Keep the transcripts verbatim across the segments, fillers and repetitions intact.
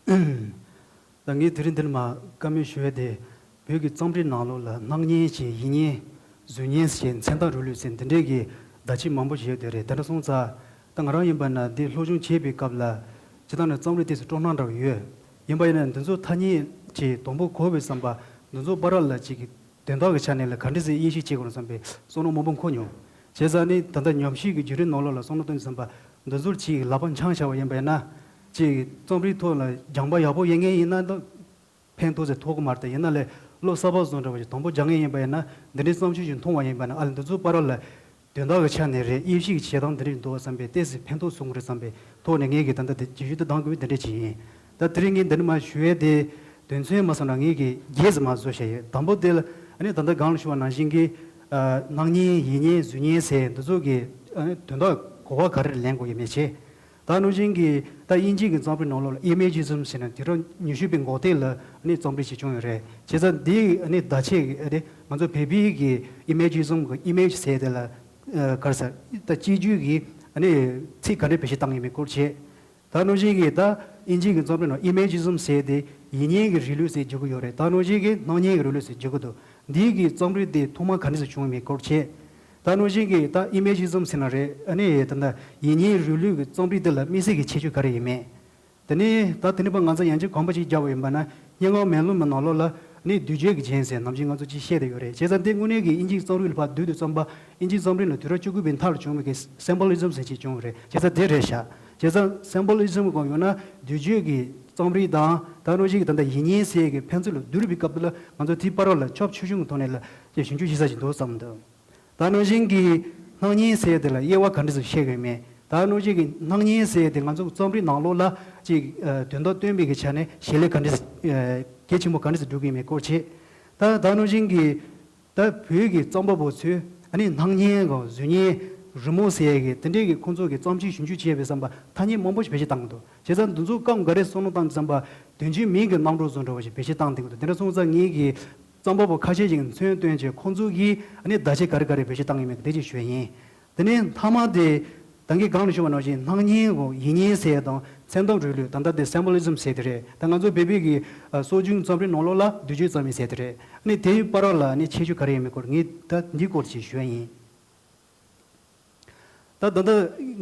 ད་ངས་དེ་རིང་འདིར་མ་བཀའ་མོལ་ཞུ་ཡས་དེ། བོད་ཀྱི་རྩོམ་རིག་ནང་ལོགས་ལ་སྣང་བརྙན་བྱས། ཡིད་བརྙན། གཟུགས་བརྙན་བྱས། མཚན་རྟགས་རིང་ལུགས་ཟེར་འདི་འདྲའི་གི་བརྡ་ཆད་མང་པོ་ཞིག་ཡོད་དེ་རེད། དེ་འདྲ་སོང་ཙང་། ད་ང་རང་ཡིན་པ་ན་འདི་སློབ་སྦྱོང་བྱེད་པའི་སྐབས་ལ་སྤྱིར་བཏང་ནས་རྩོམ་རིག་དེ་ཚོ་སྤྲོ་སྣང་འདྲ་བོ་ཡོད། ཡིན་པ་ཡིན་ན་འདི་ཚོ་ཐ་སྙད་ཅིག་དང་པོ་གོ་བའི་བསམ་པ། འདི་ཚོ་བར་ལ་ཅིག་དོན་དག་གི་ཆ་ནས་ལ་ག་འདྲ་ཟེར་དབྱེ་ཞིབ་བྱེད་དགོས་ན་བསམ་པའི་བསམ་བློ་མང་པོ་འཁོར་མྱོང་། བྱས་ཙང་ནི་ད་ལྟ་ཉམས་ཞིབ་ཀྱི་བརྒྱུད་རིམ་ནང་ལོགས་ལ་བསམ་བློ་བཏོན་བསམ་པ། འདི་ཚོར་ཅིག་ལག་པ་འཆང་བྱ་བ་ཡིན་པ་ཡིན་ན། ཅིག་རྩོམ་རིག་ཐོག་ལ་སྦྱངས་པ་ཡག་པོ་ཡོད་མཁན་ཡིན་ན་ད་ཕན་ཐོགས་ཟེར་ཐོགས་ཀྱི་མ་རེད། ད་ཡིན་ན་ལས་བློ་གསར་པ་བཟོ་འདྲ་བ་ཞིག་དང་པོ་སྦྱང་མཁན་ཡིན་པ་ཡིན་ན། འདི་འདྲའི་བརྩམས་ཆོས་ཤིག་མཐོང་བ་ཡིན་པ་ན། ཨ་ལས་འདི་ཚོ་བར་ལ་དོན་དག་གི་ཆ་ནས་རེད། དབྱེ་ཞིབ་ཀྱི་བྱེད་སྟངས་འདི་འདྲ་ཞིག་འདུག་བསམ་པའི་ཏོག་ཙམ་ཕན་ཐོགས་སོང་གི་རེད་བསམ་པའི་ཐོག་ནས། ངས་ཀྱི་ད་ལྟ་དེ་རྒྱུ་ཞུ་དེ་གཏང་དགོས་པའི་འདི་འདྲ་ཅིག་ཡིན། ད་དེ་རིང་ངས་འདི་ནས་མར་ཞུ་ཡས་དེ། དོན་ཚན་མ་སོང་ན་ངས་ཀྱི་བརྒྱད་ཙམ་མར་བཟོ་བྱས་ཡོད། དང་པོ་དེ་ལ་ཨ་ནི་ད་ལྟ་སྒང་ལ་ཞུ་བ་ནང་བཞིན་གྱི། ཨ། སྣང་བརྙན། ཡིད་བརྙན། གཟུགས་བརྙན་ཟེར་འདི་ཚོ་གི་ཨ་ནི་དོན་དག་གོ་བ་ག་རེ་ལེན་དགོས་ཡོད་མེད་བྱས། ད་ནང་བཞིན་གྱི་ད་དབྱིན་ཇི་གི་རྩོམ་རིག་ནང་ལོགས་ལ་ཨི་མེ་ཇི་ཛིམ་ཟེར་ནས་དུས་རབས་ཉི་ཤུ་པའི་འགོ་སྟོད་ལ་ཨ་ནི་རྩོམ་རིག་ཅིག་བྱུང་ཡོད་རེད། བྱས་ཙང་འདི་ཨ་ནི་བརྡ་ཆད་ཀྱི་ཨ་ནི་ང་ཚོ་བོད་པའི་གི་ཨི་མེ་ཇི་ཛིམ་གི་ཨི་མེ་ཇི་ཟེར་དེ་ལ། ཨ། ག་རེ་ཟེར། ད་སྤྱི་རྒྱུད་ཀྱི་ཨ་ནི་ཚིག་ག་འདྲ་བེད་སྤྱོད་བཏང་ཡོད་མེད་སྐོར་བྱས། ད་ནང་བཞིན་གྱི་ད་དབྱིན་ཇི་གི་རྩོམ་རིག་ནང་ཨི་མེ་ཇི་ཛིམ་ཟེར་དེ་ཡིད་བརྙན་གྱི་རིང་ལུགས་ཟེར་བརྗོད་ཀྱི་ཡོད་རེད། ད་ནང་བཞིན་གྱི་སྣང་བརྙན་གྱི་རིང་ལུགས་ཟེར་བརྗོད་ཀྱི་འདུག་འདི་གི་རྩོམ་རིག་དེ་ཐོག་མ་ག་འདྲ་ཞིག་བྱུང་ཡོད་མེད་སྐོར་བྱས། ད་ནང་བཞིན་གྱི་ད་ཨི་མེ་ཇི་ཛིམ་ཟེར་ན་རེད། ཨ་ནི་ད་ད་ཡིད་བརྙན་རིང་ལུགས་ཀྱི་རྩོམ་རིག་དེ་ལ་དམིགས་བསལ་གྱི་ཁྱད་ཆོས་ག་རེ་ཡོད་མེད། དེ་ནས་ད་དེ་ནས་ཕར་ང་ཚོ་ཡང་ཅིག་གོམ་པ་ཅིག་བརྒྱབ་པ་ཡིན་པ་ན། སྙན་ངག་མེ་ལོང་གི་ནང་ལོགས་ལ་ནི་བསྡུས་བརྗོད་ཀྱི་རྒྱན་ཟེར་ནམ་རྒྱུན་ང་ཚོ་ཅིག་བཤད་བསྡད་ཡོད་རེད། བྱས་ཙང་དེ་དངོས་གནས་ཀྱི་དབྱིན་ཇིའི་རྩོམ་རིག་ལ་ཕར་བསྡུས་ཏེ་བརྩམས་པ། དབྱིན་ཇིའི་རྩོམ་རིག་ལ་དུས་རབས་བཅུ་དགུ་པའི་མཐའ་ལ་བྱུང་བའི་གི་སིམ་བྷོ་ལི་ཛིམ་ཟེར་ཅིག་བྱུང་བ་རེད། བྱས་ཙང་དེ་རེད་ཤག་བྱས་ཙང་སིམ་བྷོ་ལི་ཛིམ་གང་ཡོད་ན་བསྡུས་བརྗོད་ཀྱི་རྩོམ་རིག་དང་། ད་ནང་བཞིན་གྱི་ད་ལྟ་ཡིད་བརྙན་ཟེར་གྱི་ཕན་ཚུན་ལ་བསྡུར་བའི་སྐབས་དེ་ལ་ང་ཚོ་དེའི་བར་ལ་ཁྱབ་ཆེ་ཆུང་གི་ཐོག་ནས་ལ་ཅིག་ཞིབ་འཇུག་བྱེད་ས་ཞིག་འདུག་བསམ་འདུག་ད་ནང་བཞིན་གྱི་སྣང་བརྙན་ཟེར་དེ་ལ་དབྱེ་བ་ག་འདྲ་ཞིག་ཕྱེ་དགོས་མེད། ད་ནང་བཞིན་གྱི་སྣང་བརྙན་ཟེར་དེ་ང་ཚོ་རྩོམ་རིག་ནང་ལོགས་ལ་ཅིག་ཨ། དོན་དག་སྟོན་པའི་གི་ཆ་ནས་བྱེད་ལས་ག་འདྲ་ཞིག་ཨ། གལ་ཆེན་པོ་ག་འདྲ་ཞིག་སྒྲུབ་ཀྱི་ཡོད་མེད་སྐོར་བྱས། ད་ད་ནང་བཞིན་གྱི་ད་བོད་ཀྱི་རྩོམ་པ་པོ་ཚོས་ཨ་ནི་སྣང་བརྙན་དང་གཟུགས་བརྙན། རི་མོ་ཟེར་གྱི་དེ་འདྲའི་གི་ཁོང་ཚོ་གི་རྩོམ་ཆོས་ཞིབ་འཇུག་བྱས་པའི་བསམ་པ་ཐ་སྙད་མང་པོ་ཞིག་བེད་སྤྱོད་བཏང་གི་འདུག་བྱས་ཙང་འདི་ཚོ་སྐབས་འགའ་རེ་བསམ་བློ་བཏང་བསམ་པ་དོན་རྐྱེན་མིང་གི་རྣམ་གྲངས་བཟོ་འདྲ་བ་ཞིག་བེད་སྤྱོད་བཏང་བསྡད་ཀྱི་འདུག་དེ་འདྲ་སོང་ཙང་ངེད་ཀྱི་རྩོམ་པ་པོ་ཁ་ཤས་ཤིག་མཚོན་བཏོན་བྱས། ཁོང་ཚོ་གིས་ཨ་ནི་བརྡ་ཆད་ག་རེ་ག་རེ་བེད་སྤྱོད་བཏང་ཡོད་མེད་དེ་ཅིག་ཞུ་ཡ་ཡིན། དེ་ནས་མཐའ་མ་དེ། ད་གིན་སྒང་ལ་ཞུས་པ་ནང་བཞིན་སྣང་བརྙན་འོ་ཡིད་བརྙན་ཟེར་དང་མཚན་རྟགས་རིང་ལུགས། ད་ལྟ་དེ་སིམ་བྷོ་ལི་ཛིམ་ཟེར་དེ་རེད། ད་ང་ཚོ་བོད་པའི་གི་ཨ། སྲོལ་རྒྱུན་རྩོམ་རིག་ནང་ལོགས་ལ་བསྡུས་བརྗོད་རྩོམ་ཡིག་ཟེར་དེ་རེད། ཨ་ནི་དེའི་བར་ལ་ཨ་ནི་ཁྱད་ཆོས་ག་རེ་ཡོད་མེད་སྐོར་ངས་ད་འདིའི་སྐོར་ཅིག་ཞུ་ཡ་ཡིན། ད་ད་ལྟ་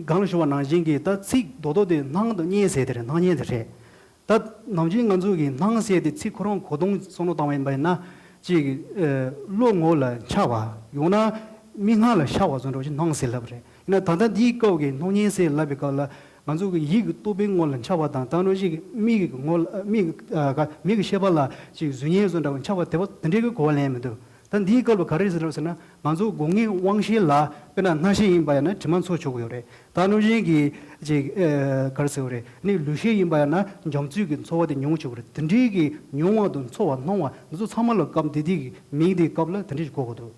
སྒང་ལ་ཞུས་པ་ནང་བཞིན་གྱི་ད་ཚིག་རྡོག་རྡོག་དེ་སྣང་དང་བརྙན་ཟེར་དེ་རེད། སྣང་བརྙན་དེ་རེད། ད་ནམ་རྒྱུན་ང་ཚོ་གི་སྣང་ཟེར་དེ་ཚིག་ཁོ་རང་གོ་དོན་བསམ་བློ་བཏང་བ་ཡིན་པ་ཡིན་ན། ཅིག་ཨ། བློ་ངོ་ལ་འཆར་བ། ཡང་ན་མིག་སྔ་ལ་ཤར་བ་བཟོ་འདྲ་ཞིག་སྣང་ཟེར་ལབ་རེད། ཡིན་ན་ད་ལྟ་འདིའི་སྐབས་ཀྱི་སྣང་བརྙན་ཟེར་ལབ་པའི་སྐབས་ལ་ང་ཚོ་གི་ཡིད་ཀྱི་རྟོག་པའི་ངོ་ལ་འཆར་བ་དང་། ད་ནང་བཞིན་གྱི་མིག་གི་ངོ་ལ། མིག་གི་ཨ། ག་མིག་གི་ཤེས་པ་ལ་ཅིག་གཟུགས་བརྙན་བཟོ་འདྲ་བ་འཆར་བ་དེ་བ་དེ་འདྲའི་གི་གོ་བ་ལེན་མི་འདུག་ད་འདིའི་སྐབས་ལ་ག་རེ་ཟེར་ལབ་ཟེར་ན། ང་ཚོ་སྒོ་ལྔའི་དབང་ཤེས་ལ་དཔེར་ན་སྣང་ཤེས་ཡིན་པ་ཡིན་ན་དྲི་མ་ཚོར་ཆོག་གི་ཡོད་རེད། ད་ནང་བཞིན་གྱི་ཅིག་ཨ། ག་རེ་ཟེར་བ་རེད། ནི་ལུས་ཤེས་ཡིན་པ་ཡིན་ན་འཇམ་རྩུབ་ཀྱི་ཚོར་བ་དེ་མྱོང་ཆོག་གི་རེད། དེ་འདྲའི་གི་མྱོང་བ་དང་ཚོར་བ་སྣང་བ་འདི་ཚོ་ཚང་མ་ལ་སྐབས་དེ་དུས་ཀྱི་མིང་དེའི་སྐབས་ལ་དེ་འདྲ་ཞིག་གོ་དགོས་འདུག་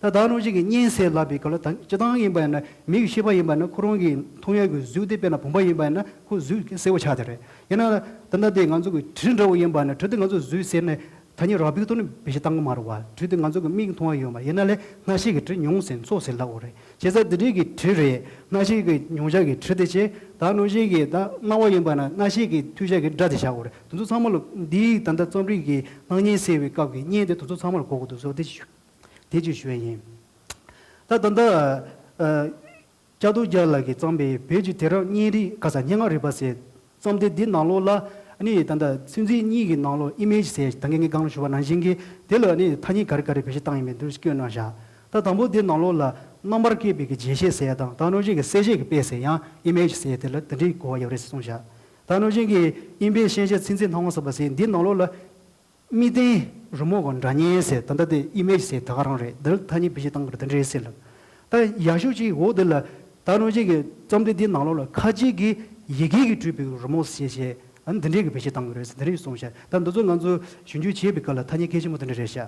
ད་ད་ནང་བཞིན་གྱི་བརྙན་ཟེར་ལབ་པའི་སྐབས་ལ། ད་སྤྱིར་བཏང་ཡིན་པ་ཡིན་ན་མིག་གི་ཤེས་པ་ཡིན་པ་ཡིན་ན་ཁོ་རང་གི་མཐོང་ཡག་གི་གཟུགས་དེ། དཔེར་ན་བུམ་པ་ཡིན་པ་ཡིན་ན་ཁོ་གཟུགས་གསལ་པོ་ཆགས་དེ་རེད། ཡིན་ན་ད་ལྟ་དེ་ང་ཚོ་གི་དྲི་འདྲ་བོ་ཡིན་པ་ཡིན་ན་དྲི་དེ་ང་ཚོ་གཟུགས་ཟེར་ནས་ཐ་སྙད་རགས་པའི་ཐོག་ནས་བེད་སྤྱོད་བཏང་གི་མ་རེད་བ། དྲི་དེ་ང་ཚོ་གི་མིག་མཐོང་བ་ཡོད་མ་རེད། ཡིན་ན་ལས་སྣང་ཤེས་ཀྱི་དྲི་མྱོང་ཟེར་ཚོར་ཟེར་ལབ་དགོས་རེད། བྱས་ཙང་དེ་འདྲའི་གི་དྲི་རེད། སྣང་ཤེས་ཀྱི་མྱོང་བྱ་གི་དྲི་དེ་བྱས། ད་ནང་བཞིན་གྱི་ད་རྣ་བ་ཡིན་པ་ན་རྣ་ཤེས་ཀྱི་ཐོས་བྱ་གི་སྒྲ་དེ་བྱ་དགོས་རེད། དེ་ཚོ་ཚང་མ་ལ་འདིའི་ད་ལྟ་རྩོམ་རིག་གི་སྣང་བརྙན་ཟེར་བའི་སྐབས་ཀྱི་བརྙན་དེ་དེ་ཚོ་ཚང་མ་ལ་གོ་དགོས་འདུག་ཟེར་དེ་ཅིག་དེ་ཅིག་ཞུ་ཡ་ཡིན། ད་ད་ལྟ་ཨ། སྐྱབས་རྡོར་རྒྱལ་ལགས་ཀྱིས་བརྩམས་པའི་བོད་ཀྱི་དུས་རབས་བརྙན་རིས། ག་ས། སྙན་ངག་རིག་པ་ཟེར་རྩོམ་དེབ་འདི་ནང་ལོགས་ལ་ཨ་ནི་ད་ལྟ་ཚིག་མཛོད་གཉིས་ཀྱི་ནང་ལོགས་ཨི་མེ་ཇི་ཟེར། ད་གིན་ངས་སྒང་ལ་ཞུས་པ་ནང་བཞིན་གྱི་དེ་ལ་ཨ་ནི་ཐ་སྙད་ག་རེ་ག་རེ་བེད་སྤྱོད་བཏང་ཡོད་མེད་འདུག་བཀོད་གནང་བཞག་ད་དང་པོ་དེ་ནང་ལོགས་ལ་རྣམ་པར་བསྐྱེད་པའི་གི་རྗེས་ཤེས་ཟེར་ཡ་དང་། ད་ནང་བཞིན་གྱི་གསལ་བྱེད་ཀྱི་དཔེ་ཟེར་ཡང་ཨི་མེ་ཇི་ཟེར་དེ་ལ་དེ་འདྲའི་གོ་བ་ཡོད་རེད་ཟེར་གསུངས་བཞག་ད་ནང་བཞིན་གྱི་དབྱིན་པའི་ཤེས་བྱ་ཚིག་མཛོད་སྣང་བ་གསར་པ་ཟེར་འདི་ནང་ལོགས་ལ། དམིགས་རྟེན་རི་མོ་གི་སྒྲ་སྙན་ཟེར། ད་ལྟ་དེ་ཨི་མེ་ཇི་ཟེར་ད་ག་རང་རེད། འདིར་ཐ་སྙད་བེད་སྤྱོད་བཏང་གི་རེད། དེ་འདྲ་རེད་ཟེར་ལབ། ད་ཡག་ཤོས་ཅིག་འོ་དེ་ལ་ད་ནང་བཞིན་གྱི་རྩོམ་དེབ་འདིའི་ནང་ལོགས་ལ་ཁ་ཆེ་གི་ཡི་གེ་གིས་སྤྲུལ་པའི་རི་མོ་ཟེར་བྱས། ཨ་ནི་འདི་འདྲའི་གི་བེད་སྤྱོད་བཏང་གི་རེད་ཟེར་འདི་འདྲ་ཞིག་གསུངས་ཤག་ད་འདི་ཚོ་ང་ཚོ་ཞིབ་འཇུག་བྱེད་པའི་སྐབས་ལ་ཐ་སྙད་གལ་ཆེན་པོ་དེ་འདྲ་རེད་ཤག་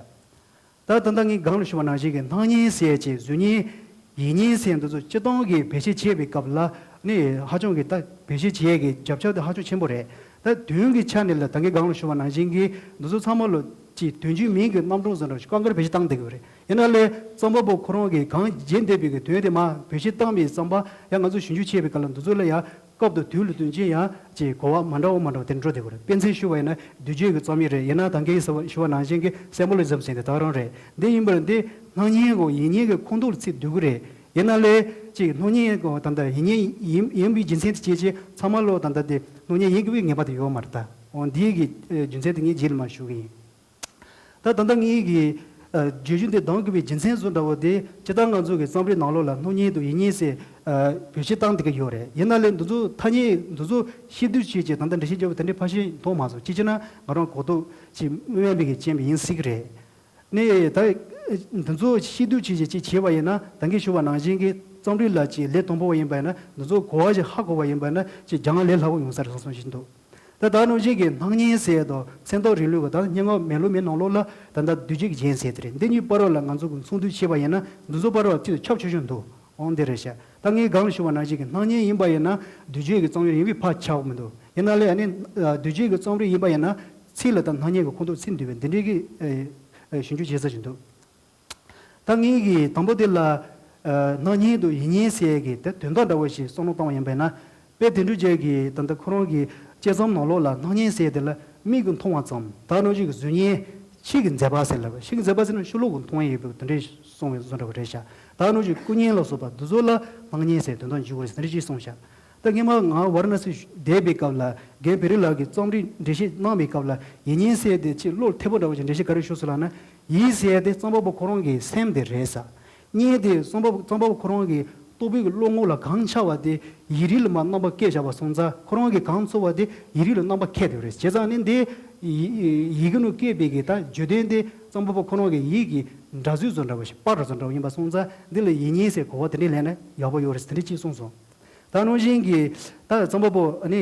ད་ད་ལྟ་ངས་སྒང་ལ་ཞུས་པ་ནང་བཞིན་གྱི་སྣང་བརྙན་ཟེར་བྱས། གཟུགས་བརྙན། ཡིད་བརྙན་ཟེར་འདི་ཚོ་སྤྱིར་བཏང་གི་བེད་སྤྱོད་བྱེད་པའི་སྐབས་ལ་ནི་ཧ་ཅང་གི་ད་བེད་སྤྱོད་བྱེད་ཡས་ཀྱི་རྒྱབ་ཆ་དེ་ཧ་ཅང་ཆེན་པོ་རེད། ད་དོན་གྱི་ཆ་ནས་ལ་ད་གིན་སྒང་ལ་ཞུས་པ་ནང་བཞིན་གྱི་འདི་ཚོ་ཚང་མ་ལ་ ཅིག་དོན་བརྗོད་མིང་གི་རྣམ་གྲངས་བཟོ་འདྲ་ཞིག་བཀག་འགོག་བེད་སྤྱོད་བཏང་བསྡད་ཀྱི་ཡོད་རེད། ཡིན་ན་ལས་རྩོམ་པ་པོ་ཁོ་རང་གིས་གང་བརྗོད་འདོད་པའི་གི་དོན་དེ་མར་བེད་སྤྱོད་བཏང་བའི་བསམ་པ་ཡང་ང་ཚོ་ཞིབ་འཇུག་བྱས་པའི་སྐབས་ལ་འདི་ཚོ་ལ་ཡང་སྐབས་དང་དུས་ལ་བསྟུན་བྱས་ཡང་ཅིག་གོ་བ་མ་འདྲ་བ་མ་འདྲ་བ་དེ་འགྲོ་བསྡད་ཀྱི་ཡོད་རེད། དཔེ་མཚོན་ཞུ་བ་ཡིན་ན་བསྡུས་བརྗོད་ཀྱི་རྩོམ་ཡིག་རེད། ཡིན་ན་ད་གིན་ཞུ་བ་ཞུ་བ་ནང་བཞིན་གྱི་སིམ་བྷོ་ལི་ཛམ་ཟེར་དེ་ད་ག་རང་རེད། འདི་ཡིན་པར་འདི་སྣང་བརྙན་གོ་ཡིད་བརྙན་གྱི་ཁོངས་གཏོགས་ལ་ཚུད་སྡོད་ཀྱི་རེད། ཡིན་ན་ལས་ཅིག་སྣང་བརྙན་གོ་ད་ལྟ་ཡིད་བརྙན་ཡིན་ཡིན་པའི་རྒྱུ་མཚན་དེ་བྱས་ཅིག་ཚང་མ་ལོ་ད་ལྟ་དེ་སྣང་བརྙན་ཡིན་དགོས་པའི་ངེས་པ་དེ་ཡོད་མ་རེད་ད། འོ་འདིའི་གི་རྒྱུ་མཚན་དེ་ངས་རྗེས་ལ་མར་ཞུ་གི་ཡིན། ད་ད་ལྟ་ངའི་གི་ཨ་བརྗོད་གཞི་འདི་གདམ་དགོས་པའི་རྒྱུ་མཚན་བཟོ་འདྲ་བོ་དེ་སྤྱིར་བཏང་ང་ཚོ་གི་རྩོམ་རིག་ནང་ལོགས་ལ་སྣང་བརྙན་དང་ཡིད་བརྙན་ཟེར་ཨ་བེད་སྤྱོད་བཏང་བསྡད་ཀྱི་ཡོད་རེད། ཡིན་ན་ལས་འདི་ཚོ་ཐ་སྙད་འདི་ཚོ་ཤེས་སྡུད་བྱས་ཀྱི་ད་ལྟ་འགྲེལ་བཤད་རྒྱབ་པ་དེ་འདྲའི་ཕལ་ཆེར་མཐོང་མ་སོང་། གཅིག་བྱས་ན་ང་རང་གོ་རྟོགས་ཅིག་དམན་པའི་གི་རྐྱེན་པས་ཡིན་སྲིད་ཀྱི་རེད། ནས་ད་འདི་ཚོ་ཤེས་སྡུད་བྱས་ཀྱི་ཅིག་བྱས་པ་ཡིན་ན་ད་གིན་ཞུ་བ་ནང་བཞིན་གྱི་རྩོམ་རིག་ལ་ཅིག་ལས་དང་པོ་བ་ཡིན་པ་ཡིན་ན་འདི་ཚོ་གོ་བ་ཞིག་ཧ་གོ་བ་ཡིན་པ་ཡིན་ན་ཅིག་སྦྱང་ལས་སླ་བོ་ཡོང་ས་རེད་བསམ་བསམ་ཞིག་འདུག་ད་ད་ནང་བཞིན་གྱི་སྣང་བརྙན་ཟེར་དང་མཚན་རྟགས་རིང་ལུགས་ཀྱི་ད་སྙན་ངག་མེ་ལོ་མའི་ནང་ལོགས་ལ་ད་ལྟ་བསྡུས་བརྗོད་ཀྱི་རྒྱན་ཟེར་དེ་རེད། འདི་གཉིས་བར་ལ་ང་ཚོ་གི་མཚུངས་བསྡུར་བྱས་པ་ཡིན་ན་འདི་ཚོ་བར་ལ་ཅིག་ཏུ་ཁྱབ་ཆེ་ཤོས་འདུག་འོང་འདི་རེད་ཤག་ད་ངས་གང་ཞུ་བ་ནང་བཞིན་གྱི་སྣང་བརྙན་ཡིན་པ་ཡིན་ན་བསྡུས་བརྗོད་ཀྱི་རྩོམ་ཡིག་ཡིན་པས་ཕར་ཆགས་མི་འདུག་ཡིན་ན་ལས་ཨ་ནི་བསྡུས་བརྗོད་ཀྱི་རྩོམ་རིག་ཡིན་པ་ཡིན་ན་ཚིག་ལ་ད་སྣང་བརྙན་གྱི་ཁོངས་གཏོགས་ཚུད་འདུག་པས་འདི་འདྲའི་གི་ཞིབ་འཇུག་བྱེད་ས་ཞིག་འདུག་ད་ངས་ཀྱི་དང་པོ་དེ་ལ་སྣང་བརྙན་དང་ཡིད་བརྙན་ཟེར་གྱི་དེ་དོན་དག་འདྲ་བོ་ཞིག་བསམ་བློ་བཏང་བ་ཡིན་པས་ན། དཔེ་དོན་གྲུབ་རྒྱལ་གྱིས་ད་ལྟ་ཁོ་རང་གི་དཔྱད་རྩོམ་ནང་ལོགས་ལ་སྣང་བརྙན་ཟེར་དེ་ལ་མིག་གིས་མཐོང་བ་ཙམ་ད་ནང་བཞིན་གྱི་གཟུགས་བརྙན་ཕྱིའི་གི་མཛེས་པ་ཟེར་ལབ་པ་ཕྱིའི་གི་མཛེས་པ་ཟེར་ན་ཕྱི་ལོགས་གི་མཐོང་ཡས་ཡོད་པའི་དེ་འདྲའི་གསུངས་པའི་བཟོ་འདྲ་བ་རེད་ཤག་ད་ནང་བཞིན་སྐུ་བརྙན་ལ་སོགས་པ་འདི་ཚོ་ལ་སྣང་བརྙན་ཟེར་དོན་དག་འཇུག་དགོས་རེད་དེ་འདྲ་ཅིག་གསུངས་ཤག་ད་སྔོན་མ་ང་ཝཱ་ར་ཎ་སི་བསྡད་པའི་སྐབས་ལ་རྒན་བེ་རི་ལགས་ཀྱིས་རྩོམ་རིག་འགྲེལ་བཤད་གནང་བའི་སྐབས་ལ་ཡིད་བརྙན་ཟེར་དེ་ཅིག་བློར་ཐེབས་པོ་འདྲ་བོ་ཅིག་འགྲེལ་བཤད་ག་རེ་ཞུས་སོང་ལབ་ན། ཡིད་ཟེར་དེ་རྩོམ་པ་པོ་ཁོ་རང་གི་སེམས་དེ་རེད་ཟེར། བརྙན་དེ་རྩོམ་པ་རྩོམ་པ་པོ་ཁོ་རང་གི་རྟོག་པའི་གི་བློ་ངོ་ལ་གང་འཆར་བ་དེ་ཡིག་རིགས་ལ་མར་རྣམ་པ་བཀལ་བཞག་པ་སོང་ཙང་ཁོ་རང་གི་གང་ཚོར་བ་དེ་ཡིག་རིགས་ལ་རྣམ་པ་འཁྱེར་དེ་རེད། བྱས་ཙང་ནི་འདི་ཡི་ཡི་གེ་ནང་བཀོད་པའི་གི་ད་བརྗོད་དོན་དེ་རྩོམ་པ་པོ་ཁོ་རང་གི་ཡིད་ཀྱི་འདྲ་བཟོ་བཟོ་འདྲ་བ་ཞིག་པར་འདྲ་བཟོ་འདྲ་བ་ཡིན་པ་སོང་ཙང་འདི་ལ་ཡིད་བརྙན་ཟེར་གོ་བ་དེ་འདྲས་ལེན་ན་ཡག་པོ་ཡོད་རེད་དེ་འདྲས་ཅིག་གསུངས་སོང་། ད་ནང་བཞིན་གྱི་ད་རྩོམ་པ་པོ་ཨ་ནི་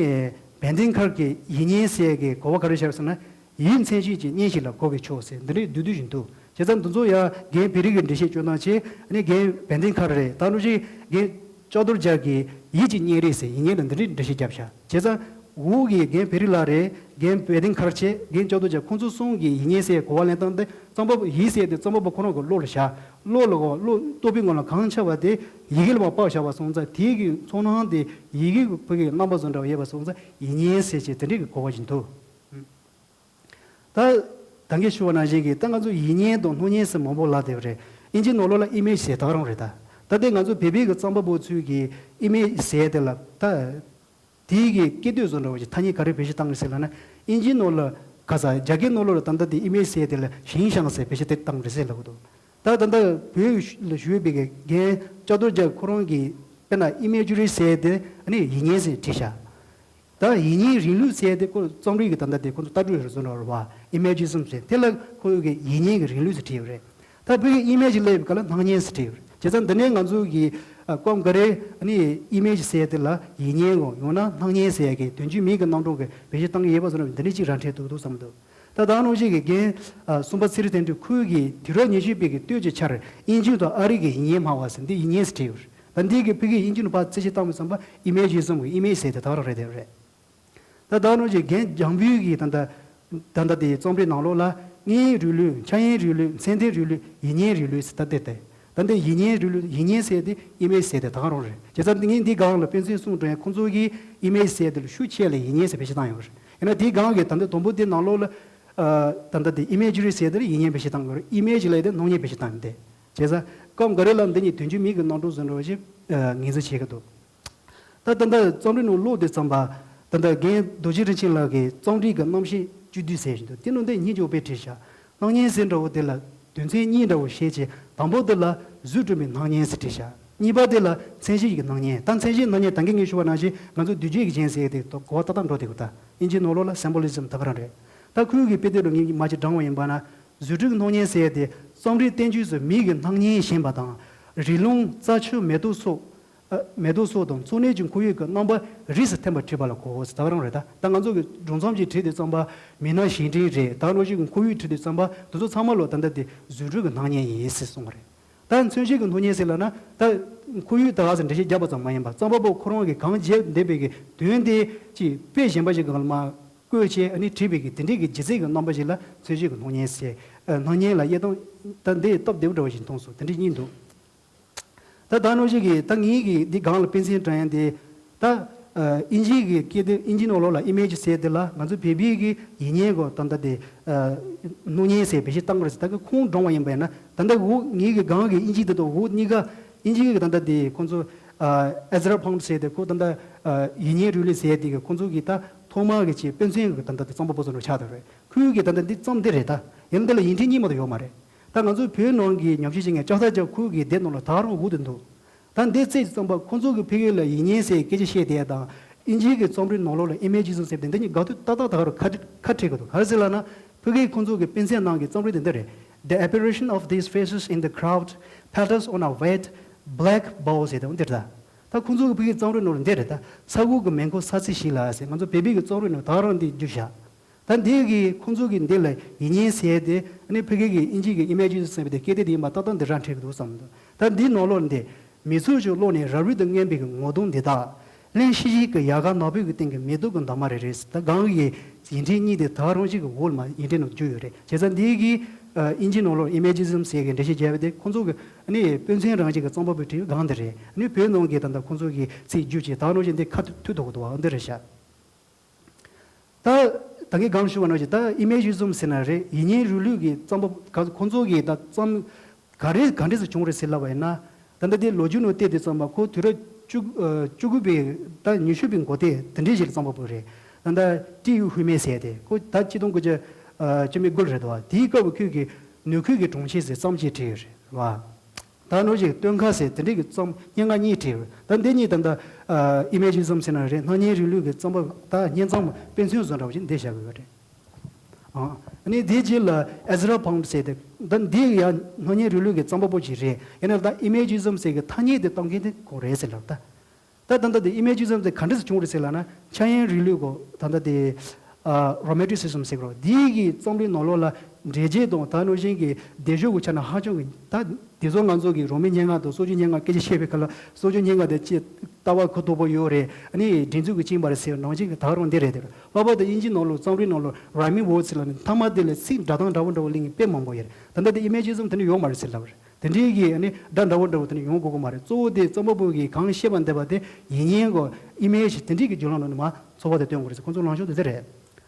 བན་དེན་ཁར་གྱི་ཡིད་བརྙན་ཟེར་གྱི་གོ་བ་ག་རེ་བཞག་ཟེར་ན། ཡིད་མཚན་བརྗོད་ཀྱི་བརྙན་ཞིག་ལ་གོ་གི་ཆོག་ཟེར་འདི་འདྲའི་བསྡུས་བསྡུས་བཞིན་འདུག་བྱས་ཙང་འདི་ཚོ་ཡང་རྒན་བེ་རི་གི་འགྲེལ་བཤད་སྤྱོད་སྟངས་བྱས་ཨ་ནི་རྒན་བན་དེན་ཁར་རེད། ད་ནང་བཞིན་རྒན་ལྕགས་རྡོར་རྒྱལ་གྱི་ཡིད་ཀྱི་བརྙན་རིས་ཟེར་ཡིད་བརྙན་ལ་འདི་འདྲའི་འགྲེལ་བཤད་བརྒྱབ་ཤག་བྱས་ཙང་འུ་གི་རྒན་བེ་རི་ལགས་རེད། རྒན་བན་དེན་ཁར་བྱས་རྒན་ལྕགས་རྡོར་རྒྱལ་ཁོང་ཚོ་གསུམ་གྱི་ཡིད་བརྙན་ཟེར་གོ་བ་ལེན་སྟངས་འདི་རྩོམ་པ་པོ་ཡིད་ཟེར་དེ་རྩོམ་པ་པོ་ཁོ་རང་གི་བློ་ལ་བཞག་བློ་ལ་གོ་བློ་རྟོག་པའི་ངོ་ལ་གང་འཆར་བ་དེ་ཡི་གེ་ལ་མར་ཕབ་བཞག་པ་སོང་ཙང་དེའི་གི་ཚོར་སྣང་དེ་ཡི་གེ་གི་ཕ་གི་རྣམ་པ་བཟོ་འདྲ་བ་ཡོད་པ་སོང་ཙང་ཡིད་བརྙན་ཟེར་བྱས་དེ་འདྲའི་གི་གོ་བ་ཞིག་འདུག་ད་ད་གིན་ཞུ་བ་ནང་བཞིན་གྱི་ད་ང་ཚོ་ཡིད་བརྙན་དང་སྣང་བརྙན་ཟེར་མང་པོ་ལབ་བསྡད་པ་རེད། ཨིན་ཇིའི་ནང་ལོགས་ལ་ཨི་མེ་ཇི་ཟེར་ད་ག་རང་རེད་ད། ད་ལྟའི་ང་ཚོ་བོད་པའི་གི་རྩོམ་པ་པོ་ཚོས་ཀྱི་ཨི་མེ་ཇི་ཟེར་དེ་ལ་ད་དེའི་གི་སྐད་དོད་བཟོ་འདྲ་བ་ཞིག་ཐ་སྙད་ག་རེ་བེད་སྤྱོད་བཏང་གི་ཟེར་ལབ་ན། ཨིན་ཇིའི་ནང་ལ་ག་ས་རྒྱ་སྐད་ནང་ལོགས་ལ་ད་ལྟ་དེ་ཨི་མེ་ཇི་ཟེར་དེ་ལ་ཞིང་ཤང་ཟེར་བེད་སྤྱོད་དེ་བཏང་རེད་ཟེར་ལབ་གི་འདུག་ད་ད་ལྟ་བོད་ལ་བཞུགས་པའི་གི་རྒན་ལྕགས་རྡོར་རྒྱལ་ཁོ་རང་གི་དཔེར་ན་ཨི་མེ་ཇི་རི་ཟེར་དེ་ཨ་ནི་ཡིད་བརྙན་ཟེར་བྲིས་ཤག་ད་ཡིད་བརྙན་རིང་ལུགས་ཟེར་དེ་ཁོ་རྩོམ་རིག་གི་ད་ལྟ་དེ་ཁོ་ཚོ་ལྟ་གྲུབ་རེ་བཟོ་འདྲ་བ་ཨི་མེ་ཇི་ཟམ་ཟེར་དེ་ལ་ཁོ་གི་ཡིད་བརྙན་གྱི་རིང་ལུགས་ཟེར་བྲིས་ཡོད་རེད། ད་བོད་ཀྱི་ཨི་མེ་ཇི་ལབ་པའི་སྐབས་ལ་སྣང་བརྙན་ཟེར་བྲིས་ཡོད་རེད། བྱས་ཙང་འདི་ནས་ང་ཚོ་གི་ཨ་སྐབས་འགའ་རེ་ཨ་ནི་ཨི་མེ་ཇི་ཟེར་དེ་ལ་ཡིད་བརྙན་འོ་ཡང་ན་སྣང་བརྙན་ཟེར་ཡ་གི་དོན་བརྗོད་མིང་གི་རྣམ་གྲངས་ཀྱི་བེད་སྤྱོད་བཏང་གི་ཡོད་པ་བཟོ་འདྲ་བ་འདི་འདྲ་ཅིག་ར་འཕྲོད་འདུག་འདུག་བསམ་འདུག་ད་ད་ནང་བཞིན་གྱི་རྒན་ཨ་གསུམ་པ་ཚེ་རིང་དོན་གྲུབ་ཁོས་ཀྱི་དུས་རབས་ཉི་ཤུ་པའི་གི་སྟོད་ཀྱི་ཆར་དབྱིན་ཇི་དང་ཨ་རི་གི་ཡིད་བརྙན་སྨྲ་བ་ཟེར་འདི་ཡིད་བརྙན་ཟེར་བྲིས་ཡོད་རེད། ད་འདི་གི་ཕ་གིའི་དབྱིན་ཇི་ནང་ཕར་རྩིས་ཞིབ་བཏང་བའི་བསམ་པ་ཨི་མེ་ཇི་ཟམ་གི་ཨི་མེ་ཇི་ཟེར་དེ་ད་ག་རང་རེད་དེ་རེད། ད་ད་ནང་བཞིན་རྒན་འཇམ་དཔལ་གྱི་ད་ལྟ་ད་ལྟ་དེའི་རྩོམ་རིག་ནང་ལོགས་ལ་སྙན་ཡིག་རིང་ལུགས་འཆར་ཡན་རིང་ལུགས་མཚན་ལྡན་རིང་ལུགས་ཡིད་བརྙན་རིང་ལུགས་ཟེར་ད་དེ་དེ་ད་ལྟ་ཡིད་བརྙན་རིང་ལུགས་ཡིད་བརྙན་ཟེར་དེ་ཨི་མེ་ཇི་ཟེར་དེ་ད་ག་རང་རེད། བྱས་ཙང་འདི་ངས་འདི་སྒང་ལ་དཔེ་མཚོན་གསུངས་འགྲོ་ཡང་ཁོང་ཚོ་གིས་ཨི་མེ་ཇི་ཟེར་དེ་ལ་ཤུགས་ཆེ་ལ་ཡིད་བརྙན་ཟེར་བེད་སྤྱོད་བཏང་ཡོད་རེད། ཡིན་ན་དེའི་སྒང་གི་ད་ལྟ་དང་པོ་དེ་ནང་ལོགས་ལ་ཨ་ད་ལྟ་དེ་ཨི་མེ་ཇི་རི་ཟེར་དེ་ལ་ཡིད་བརྙན་བེད་སྤྱོད་བཏང་ཡོད་རེད། ཨི་མེ་ཇི་ལབ་དེ་སྣང་བརྙན་བེད་སྤྱོད་བཏང་ཡོད་དེ། བྱས་ཙང་སྐབས་འགའ་རེ་ལ་འདི་གཉིས་དོན་བརྗོད་མིང་གི་རྣམ་གྲངས་བཟོ་འདྲ་བ་ཞིག་ངོས་འཛིན་བྱེད་ཀྱི་འདུག་ད་ད་ལྟ་རྩོམ་རིག་ནང་ཀློག་དུས་ཙམ་པ་ད་ལྟ་རྒན་རྡོ་རྗེ་རིན་ཆེན་ལགས་ཀྱིས་རྩོམ་རིག་གི་རྣམ་གཞག་བཅུད་བསྡུས་ཟེར་བཞིན་འདུག་དེ་ནང་དེ་སྙིང་རྗེ་པོ་དཔེ་བྲིས་ཤག་སྣང་བརྙན་ཟེར་འདྲ་བོ་དེ་ལ་དོན་ཚན་གཉིས་འདྲ་བོ་བཤད་ཅིང་དང་པོ་དེ་ལ་གཟུགས་སྒྲོན་མའི་སྣང་བརྙན་ཟེར་བྲིས་ཤག་གཉིས་པ་དེ་ལ་མཚན་གཞི་ཡི་སྣང་བརྙན། ད་མཚན་གཞི་སྣང་བརྙན་ད་གིན་ངས་ཞུ་བ་ནང་བཞིན་ང་ཚོ་བསྡུས་བརྗོད་ཀྱི་རྒྱན་ཟེར་དེ་གོ་བ་ཏག་ཏག་འགྲོ་དེ་གོ་ད་ཨིན་ཇིའི་ནང་ལོགས་ལ་སིམ་བྷོ་ལི་ཛམ་ད་ག་རང་རེད། ད་ཁོའི་གི་དཔེ་དེབ་ལ་ངས་མ་ཅིག་དྲངས་པ་ཡིན་པ་ན་གཟུགས་སྒྲོན་གྱི་སྣང་བརྙན་ཟེར་དེ་རྩོམ་རིག་བསྟན་བཅོས་སུ་མིག་གི་སྣང་བརྙན་ཞེན་པ་དང་རི་ཀླུང་རྩྭ་ཆུ་མེ་ཏོག་སོགས། ཨ་མེ་ཏོག་སོགས་དང་ཚོགས་གནས་ཀྱི་ཁོར་ཡུག་གི་རྣམ་པ་རིས་སུ་འཐེན་པ་བྲིས་པ་ལ་གོ་ཟེར་ད་ག་རང་རེད། ད་ད་ང་ཚོ་གི་སྒྲུང་རྩོམ་ཅིག་བྲིས་དུས་ཙམ་པ་མི་སྣ་གཞན་འདྲེན་རེད། ད་ནང་བཞིན་གྱི་ཁོར་ཡུག་བྲིས་དུས་ཙམ་པ་དེ་ཚོ་ཚང་མ་ལོ་ད་ལྟ་དེ་གཟུགས་སྒྲོན་གྱི་སྣང་བརྙན་ཡིན་ཟེར་གསུངས་པ་རེད། ད་མཚོན་བྱེད་ཀྱི་སྣང་བརྙན་ཟེར་ལབ་ན་ད་ཁོར་ཡུག་ད་ག་ཟེར་འགྲེལ་བཤད་བརྒྱབ་པ་ཙམ་མ་ཡིན་པར་རྩོམ་པ་པོ་ཁོ་རང་གིས་གང་བརྗོད་འདོད་པའི་གི་དོན་དེ་ཅིག་དཔེ་གཞན་པ་ཞིག་གི་ངང་ལ་མར་ བཀོད་བྱས་ཨ་ནི་བྲིས་པའི་གི་དེ་འདྲའི་གི་ལྗིད་ཚད་ཀྱི་རྣམ་པ་ཞིག་ལ་མཚོན་བྱེད་ཀྱི་སྣང་བརྙན་ཟེར། ཨ། སྣང་བརྙན་ལ་དབྱེ་སྟངས་ད་འདི་སྟབས་བདེ་པོ་འདྲ་བ་ཞིག་མཐོང་སོང་། དེ་འདྲ་གཉིས་འདུག་ད་ད་ནོ་ཞིག་གིས་ད་ངེད་ཀྱིས་འདི་སྒང་ལ་དཔེ་མཚོན་དྲངས་ཡ་འདི། ད་ཨ་ཨིན་ཇིའི་གི་སྐད་དེ་ཨིན་ཇི་ནང་ལོགས་ལ་ཨི་མེ་ཇི་ཟེར་དེ་ལ་ང་ཚོ་བོད་པའི་གི་ཡིད་བརྙན་གོ་ད་ད་དེ་ཨ་སྣང་བརྙན་ཟེར་བེད་སྤྱོད་བཏང་གི་རེད་ཟེར། ད་གི་ཁུངས་དྲངས་པ་ཡིན་པ་ཡིན་ན། ད་ད་འོ་ངེད་ཀྱི་སྒང་གི་ཨིན་ཇི་དེ་དང་འོ་གཉིས་ཀ་ཨིན་ཇི་གི་ད་ད་དེ་ཁོང་ཚོ་ཨ་ཨེ་ཛི་ར་ཕའུན་ཌི་ཟེར་དེ་ཁོ་ད་ད་ཨ་ཡིད་བརྙན་རིག་གློག་ཟེར་དེ་གི་ཁོང་ཚོ་གི་ད་ཐོག་མ་གི་ཆེད་དཔེ་མཚོན་གི་ད་ད་དེ་རྩོམ་པ་པོ་ཚོ་ནང་ཆགས་བསྡད་རེད། ཁོའི་གི་ད་ད་འདི་རྩོམ་འདི་རེད། ད་ཡིན་ན་འདི་ལ་ཡིག་ཕྲེང་གཉིས་མ་གཏོགས་ཡོད་མ་རེད། ད་ང་ཚོའི་བོད་ནང་གི་ཉམས་ཞིབ་བྱེད་མཁན་ལྕགས་ཐར་རྒྱལ་ཁོའི་གི་དེབ་ནང་ལ་ད་རུང་འུ་དེ་འདུག་ད་འདི་རྩིས་ཙམ་པ་ཁོང་ཚོ་གི་ཕ་གི་ལ་ཡིད་བརྙན་ཟེར་སྐད་ཆ་བཤད་དེ་དང་། ཨིན་ཇིའི་གི་རྩོམ་རིག་ནང་ལོགས་ལ་ཨི་མེ་ཇི་ཟམ་ཟེར་དེ་འདི་གཉིས་དགག་དུས་ཏག་ཏག་ད་ག་རུ་ཁ་ཁ་བྲལ་གི་འདུག་ག་རེ་ཟེར་ལབ་ན། ཕ་གིའི་ཁོང་ཚོ་གི་དཔེ་མཚོན་ནང་གི་རྩོམ་རིག་དེ་འདི་རེད། The apparition of these faces in the crowd patters on a wet black bow ཟེར་དེ་འདི་རེད། ད་ཁོང་ཚོ་གི་ཕ་གིའི་རྩོམ་རིག་ནང་ལ་འདི་རེད། ད་ས་ཁུག་གི་མེ་འཁོར་ས་ཚིགས་ཤིག་ལ་ཟེར། ང་ཚོ་བོད་པའི་གི་རྩོམ་རིག་ནང་ད་རུང་འདི་བསྒྱུར་བཞག་ད་འདི་གི་ཁོང་ཚོ་གི་འདི་ལ་ཡིད་བརྙན་ཟེར་དེ་ཨ་ནི་ཕ་གི་གི་ཨིན་ཇི་གི་ཨི་མེ་ཇི་ཟེར་བ་དེ་སྐད་དེ་དེ་ཡིན་པ་ཏག་ཏག་འདི་རང་འཁྲིད་གི་འདུག་བསམ་འདུག་ད་འདི་ནང་ལོགས་འདི་མི་ཚོགས་ཀྱི་ཀློང་ནས་རབ་རིབ་ཏུ་མངོན་པའི་གི་ངོ་གདོང་འདི་དག་གླིང་ཤེལ་གྱི་ཡལ་ག་ནག་པོའི་གི་སྟེང་གི་མེ་ཏོག་གི་འདབ་མ་རེ་རེ། ད་སྒང་གི་ཡིག་ཕྲེང་གཉིས་དེ་ད་རང་བཞིན་གྱི་འོག་ལ་མར་ཡིག་ཕྲེང་ནང་བསྒྱུར་ཡོད་རེད། བྱས་ཙང་འདི་གི་ཨ་ཨིན་ཇི་ནང་ལོགས་ཨི་མེ་ཇི་ཟམ་ཟེར་གི་འགྲེལ་བཤད་བརྒྱབ་པ་དེ་ཁོང་ཚོ་གི་ཨ་ནི་དཔེ་མཚོན་རང་བཞིན་གྱི་རྩོམ་པ་པོས་བྲིས་པའི་སྒང་འདི་རེད། ཨ་ནི་བོད་ནང་གི་ད་ལྟ་ཁོང་ཚོ་གི་ཚིག་བསྒྱུར་བྱས་ད་རང་བཞིན་འདི་ཁ་ཐུག་ཐུག་ཐུག་གི་འདུག་བ་འདི་རེད་ཤག་ད་ད་གིན་སྒང་ཞུས་པ་ནང་བཞིན་ད་ཨི་མེ་ཇི་ཟམ་ཟེར་ན་རེད། ཡིད་བརྙན་རིག་གློག་གི་རྩོམ་པ་ག་ཁོང་ཚོ་གི་ད་རྩོམ་ག་རེ་ག་འདྲས་སུ་བྱུང་རེད་ཟེར་ལབ་པ་ཡིན་ན། ད་ལྟ་དེ་ལོ་རྒྱུས་ནང་བལྟས་དུས་ཙམ་པ་ཁོ་དུས་རབས་བཅུ་ཨ་བཅུ་དགུ་པའི་ད་ཉི་ཤུ་པའི་འགོ་སྟོད་དེ་འདྲའི་ཞིག་ལ་རྩོམ་པ་པོ་རེད། ད་ལྟ་ཀྲི་ཡུ་ཧུའེ་མེ་ཟེར་དེ་ཁོ་ད་ཆིག་སྟོང་དགུ་བརྒྱ་ཨ་བཅུ་མེད་དགུ་ལ་རེད་དོ། དེའི་སྐབས་ཁོས་གི་ནུབ་ཁུལ་གྱི་གྲོང་ཁྱེར་ཟེར་རྩོམ་ཅིག་བྲིས་ཡོད་རེད་བ། ད་ནོར་གྱི་སྟོན་ཁ་ཟེར་དེ་འདྲའི་གི་རྩོམ་སྙན་ངག་གཉིས་བྲིས་ཡོད། ད་འདི་གཉིས་ད་ལྟ་ཨ་ཨི་མེ་ཇི་ཟམ་ཟེར་ན་རེད། སྣང་བརྙན་རིག་གློག་གི་རྩོམ་པ་ད་སྙན་རྩོམ་དཔེ་མཚོན་བཟོ་འདྲ་བ་ཞིག་འདི་བཞག་གི་ཡོད་རེད། ཨ་ནི་དེའི་རྗེས་ལ་ཨེ་ཛི་ར་ཕའུན་ཌི་ཟེར་དེ་ད་འདི་ཡང་སྣང་བརྙན་རིག་གློག་གི་རྩོམ་པ་པོ་ཞིག་རེད། ཡིན་ན་ད་ཨི་མེ་ཇི་ཟམ་ཟེར་གི་ཐ་སྙད་དེ་གཏོང་མཁན་དེ་ཁོ་རེད་ཟེར་ལབ་ད། ད་ད་ལྟ་དེ་ཨི་མེ་ཇི་ཟམ་དེ་ག་འདྲས་སུ་བྱུང་རེད་ཟེར་ལབ་ན། འཆར་ཡན་རིག་གློག་གོ་ད་ལྟ་དེ་ཨ་རོ་མན་ཊི་སི་ཟམ་ཟེར་གི་རོ། འདི་གི་རྩོམ་རིག་ནང་ལོགས་ལ་འགྲེལ་བྱེད་དང་ད་ནང་བཞིན་གྱི་སྡེབ་སྦྱོར་གྱི་ཆ་ནས་ཧ་ཅང་གི་ད་དེ་ཚོ་ང་ཚོ་གི་རོ་མའི་སྙན་ངག་དང་སོག་ཆུའི་སྙན་ངག་སྐད་ཆ་བཤད་པའི་ཁ་ལ་སོག་ཆུའི་སྙན་ངག་དེ་ཅི་ལྟ་བ་གུ་དོག་པོ་ཡོད་རེད། ཨ་ནི་སྒྲིག་འཛུགས་ཀྱི་བཅིངས་པ་རེད་ཟེར་ནང་བཞིན་གྱི་ད་རུང་འདི་རེད་དེ། ལྷག་པར་དུ་དབྱིན་ཇི་ནང་ལོགས་རྩོམ་རིག་ནང་ལོགས་རའི་མིང་ཝར་ཌི་ཟེར་ལབ་ནས་མཐའ་མ་དེ་ལ་ཚིག་སྒྲ་གདངས་འདྲ་བོ་འདྲ་བོ་གླེང་མཁན་དཔེ་མང་པོ་ཡོད་རེད། ད་ལྟ་དེ་ཨི་མེ་ཇི་ཟམ་དེ་འདྲ་ཡོད་མ་རེད་ཟེར་ལབ་རེད། དེ་འདྲའི་གི་ཨ་ནི་སྒྲ་འདྲ་བོ་འདྲ་བོ་དེ་ནི་ཡོང་དགོས་ཀྱི་མ་རེད། གཙོ་བོ་དེ་རྩོམ་པ་པོ་གིས་གང་བཤད་པ་འདེབས་པ་དེ་ཡིན་ཡིན་གོ་ཨི་མེ་ཇི་དེ་འདྲའི་གི་བརྒྱུད་ལམ་ནང་ནས་མར་ཚོར་བ་དེ་སྟོན་དགོས་རེད་ཟེར། ཁོང་ཚོ་ལངས་ཕྱོགས་དེ་དེ་རེད།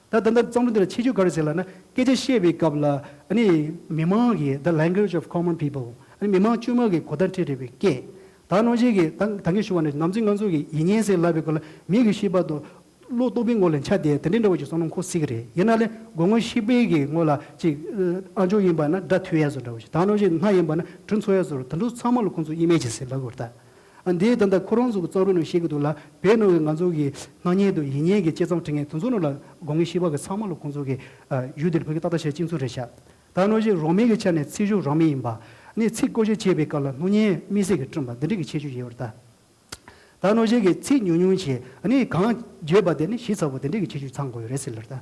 ད་ད་ལྟ་རྩོམ་རིག་འདི་ལ་ཁྱད་ཆོས་ག་རེ་ཟེར་ལབ་ན། སྐད་ཆ་བཤད་པའི་སྐབས་ལ་ཨ་ནི་མི་མང་གི་the language of common people ཨ་ནི་མི་མང་དཀྱུས་མ་གི་གོ་བརྡ་འཕྲོད་བསྡད་པའི་སྐད། ད་ནང་བཞིན་གི་ད་ད་གིན་ཞུ་བ་ནི་ནམ་རྒྱུན་ང་ཚོ་གི་ཡིན་ཡིན་ཟེར་ལབ་པའི་སྐབས་ལ་མི་གི་ཤེས་པ་དང་བློ་རྟོག་པའི་ངོ་ལ་འཆར་བསྡད་དེ་འདྲའི་འདྲ་བོ་ཅིག་བསམ་བློ་འཁོར་སྲིད་ཀྱི་རེད། ཡིན་ན་ལས་སྒོ་ངའི་ཤེས་པའི་གི་ངོ་ལ་ཅིག་ཨ་མཆོག་ཡིན་པ་ན་སྒྲ་ཐོས་ཡ་བཟོ་འདྲ་བོ་ཞིག་ད་ནང་བཞིན་སྣ་ཡིན་པ་ན་དྲི་ཚོར་ཡ་བཟོ་འདྲ་དེ་ཚོ་ཚང་མ་ལ་ཁོང་ཚོ་ཨི་མེ་ཇི་ཟེར་ལབ་དགོས་རེད་ད། ཨ་འདིའི་ད་ལྟ་ཁོ་རང་ཚོ་གི་རྩོམ་རིག་ནང་བཤད་ཀྱི་འདུག་ལ། བོད་ནང་གི་ང་ཚོ་གི་སྣང་བརྙན་དང་ཡིན་ཡིན་གྱི་དཔྱད་རྩོམ་བྲིས་མཁན་དེ་ཚོ་ནང་ལ་སྒོ་ངའི་ཤེས་པ་གི་ཚང་མ་ལ་ཁོང་ཚོ་གི་ཨ་ཡུལ་དེར་ཕ་གི་ཏག་ཏག་བྱས་གཅིག་མཚུངས་རེད་ཤག་ད་ནང་བཞིན་རང་མིང་གི་ཆ་ནས་ཚིག་སྦྱོར་རང་མིང་ཡིན་པ། ཨ་ནི་ཚིག་བཀོལ་སྤྱོད་བྱེད་པའི་སྐབས་ལ་སྣང་བརྙན་དམིགས་བསལ་གྱིས་བསྐྲུན་པ་འདི་འདྲ་གི་ཁྱད་ཆོས་ཡོད་རེད་ད། ད་ནང་བཞིན་གྱི་ཚིག་ཉུང་ཉུང་བྱས་ཨ་ནི་གང་བརྗོད་པ་དེ་ནི་ཞིབ་ཚགས་པོ་དེ་འདྲ་གི་ཁྱད་ཆོས་ཚང་དགོས་ཡོད་རེད་ཟེར་ལབ་ད།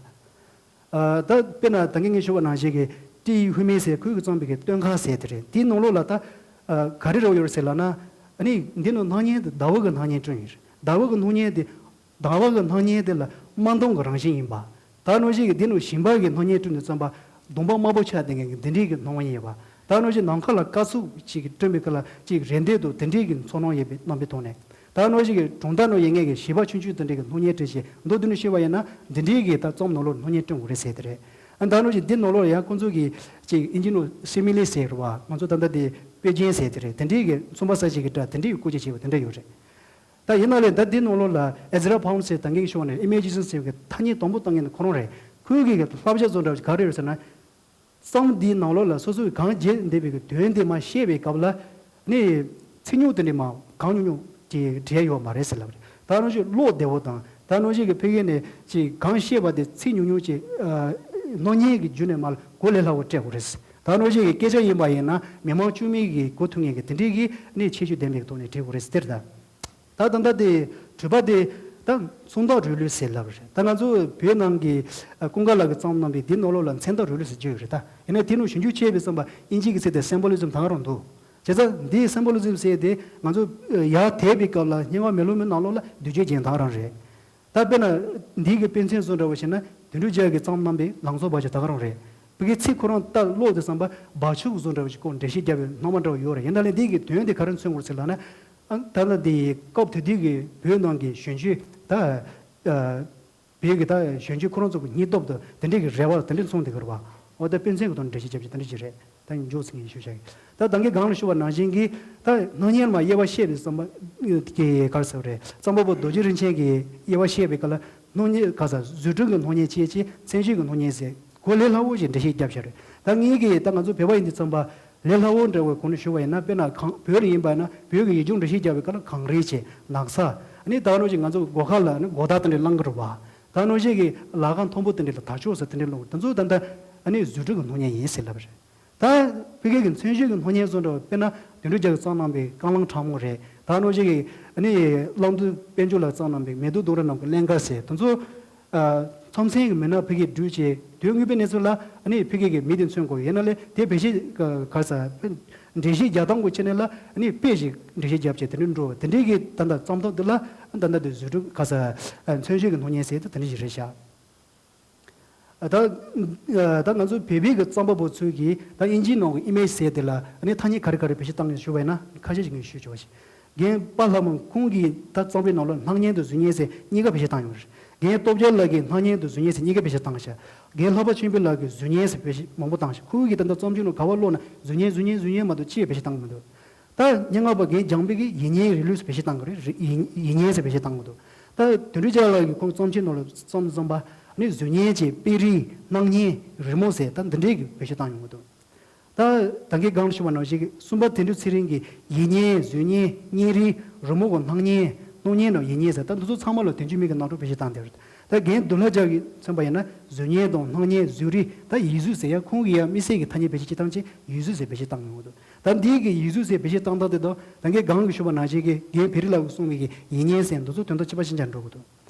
ཨ་ད་དཔེར་ན་ད་གིན་ངས་ཞུས་པ་ནང་བཞིན་གྱི་ཀྲི་ཡི་ཧུའེ་མེ་ཟེར་ཁོས་ཀྱིས་རྩོམ་པའི་གི་སྟོན་ཁ་ཟེར་དེ་རེད། དེའི་ནང་ལོགས་ལ་ད་ཨ་ག་རེ་རེད་ཡོད་རེད་ཟེར་ལབ་ན། ཨ་ནི་འདི་ནང་སྣང་བརྙན་དེ་ཟླ་བ་གི་སྣང་བརྙན་བསྐྲུན་ཡོད་རེད། ཟླ་བ་གི་སྣང་བརྙན་དེ་ཟླ་བ་གི་སྣང་བརྙན་དེ་ལ་དམར་མདངས་ཀྱི་རང་བཞིན་ཡིན་པ། ད་ནང་བཞིན་གྱི་འདི་ནང་ཞིང་པ་གི་སྣང་བརྙན་བསྐྲུན་ནས་བརྩམས་པ་གདོང་པ་དམར་པོ་ཆགས་བསྡད་མཁན་གྱི་འདི་འདྲའི་གི་སྣང་བ་ཡིན་པ། ད་ནང་བཞིན་ནམ་མཁའ་ལ་སྐར་ཚོགས་ཅིག་བསྐྲུན་པའི་སྐབས་ལ་ཅིག་རེ་འདོད་དང་དེ་འདྲའི་གི་ཚོར་སྣང་ཡོད་པའི་རྣམ་པའི་ཐོག་ནས། ད་ནང་བཞིན་གྱི་གྲོང་རྡལ་ནང་ཡོད་མཁན་གྱི་བྱིས་པ་ཆུང་ཆུང་དེ་འདྲའི་གི་སྣང་བརྙན་བྲིས་བྱས་མདོར་བསྡུས་ནས་བཤད་པ་ཡིན་ན་འདི་འདྲའི་གི་ད་རྩོམ་ནང་ལོགས་སྣང་བརྙན་བསྐྲུན་དགོས་རེད་ཟེར་དེ་རེད། ཨ་ད་ནང་བཞིན་འདི་ནང་ལོགས་ཡང་ཁོང་ཚོ་གིས་ཅིག་ཨིན་ཇི་ནང་སི་མི་ལེ་ཟེར་བ་ང་ཚོ་ད་ལྟ་དེ་དཔེ་རྒྱན་ཟེར་དེ་རེད། དེ་འདྲའི་གི་མཚུངས་པ་གསལ་བྱེད་ཀྱི་སྒྲ་དེ་འདྲའི་གི་བཀོལ་སྤྱོད་བྱས་པ་དེ་འདྲ་ཡོད་རེད། ད་ཡིན་ན་ལས་ད་འདི་ནང་ལོགས་ལ་ཨེ་ཛི་ར་ཕའུན་ཌི་ཟེར་ད་གིན་ཞུས་པ་ནས་ཨི་མེ་ཇི་ཟམ་ཟེར་བའི་ཐ་སྙད་དང་པོ་བཏང་མཁན་ནི་ཁོ་རང་རེད། ཁོའི་གི་བསླབ་བྱ་བཟོ་འདྲ་བ་ག་རེ་རེད་ཟེར་ན། རྩོམ་འདིའི་ནང་ལོགས་ལ་སོ་སོས་གང་བརྗོད་འདོད་པའི་གི་དོན་དེ་མར་བཤད་པའི་སྐབས་ལ་ནི་ཚིག་ཉུང་དེ་འདྲ་མར་གང་ཉུང་ཉུང་ཅིག་བྲིས་ཡོད་མ་རེད་ཟེར་ལབ་རེད། ད་ནང་བཞིན་ཀློག་བདེ་བོ་དང་ད་ནང་བཞིན་གི་ཕ་གི་ནས་ཅིག་གང་བཤད་པ་དེ་ཚིག་ཉུང་ཉུང་ཅིག་ཨ་སྣང་བརྙན་གྱི་བརྒྱུད་ནས་མར་གོ་ལས་སླ་བོ་སྤྲད་དགོས་རེད། ད་ནང་བཞིན་གི་སྐད་ཆ་ཡིན་པ་ཡིན་ན་མི་མང་དཀྱུས་མའི་གི་གོ་ཐུབ་མཁན་གི་དེ་འདྲའི་གི་ནི་ཁྱད་ཆོས་ལྡན་པའི་ཐོག་ནས་བྲིས་དགོས་རེད་ཟེར་ད། ད་ད་ལྟ་དེ་གྲུབ་པ་དེ་ད་མཚོན་རྟགས་རིགས་ལུས་ཟེར་ལབ་རེད། ད་ང་ཚོ་བོད་ནང་གི་ཨ་ཀུན་དགའ་ལགས་ཀྱིས་བརྩམས་གནང་བའི་འདི་ནང་ལོགས་ལ་མཚན་རྟགས་རིགས་ལུས་ཟེར་བརྗོད་ཡོད་རེད། ད་ཡིན་ན་དེ་ནང་ཞིབ་འཇུག་བྱས་པའི་བསམ་པ་ཨིན་ཇི་གི་ཚིག་དེ་སིམ་བྷོ་ལི་ཛིམ་ད་ག་རང་འདུག་བྱས་ཙང་འདིའི་སིམ་བྷོ་ལི་ཛིམ་ཟེར་དེ་ང་ཚོ་ཡར་དེད་པའི་སྐབས་ལ་སྙན་ངག་མེ་ལོང་མའི་ནང་ལོགས་ལ་བསྡུས་བརྗོད་ཅན་ད་ག་རང་རེད། ད་དཔེར་ན་འདི་གི་དཔེ་མཚོན་བཟོ་འདྲ་བོ་བྱས་ན་དོན་གྲུབ་རྒྱལ་གྱིས་བརྩམས་གནང་པའི་ལང་ཚོ་བ་ཅིག་ད་ག་རང་རེད། ཕ་གིའི་ཚིག་ཁོ་རང་ལྟ་ཀློག་དུས་ཙམ་པ་བ་ཕྱུགས་བཟོ་འདྲ་བོ་ཞིག་ཁོ་འགྲེལ་བཤད་རྒྱབ་པའི་སྣང་བ་འདྲ་བོ་ཡོད་རེད། ཡིན་ན་ལས་འདི་གི་དོན་དེ་ག་རེ་མཚོན་དགོས་རེད་ཟེར་ལབ་ན། ཨ་ད་ལྟ་འདི་སྐབས་དེ་དུས་ཀྱི་བོད་ནང་གི་གཞོན་སྐྱེས་ད་ཨ་བོད་ཀྱི་ད་གཞོན་སྐྱེས་ཁོ་རང་ཚོ་གི་སྙིང་སྟོབས་དང་དེ་འདྲས་ཀྱི་རེ་བ་དེ་འདྲས་མཚོན་བསྡད་ཀྱི་རེད་བ། འོ་ད་དཔེ་མཚོན་གྱི་ཐོག་ནས་འགྲེལ་བཤད་རྒྱབ་ཀྱི་དེ་འདྲས་ཅིག་རེད། ད་མགྱོགས་ཙམ་ཞུ་བྱ་གི། ད་ད་གིན་སྒང་ལ་ཞུ་བ་ནང་བཞིན་གྱི་ད་སྣང་བརྙན་མ་དབྱེ་བ་བཤད་པའི་བསམ་པ་གི་ག་རེ་ཟེར་བ་རེད། རྩོམ་པ་པོ་རྡོ་རྗེ་རིན་ཆེན་གྱིས་དབྱེ་བ་བཤད་པའི་སྐབས་ལ་སྣང་བརྙན་ག་ས་བཟོ་སྐྲུན་གྱི་སྣང་བརྙན་བྱས་ཅིང་མཚན་བརྗོད་ཀྱི་སྣང་བརྙན་ཟེར་གོ་ལས་སླ་བོ་ཞིག་འགྲེལ་བཤད་བརྒྱབ་བཞག་རེད། ད་ངེད་ཀྱིས་ད་ང་ཚོ་བོད་པ་ཡིན་དུས་ཙམ་པ་ལས་སླ་བོ་འདྲ་བོའི་གོང་ནས་ཞུ་བ་ཡིན་ན། དཔེར་ན་གང་བོད་ལ་ཡིན་པ་ཡིན་ན་བོད་ཀྱི་ཡུལ་ལྗོངས་འགྲེལ་བཤད་རྒྱག་པའི་སྐབས་ལ་གངས་རི་བྱས། ནགས་ཚལ། ཨ་ནི་ད་ནོ་ཞིག་ང་ཚོ་སྒོ་ཁ་ལ་ཨ་ནི་སྒོ་ཐག་དེ་འདྲ་བླང་གི་རེད་བ། ད་ནོ་ཞིག་གི་ལ་ཁང་མཐོན་པོ་དེ་འདྲ་ལ་དར་ལྕོག་ཟེར་དེ་འདྲ་བླུགས། དེ་ཚོ་ད་ལྟ་ཨ་ནི་བཟོ་སྐྲུན་གྱི་སྣང་བརྙན་ཡིན་ཟེར་ལབ་པ་རེད། ད་ཕ་གི་གི་མཚན་བརྗོད་ཀྱི་སྣང་བརྙན་བཟོ་འདྲ་བ། དཔེར་ན་དོན་གྲུབ་རྒྱལ་གྱིས་བརྩམས་གནང་པའི་རྐང་ལམ་ཕྲ་མོ་རེད། ད་ནོ་ཞིག་གི་ཨ་ནི་གླང་དོས་དཔལ་འབྱོར་ལགས་བརྩམས་གནང་པའི་མེ་ཏོག་ལྡུམ་ར་ནང་གི་ཀླན་ཀ་ཟེར་དེ་ཚོ། ཨ་མཚམས་མཚན་གྱི་མི་སྣ་ཕ་གིར་བསྒྲུགས་བྱས། དོན་དངོས་པོའི་གནས་ཚུལ་ལ་ཨ་ནི་ཕ་གི་གི་མི་དེ་མཚོན་དགོས། ཡིན་ན་ལས་དེ་བེད་སྤྱོད་ག་རེ་ཟེར་འགྲེལ་བཤད་རྒྱག་སྟངས་ཀྱི་ཆ་ནས་ལ་ཨ་ནི་དཔེ་ཞིག་འགྲེལ་བཤད་རྒྱབ་བྱས་དེ་འདྲ་འགྲོ་བ་དེ་འདྲའི་གི་ད་ལྟ་བརྩམས་ཐབས་འདི་ལ་ད་ལྟ་དེ་བཟོ་སྐྲུན་ག་རེ་ཟེར་མཚན་བརྗོད་ཀྱི་སྣང་བརྙན་ཟེར་དེ་དེ་འདྲ་ཞིག་རེད་ཤག་ཨ་ད་ཨ་ད་ང་ཚོ་བོད་པའི་གི་རྩོམ་པ་པོ་ཚོས་ཀྱིས་ད་དབྱིན་ཇིའི་ནང་གི་ཨི་མེཇ་ཟེར་དེ་ལ་ཨ་ནི་ཐ་སྙད་ག་རེ་ག་རེ་བེད་སྤྱོད་བཏང་ཡོད་ཞུ་བ་ཡིན་ན་ཁ་ཤས་ཤིག་ངས་ཞུ་ཆོག་པ་ཞིག་རྒན་པཱ་ལྷ་མོ་ཁོང་གིས་ད་རྩོམ་རིག་ནང་ལ་སྣང་བརྙན་དང་གཟུགས་བརྙན་ཟེར་གཉིས་ཀ་བེད་སྤྱོད་བཏང་ཡོང་རེད། རྒན་སྟོབས་རྒྱལ་ལགས་ཀྱིས་སྣང་བརྙན་དང་གཟུགས་བརྙན་ཟེར་གཉིས་ཀ་བེད་སྤྱོད་བཏང་ཤག་རྒན་ལྷག་པ་ཆོས་འཕེལ་ལགས་ཀྱིས་གཟུགས་བརྙན་ཟེར་བེད་སྤྱོད་མང་པོ་བཏང་ཤག་ཁོང་གིས་ད་ལྟ་རྩོམ་ཆུང་ནང་ག་པར་ཀློག་ན་གཟུགས་བརྙན་གཟུགས་བརྙན་གཟུགས་བརྙན་མ་གཏོགས་ཅི་ཡང་བེད་སྤྱོད་བཏང་གི་མི་འདུག་ད་སྙན་ངག་པ་རྒན་འཇམ་དཔལ་གྱིས་ཡིད་བརྙན་རིང་ལུགས་སུ་བེད་སྤྱོད་བཏང་གི་རེད། རི་ཡིད་ཡིད་བརྙན་ཟེར་བེད་སྤྱོད་བཏང་གི་འདུག་ད་དོན་གྲུབ་རྒྱལ་ལགས་ཀྱིས་ཁོང་རྩོམ་ཆེན་ནང་ལ་རྩོམ་རྩོམ་པ་ནི་གཟུགས་བརྙན་གྱི་དཔེ་རིས་སྣང་བརྙན་རི་མོ་ཟེར་ད་འདི་འདྲས་ཀྱི་བེད་སྤྱོད་བཏང་ཡོང་གི་འདུག་ད་ད་གིན་སྒང་ལ་ཞུས་པ་ནང་བཞིན་གསུམ་པ་དོན་གྲུབ་ཚེ་རིང་གིས་ཡིད་བརྙན་གཟུགས་བརྙན་བརྙན་རིས་རི་མོ་གི་སྣང་བརྙན་སྣང་བརྙན་ནང་ཡིད་བརྙན་ཟེར་ད་འདི་ཚོ་ཚང་མ་ལ་དོན་གཅིག་མིང་གི་ནང་དུ་བེད་སྤྱོད་བཏང་སྟེ་རེད། ད་རྒན་དུག་ལྷ་རྒྱལ་གྱིས་མཚོན་པ་ཡིན་ན་གཟུགས་བརྙན་དང་སྣང་བརྙན་གཟུགས་རིས་ད་ཡིག་གཟུགས་ཟེར་ཡ་ཁོང་གིས་ཡ་དམིགས་བསལ་གྱི་ཐ་སྙད་བེད་སྤྱོད་བྱེད་སྟངས་ཅིག་ཡིག་གཟུགས་ཟེར་བེད་སྤྱོད་བཏང་ཡོང་གི་འདུག་ད་འདི་གི་ཡིག་གཟུགས་ཟེར་བེད་སྤྱོད་བཏང་སྟངས་དེ་དང་ད་གིན་སྒང་གི་ཞུས་པ་ནང་བཞིན་གྱི་རྒན་བེ་རི་ལགས་ཀྱིས་གསུངས་པའི་གི་ཡིད་བརྙན་ཟེར་འདི་ཚོ་དོན་དག་གཅིག་པ་གཅིག་རྐྱང་འགྲོ་གི་འདུག་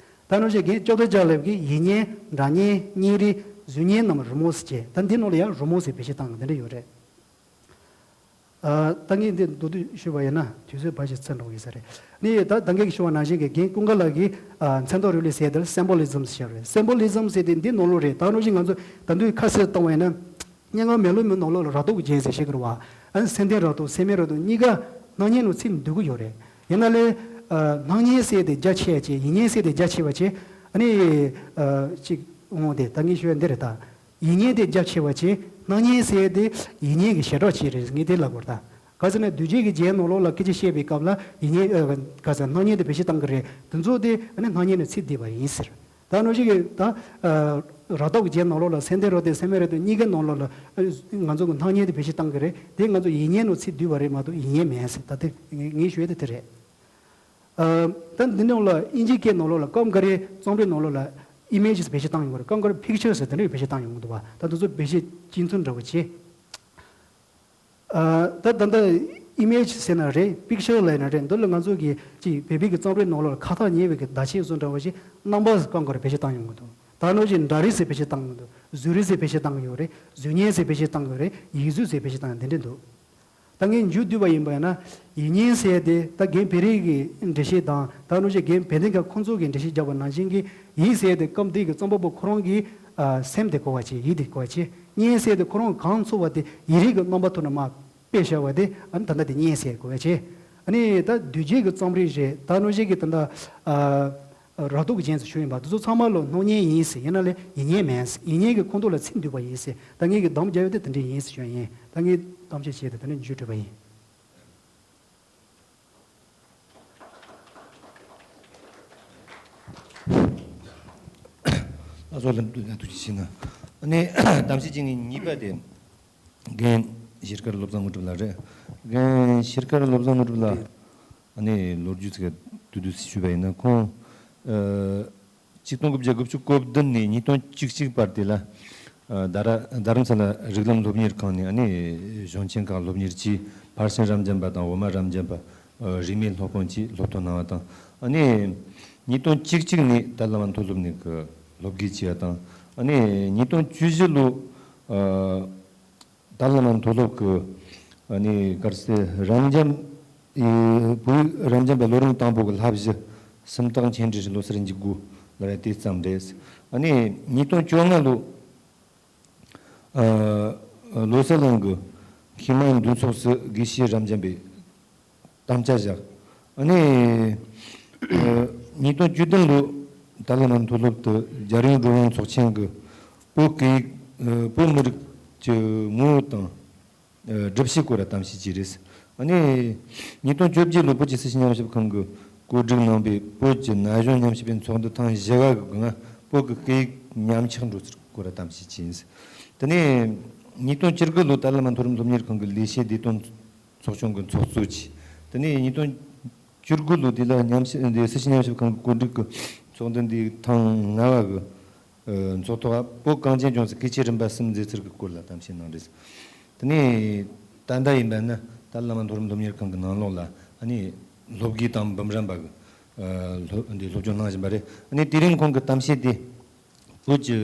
ད་ནང་བཞིན་རྒན་ལྕགས་ཐར་རྒྱལ་ལགས་ཀྱིས་ཡིད་བརྙན་སྒྲ་བརྙན་བརྙན་རིས་གཟུགས་བརྙན་རྣམས་རི་མོ་ཟེར་བྱས་ད་འདི་ནང་ལ་ཡང་རི་མོ་ཟེར་བེད་སྤྱོད་བཏང་གི་འདི་འདྲ་ཡོད་རེད། ཨ་ད་ངས་འདི་མདོར་བསྡུས་ཞུས་པ་ཡིན་ན་དུས་ཚོད་ཕལ་ཆེར་ཚར་འགྲོ་གི་ཡོད་ས་རེད། ནི་ད་ད་གིན་ཞུས་པ་ནང་བཞིན་གྱི་རྒན་ཀུན་དགའ་ལགས་ཀྱིས་ཨ་མཚན་རྟགས་རིག་ལས་ཟེར་དེར་སིམ་བྷོ་ལི་ཛིམ་ཟེར་བ་རེད། སིམ་བྷོ་ལི་ཛིམ་ཟེར་དེ་འདི་ནང་ལོགས་རེད། ད་ནང་བཞིན་ང་ཚོ་ད་དུང་ཁ་གསལ་བཏང་བ་ཡིན་ན། སྙན་ངག་མེ་ལོང་མའི་ནང་ལོགས་ལ་རབ་རྟོག་གི་རྒྱན་ཟེར་བཤད་ཀྱི་རེད་བ། ཨ་ནི་སེམས་ལྡན་རབ་རྟོག་སེམས་མེད་རབ་རྟོག་གཉིས་ཀ་སྣང་བརྙན་ནང་ཚིག་འདུས་ཀྱི་ཡོད་རེད། ཡིན་ན་ལས་ཨ་སྣང་བརྙན་ཟེར་དེ་རྒྱ་ཆེ་བ་བྱས། ཡིད་བརྙན་ཟེར་དེ་རྒྱ་ཆེ་བ་བྱས། ཨ་ནི་ཨ་ཅིག་འོང་དེ་ད་ངས་ཞུ་ཡ་འདི་རེད་ད། ཡིད་བརྙན་དེ་རྒྱ་ཆེ་བ་བྱས། སྣང་བརྙན་ཟེར་དེ་ཡིད་བརྙན་གྱི་བྱེ་བྲག་ཅིག་རེད་ངས་དེ་ལབ་དགོས་རེད་ད། ག་ཟེར་ན་གདུལ་བྱའི་གི་རྒྱན་ནང་ལོགས་ལ་སྐད་ཆ་བཤད་པའི་སྐབས་ལ་ཡིད་བརྙན་ཨ་ག་ཟེར་སྣང་བརྙན་དེ་བེད་སྤྱོད་བཏང་གི་རེད། དེ་ཚོ་དེ་ཨ་ནི་སྣང་བརྙན་ནང་ཚིག་འདུས་པ་ཡིན་ཟེར། ད་ནང་བཞིན་གྱི་ད་ཨ་རབ་རྟོག་གི་རྒྱན་ནང་ལོགས་ལ་སེམས་ལྡན་རབ་རྟོག་སེམས་མེད་རབ་རྟོག་གཉིས་ཀའི་ནང་ལོགས་ལ་ཨ་ང་ཚོ་གི་སྣང་བརྙན་དེ་བེད་སྤྱོད་བཏང་གི་རེད། དེ་ང་ཚོ་ཡིད་བརྙན་ནང་ཚིག་འདུས་པ་རེད་མ་གཏོགས་ཡིད་བརྙན་མིན་ཟེར། ད་དེ་ངས་ངས་ཞུ་ཡ་དེ་དེ་རེད། ཨ་ད་འདི་ནང་ལ་དབྱིན་ཇིའི་སྐད་ནང་ལོགས་ལ་སྐབས་འགའ་རེ་རྩོམ་རིག་ནང་ལོགས་ལ་ཨི་མེ་ཇི་བེད་སྤྱོད་བཏང་ཡོང་གི་རེད། སྐབས་འགའ་རེ་པིག་ཅར་ཟེར་དེ་འདྲ་བེད་སྤྱོད་བཏང་ཡོང་གི་འདུག་བ། ད་དེ་ཚོ་བེད་སྤྱོད་གཅིག་མཚུངས་འདྲ་བོ་བྱས། ཨ་ད་ད་ལྟ་ཨི་མེ་ཇི་ཟེར་ན་རེད། པིག་ཅར་ལབ་ན་རེད། འདི་ལ་ང་ཚོ་གི་ཅིག་བོད་པའི་གི་རྩོམ་རིག་ནང་ལོགས་ལ་ཁ་ཐག་ཉེ་བའི་གི་བརྡ་ཆད་བཟོ་འདྲ་བ་ཞིག་རྣམ་པ་ཟེར་སྐབས་འགའ་རེ་བེད་སྤྱོད་བཏང་ཡོང་གི་འདུག་ད་ནང་བཞིན་སྒྲ་རིས་ཟེར་བེད་སྤྱོད་བཏང་གི་འདུག་གཟུགས་རིས་ཟེར་བེད་སྤྱོད་བཏང་གི་ཡོད་རེད། གཟུགས་བརྙན་ཟེར་བེད་སྤྱོད་བཏང་གི་ཡོད་རེད། ཡིག་གཟུགས་ཟེར་བེད་སྤྱོད་བཏང་གི་འདི་འདྲ་འདུག་ད་ངས་མཇུག་བསྡུས་པ་ཡིན་པ་ཡིན་ན། ཡིད་བརྙན་ཟེར་དེ་ད་རྒན་བེ་རི་གི་འགྲེལ་བཤད་དང་ད་ནང་བཞིན་རྒན་བེ་ཏིང་ཁ་ཁོང་ཚོ་གི་འགྲེལ་བཤད་བརྒྱབ་པ་ནང་བཞིན་གྱི་ཡིད་ཟེར་དེ་སྐབས་འདི་གི་རྩོམ་པ་པོ་ཁོ་རང་གི་ཨ་སེམས་དེ་གོ་བ་བྱེད། ཡིད་དེ་གོ་བ་བྱེད། བརྙན་ཟེར་དེ་ཁོ་རང་གང་ཚོར་བ་དེ་ཡིག་རིགས་ཀྱི་རྣམ་པ་ཐོག་ནས་མར་དཔེ་བཞག་པ་དེ་ཨ་ནི་ད་ལྟ་དེ་བརྙན་ཟེར་གོ་བ་བྱེད། ཨ་ནི་ད་གདུལ་བྱའི་གི་རྩོམ་རིག་རེད། ད་ནང་བཞིན་གྱི་ད་ལྟ་ཨ། རབ་རྟོག་གི་རྒྱན་དུ་ཞུས་ཡིན་པ་དེ་ཚོ་ཚང་མ་ལ་སྣང་བརྙན་ཡིན་ཟེར། ཡིན་ན་ལས་ཡིད་བརྙན་མིན་ཟེར། ཡིད་བརྙན་གྱི་ཁོངས་གཏོགས་ལ་ཚིག་འདུས་པ་ཡིན་ཟེར། ད་ངས་ཀྱི་གདམ་རྒྱག་ཡོད་དེ་དེ་འདྲ་ཡིན་ཟེར་ཞུ་ཡ་ཡིན། ད་ངས་གཏམ་བཤད་བྱས་ཏེ་དེ་ནས་མཇུག་གྲུབ་པ་ཡིན། ལགས་སོ། ལམ་དུ་ཐུགས་རྗེ་ཆེ་གནང་། ཨ་ནི་གཏམ་བཤད་བྱེད་མཁན་གཉིས་པ་དེ། རྒན་ཤེལ་དཀར་བློ་བཟང་དངོས་གྲུབ་ལགས་རེད། རྒན་ཤེལ་དཀར་བློ་བཟང་དངོས་གྲུབ་ལགས། ཨ་ནི་ལོ་རྒྱུས་ཚིག་བསྡུས་བསྡུས་ཞུས་པ་ཡིན་ན་ཁོང་། ཨ་ཆིག་སྟོང་དགུ་བརྒྱ་དགུ་བཅུ་གོ་བདུན་ནས་ཉིས་སྟོང་བཅུ་གཅིག་བར་དེ་ལ། ཨ་རྡ་ར་རྡ་རམ་ས་ལ་རིགས་ལམ་སློབ་གཉེར་ཁང་ནས་ཨ་ནི་གཞུང་ཆེན་ཁག་སློབ་གཉེར་གྱིས་ཕར་ཕྱིན་རབ་འབྱམས་པ་དང་འོག་མ་རབ་འབྱམས་པ། ཨ་རིས་མེད་སློབ་དཔོན་གྱིས་སློབ་ཐོན་གནང་བ་དང་། ཨ་ནི་ཉིས་སྟོང་བཅུ་གཅིག་ནས་ཏཱ་ལའི་བླ་མ་མཐོ་སློབ་ནས་ཀྱི་སློབ་དགེ་བྱས་པ་དང་། ཨ་ནི་ཉིས་སྟོང་བཅུ་བཞི་ལོ། ཨ་ཏཱ་ལའི་བླ་མ་མཐོ་སློབ་ཀྱི་ཨ་ནི་གར་སའི་རབ་འབྱམས། ཨེ་བོད་རབ་འབྱམས་པའི་ལོ་རིམ་དང་པོ་གི་བསླབ་གཞི་སུམ་རྟགས་མཁྱེན་འབྲེལ་ལོ་གསར་འཇུག་སྒོ་ ལ་རེད། དེ་ཙམ་རེད། ཨ་ནི་ཉིས་སྟོང་བཅོ་ལྔ་ལོ། ཨ། ལོ་གསར་གླིང་གི་མཁས་མང་འདུ་ཚོགས་སུ་དགེ་བཤེས་རབ་འབྱམས་པས་དམ་བཅའ་བཞག་ཨ་ནི། ཨ། ཉིས་སྟོང་བཅུ་བདུན་ལོ་ཏཱ་ལའི་བླ་མ་མཐོ་སློབ་ཏུ་རྒྱལ་ཡོངས་འགྲོ་བ་མིའི་ཚོགས་ཆེན་གྱི་བོད་སྐད་ཡིག་ཨ། བོད་མི་རིགས་ཀྱི་ངོ་བོ་དང་། ཨ། སྒྲུབ་བྱེད་སྐོར་ལ་གཏམ་བཤད་བྱས་རེད། ཨ་ནི། ཉིས་སྟོང་བཅོ་བརྒྱད་ལོ་བོད་ཀྱི་སྲིད་བྱུས་ཉམས་ཞིབ་ཁང་གིས་བཀོད་སྒྲིག་གནང་བའི་བོད་ཀྱི་ན་གཞོན་ཉམས་ཞིབ་པའི་ཚོགས་འདུ་ཐེངས་བཞི་བ་གི་སྒང་བོད་ཀྱི་སྐད་ཡིག་ཉམས་ཆག་འགྲོ་ཚུལ་སྐོར་ལ་གཏམ་བཤད་བྱས་ཡིན། དེ་ནས་ཉིས་སྟོང་བཅུ་དགུ་ལོ་ཏཱ་ལའི་བླ་མ་མཐོ་རིམ་སློབ་གཉེར་ཁང་གི་ལས་བྱེད་བདེ་དོན་ཚོགས་ཆུང་གི་ཚོགས་གཙོ་བྱས། དེ་ནས་ཉིས་སྟོང་བཅུ་དགུ་ལོ་དེ་ལ་ཉམས་ཞིབ་འདི་སྲིད་བྱུས་ཉམས་ཞིབ་ཁང་གི་བཀོད་སྒྲིག་གི་ཚོགས་འདུ་འདི་ཐེངས་ལྔ་བ་གི་ཨ། ཚོགས་ཐོག་བོད་གངས་ཅན་ལྗོངས་སུ་སྐད་ཆའི་རིམ་པ་གསུམ་མཛད་ཚུལ་གྱི་སྐོར་ལ་གཏམ་བཤད་གནང་རེད། དེ་ནས་ད་ལྟ་ཡིན་པ་ན་ཏཱ་ལའི་བླ་མ་མཐོ་རིམ་སློབ་གཉེར་ཁང་གི་ནང་ལོགས་ལ་ཨ་ནི་སློབ་དགེ་དང་འབུམ་རམས་པ་གི་ཨ། སློབ་འདི་སློབ་སྦྱོང་གནང་བཞིན་པ་རེད། ཨ་ནི་དེ་རིང་ཁོང་གི་གཏམ་བཤད་དེ་བོད་ཀྱི་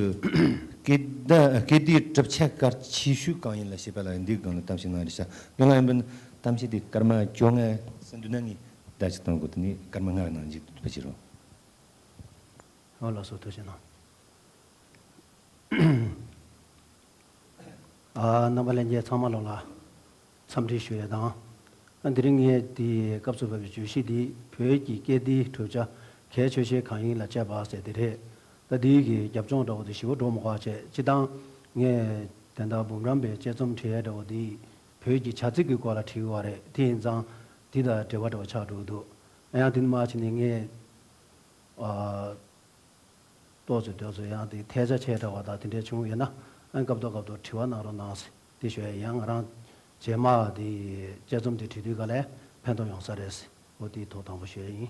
སྐད་བརྡ་སྐད་བརྡའི་གྲུབ་ཆ་གལ་ཆེ་ཤོས་གང་ཡིན་ལ་བྱེད་པ་ལ་འདིའི་སྒང་ལ་གཏམ་བཤད་གནང་རེད་ཤག་དེ་ལ་ཡིན་པ་ན་གཏམ་བཤད་དེ་སྐར་མ་བཅོ་ལྔ་ཟིན་འདུག་ན་ངས་བརྡ་ཅིག་བཏང་དགོས། དེ་ནས་སྐར་མ་ལྔ་གི་ནང་འཇུག་ཐུབ་པ་བྱེད་རོགས། ཨོ་ལགས་སོ། ཐུགས་རྗེ་གནང་། ཨ། རྣམ་པ་ལྷན་རྒྱས་ཚང་མ་ལོག་ལ་འཚམས་འདྲི་ཞུ་ཡས་དང་། ཨ། དེ་རིང་ངས་འདི་སྐབས་སུ་བབས་པའི་བརྗོད་གཞི་འདི་བོད་ཀྱི་སྐད་བརྡའི་གྲུབ་ཆ་གལ་ཆེ་ཤོས་གང་ཡིན་ལ་དཔྱད་པ་ཟེར་དེ་རེད། ད་འདི་གི་རྒྱབ་ལྗོངས་འདྲ་བོ་དེ་ཞེ་པོ་འགྲོ་མི་དགོས་པ་བྱས། སྤྱིར་བཏང་ངས་དེ་འདྲ་འབུམ་རམས་པའི་དཔྱད་རྩོམ་བྲིས་ཡས་འདྲ་བོ་འདི་བོད་ཀྱི་བྱ་ཚིག་གི་སྐོར་ལ་བྲིས་པ་རེད། དེ་ཡིན་ཙང་འདི་དང་འབྲེལ་བ་འདྲ་བོ་ཆགས་འགྲོ་གི་འདུག་ཡང་དེ་ནས་མར་ཕྱིན་ནས་ངས། ཨ། ཏོག་ཙམ་ཏོག་ཙམ་ཡང་དེ་ཐལ་ཆ་ཆེ་དྲགས་པ་དང་དེ་འདྲ་བྱུང་ཡོད་ན། ཨ། སྐབས་ཐོག་སྐབས་ཐོག་དྲི་བ་གནང་རོགས་གནང་ཟེར་དེ་ཞུ་ཡ་ཡིན། ང་རང་རྗེས་མ་དེ་དཔྱད་རྩོམ་དེ་བྲིས་དུས་ག་ལ་ཕན་ཐོགས་ཡོང་ས་རེད་ཟེར། འོ་དེའི་ཐོག་དང་པོ་ཞུ་ཡ་ཡིན།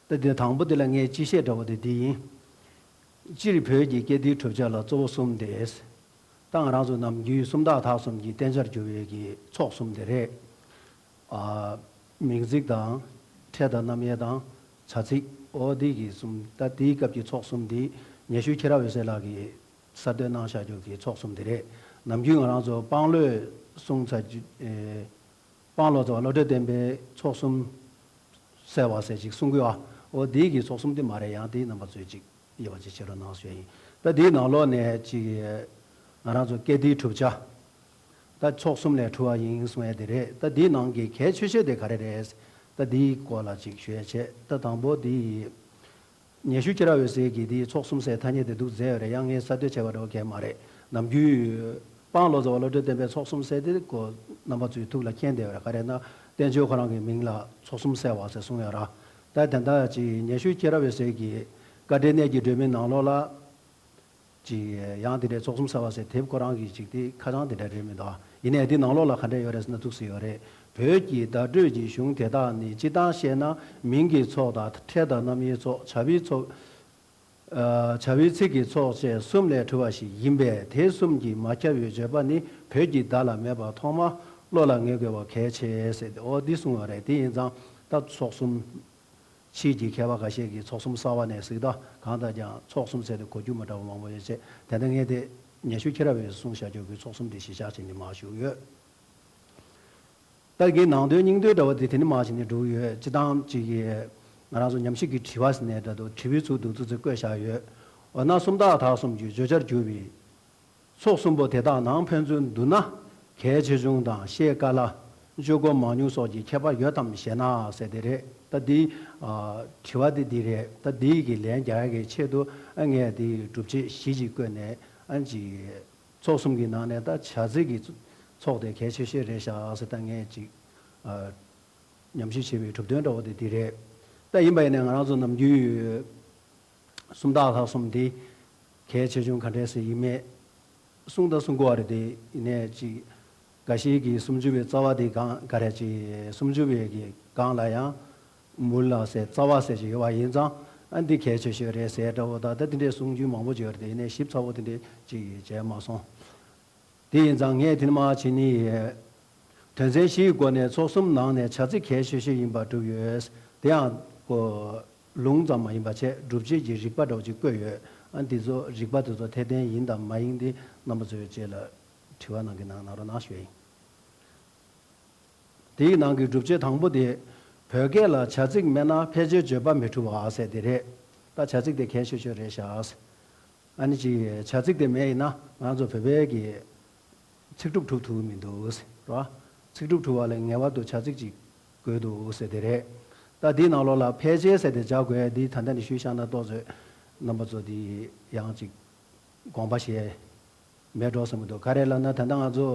ད་དེ་དང་པོ་དེ་ལ་ངས་སྤྱི་བཤད་འདྲ་བོ་དེ་འདི་ཡིན། སྤྱིར་བོད་ཀྱི་སྐད་བརྡའི་གྲུབ་ཆ་ལ་གཙོ་བོ་གསུམ་སྟེ། ད་ང་རང་ཚོ་ནམ་རྒྱུན་སུམ་རྟགས་དག་གསུམ་གྱི་བསྟན་བྱར་གྱུར་པའི་གི་ཚོགས་གསུམ་དེ་རེད། ཨ། མིང་ཚིག་དང་། ཕྲད་དང་རྣམ་དབྱེ་དང་། བྱ་ཚིག་འོ་དེ་གི་གསུམ། ད་དེའི་སྐབས་ཀྱི་ཚོགས་གསུམ་དེ་ཉན་ཤུལ་ཁྱེད་རང་འོད་ཟེར་ལགས་ཀྱིས་གསར་གཏོད་གནང་བཞག་རྒྱུ་གི་ཚོགས་གསུམ་དེ་རེད། ནམ་རྒྱུན་ང་རང་ཚོ་དཔང་ལོས་གསུངས་ཚར་རྒྱུ། ཨེ། དཔང་ལོ་ཙཱ་བ་བློ་གྲོས་བརྟན་པའི་ཚོགས་གསུམ་གསལ་བ་ཟེར་ཅིག་གསུང་གི་ཡོད། འོ་དེའི་གི་ཚོགས་གསུམ་དེ་མ་རེད། ཡང་དེའི་རྣམ་པ་ཚོས་ཅིག་དབྱེ་བ་ཅིག་ཕྱེ་རོགས་གནང་ཞུ་ཡ་ཡིན། ད་དེའི་ནང་ལོགས་ནས་ཅིག་ང་རང་ཚོ་སྐད་བརྡའི་གྲུབ་ཆ་ད་ཚོགས་གསུམ་ལས་གྲུབ་པ་ཡིན་གསུང་ཡ་དེ་རེད། ད་དེའི་ནང་གི་གལ་ཆེ་ཤོས་དེ་ག་རེ་རེད། ད་དེའི་སྐོར་ལ་ཅིག་ཞུ་ཡ་བྱས། ད་དང་པོ་དེ་ཉན་ཤུལ་ཁྱེད་རང་འོད་ཟེར་གྱིས་དེའི་ཚོགས་གསུམ་ཟེར་ཐ་སྙད་དེ་འདུག་མཛད་ཡོད་རེད། ཡང་ངས་གསར་གཏོད་བྱས་པ་འདྲ་བོ་གང་མ་རེད། ནམ་རྒྱུན་དཔང་ལོ་ཙཱ་བ་བློ་གྲོས་བརྟན་པའི་ཚོགས་གསུམ་ཟེར་དེ་ཀོ་རྣམ་པ་ཚོའི་ཐུགས་ལ་མཁྱེན་བསྡད་ཡོད་རེད། ག་རེ་ན་བསྟན་ཆོས་ཁོ་རང་གི་མིང་ལ་ཚོགས་གསུམ་གསལ་བ་ཟེར་གསུང་ཡོད་ར། ད་དེ་འདྲ་ཅིག་ཉན་ཤུལ་ཁྱེད་རང་འོད་ཟེར་གྱིས་བཀའ་དྲིན་གནས་ཀྱི་སྒྲོན་མེ་ནང་ལོགས་ལ། ཅིག་ཡང་དེ་འདྲའི་ཚོགས་གསུམ་གསལ་བ་ཟེར་དེབ་ཁོ་རང་གི་ཅིག་དེ་ཁ་བྱང་དེ་འདྲ་རེད་མི་འདུག་ཡིན་ནའི་དེ་ནང་ལོགས་ལ་ག་འདྲ་ཡོད་རེད་ཟེར་ན་འདུག་སེ་ཡོད་རེད། བོད་ཀྱི་བརྡ་སྤྲོད་ཀྱི་གཞུང་དེ་དག་ནི་སྤྱིར་བཏང་བཤད་ན་མིང་གི་ཚོགས་དང་ཕྲད་དང་རྣམ་དབྱེའི་ཚོགས། བྱ་བའི་ཚོགས། ཨ། བྱ་བའི་ཚིག་གི་ཚོགས་བཅས་གསུམ་ལས་གྲུབ་པ་ཞིག་ཡིན་པས། དེ་གསུམ་གྱིས་མ་ཁྱབ་པའི་བརྗོད་པ་ནི་བོད་ཀྱི་བརྡ་ལ་མེད་པར་ཐོག་མར་བློ་ལ་ངེས་དགོས་པ་གལ་ཆེ་ཟེར་ཏེ་འོ་འདི་གསུངས་པ་རེད། དེ་ཡིན་ཙང་ད་ཚོགས་གསུམ། ཕྱིས་ཀྱི་མཁས་པ་འགའ་ཤས་ཀྱིས་ཚོགས་གསུམ་གསར་བ་ནས་གཟིགས་དུས་གང་ལྟར་ཀྱང་ཚོགས་གསུམ་ཟེར་དུས་གོ་རྒྱུ་མ་འདྲ་བ་མང་པོ་ཡོད་ཚེ། དེ་ལྟར་ངས་དེ་ཉན་ཤུལ་ཁྱེད་རང་འོད་ཟེར་གསུངས་བཞག་རྒྱུ་གི་ཚོགས་གསུམ་དེ་གཞི་བཞག་བྱས་ནས་མར་ཞུས་ཡོད། ད་གིན་ནང་དོན་སྙིང་དོན་འདྲ་བ་དེ་དེ་ནས་མར་བྱས་ནས་འགྲོ་གི་ཡོད། སྤྱིར་བཏང་ཅིག་གིས་ང་རང་ཚོ་ཉམས་ཞིབ་ཀྱི་དྲི་བ་ཟེར་ནས་འདྲ་འདུག་དྲི་བའི་ཚུལ་འདུག་ཚུལ་ཚུལ་བཀོད་བཞག་ཡོད། འོ་ན་སུམ་རྟགས་དག་གསུམ་གྱི་བརྗོད་བྱར་གྱུར་པའི་ཚོགས་གསུམ་པོ་དེ་དག་ནང་ཕན་ཚུན་བསྡུར་ན་གལ་ཆེ་ཆུང་དང་ཤེས་དཀའ་སླ། སྤྱོད་གོ་མང་ཉུང་སོགས་ཀྱི་ཁྱད་པར་ཡོད་དམ་ཞེ་ན་ཟེར་དེ་རེད། ད་འདི་ཨ་དྲི་བ་དེ་འདི་རེད། ད་འདི་གི་ལན་རྒྱག་ཡ་གི་ཆེད་དུ་ཨ་ངས་འདི་སྒྲུབ་བྱེད་བཞི་ཅིག་བཀོད་ནས་ཨ་ཅིག་ཚོགས་གསུམ་གྱི་ནང་ནས་ད་བྱ་ཚིག་གི་ཚོགས་དེ་གལ་ཆེ་ཤོས་རེད་ཤག་ཟེར། ད་ངས་ཅིག་ཨ་ཉམས་ཞིབ་བྱས་པའི་གྲུབ་དོན་འདྲ་བོ་དེ་འདི་རེད། ད་ཡིན་པ་ཡིན་ནའི་ང་རང་ཚོ་ནམ་རྒྱུན་སུམ་རྟགས་ལྷག་གསུམ་འདི་གལ་ཆེ་ཆུང་ག་འདྲས་སེ་ཡིན་མེད་གསུང་དང་གསུང་གོ་བ་རེད་དེ། ཡིན་ནའི་ཅིག་འགའ་ཞིག་གིས་སུམ་ཅུ་པའི་རྩ་བ་དེ་གང་ག་རེ་ཅིག་སུམ་ཅུ་པའི་གི་སྒང་ལ་ཡང་མུལ་ལ་ཟེར་རྩ་བ་ཟེར་ཅིག་ཡོད་པ་ཡིན་ཙང་ཨ་འདི་གལ་ཆེ་ཤོས་རེད་ཟེར་འདྲ་བོ་དང་ད་དེ་འདྲའི་གསུང་རྒྱུན་མང་པོ་ཅིག་ཡོད་རེད་དེ། ཡིན་ནའི་ཞིབ་ཚགས་པོ་དེ་འདྲའི་ཅིག་བྱས་མ་སོང་། དེ་ཡིན་ཙང་ངས་དེ་ནས་མར་བྱས་ནས། དོན་ཚན་བཞིའི་སྒོ་ནས་ཚོགས་གསུམ་ནང་ནས་བྱ་ཚིག་གལ་ཆེ་ཤོས་ཡིན་པར་གྲུབ་ཡོད། དེ་ཡང་ཀོ་ལུང་ཙམ་མ་ཡིན་པ་བྱས་སྒྲུབ་བྱེད་ཀྱི་རིགས་པ་འདྲ་བོ་ཅིག་བཀོད་ཡོད། ཨ་འདི་ཚོ་རིགས་པ་དེ་ཚོ་འཐད་ལྡན་ཡིན་དང་མ་ཡིན་དེ་རྣམ་པ་ཚོའི་རྗེས་ལ་དྲི་བ་གནང་གི་གནང་གནང་རོགས་གནང་ཞུ་ཡ་ཡིན། དེའི་ནང་གི་སྒྲུབ་བྱེད་དང་པོ་དེ། བོད་སྐད་ལ་བྱ་ཚིག་མེད་ན་ཕལ་ཆེར་བརྗོད་པ་མི་འཁྲུལ་བ་ཟེར་དེ་རེད། ད་བྱ་ཚིག་དེ་གལ་ཆེ་ཤོས་རེད་ཤག། ཨ་ནི་ཅིག་བྱ་ཚིག་དེ་མེད་ཡིན་ན་ང་ཚོ་བོད་པའི་གི་ཚིག་གྲུབ་གྲུབ་ཐུབ་ཀྱི་མི་འདུག་ཟེར་རོ། ཚིག་གྲུབ་གྲུབ་པ་ལ་ངེས་པར་དུ་བྱ་ཚིག་ཅིག་དགོས་འདུག་ཟེར་དེ་རེད། ད་འདིའི་ནང་ལོགས་ལ་ཕལ་ཆེར་ཟེར་དེ་སྦྱར་དགོས་ཡ་འདི་ད་ལྟ་ནས་ཞུས་བཞག་ན་ཏོག་ཙམ་རྣམ་པ་ཚོ་འདི་ཡང་ཅིག་དགོངས་པ་བཞེས་མེད་འགྲོ་བསམ་གྱི་འདུག། ག་རེ་ལབ་ན་ད་ལྟ་ང་ཚོ་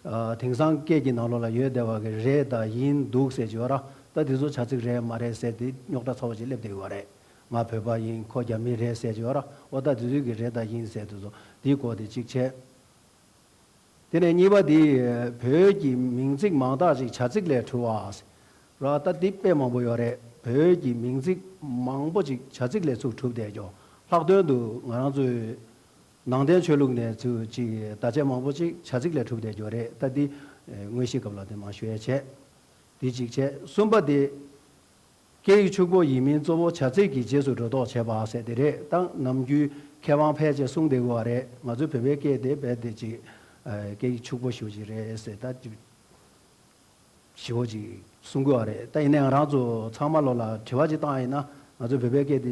ཨ་དེང་སང་སྐད་ཀྱི་ནང་ལོགས་ལ་ཡོད་བསྡད་པ་གི་རེད་དང་ཡིན་འདུག་ཟེར་གྱི་ཡོད་ར། ད་དེ་ཚོ་བྱ་ཚིག་རེད་མ་རེད་ཟེར་དེ་རྙོག་དྲ་ཚ་བོ་ཅིག་སླེབས་བསྡད་ཡོད་རེད། ང་བོད་པ་ཡིན་ཁོ་རྒྱ་མི་རེད་ཟེར་གྱི་ཡོད་ར། འོ་ད་དེ་ཚོའི་གི་རེད་དང་ཡིན་ཟེར་དེ་ཚོ་དེའི་སྐོར་དེ་གཅིག་བྱས། དེ་ནས་གཉིས་པ་དེ་བོད་ཀྱི་མིང་ཚིག་མང་དག་ཅིག་བྱ་ཚིག་ལས་གྲུབ་པ་ར། ད་འདི་དཔེ་མང་པོ་ཡོད་རེད། བོད་ཀྱི་མིང་ཚིག་མང་པོ་ཅིག་བྱ་ཚིག་ལས་ཚུར་གྲུབ་བསྡད་ཀྱོ། ལྷག་དོན་དུ་ང་རང་ཚོའི་ནང་བསྟན་ཆོས་ལུགས་ནས་ཚུར་ཅིག་བརྡ་ཆད་མང་པོ་ཅིག་བྱ་ཚིག་ལས་གྲུབ་བསྡད་ཀྱོ་རེད། ད་འདི་དངོས་གཞིའི་སྐབས་ལ་དེ་མང་ཤོས་བྱས། འདི་གཅིག་བྱས། གསུམ་པ་དེ། སྐད་ཡིག་ཕྱུག་པོ་ཡིན་མིན་གཙོ་བོ་བྱ་ཚིག་གི་རྗེས་སུ་འགྲོ་ལྡོག་བྱེད་པ་ཟེར་དེ་རེད། ད་ནམ་རྒྱུན་མཁས་དབང་ཕལ་ཆེར་གསུངས་བསྡད་ཡོད་རེད། ང་ཚོའི་བོད་པའི་སྐད་དེ་རྦད་དེ་ཅིག་ཨ་སྐད་ཡིག་ཕྱུག་པོ་ཞེ་པོ་ཅིག་རེད་ཟེར་ད་ཅིག་ཞེ་པོ་ཅིག་གསུང་གི་ཡོད་རེད། ད་ཡིན་ནའང་རང་ཚོ་ཚང་མ་ལོ་ལ་དྲི་བ་ཅིག་བཏང་ཡིན་ན་ང་ཚོའི་བོད་པའི་སྐད་དེ་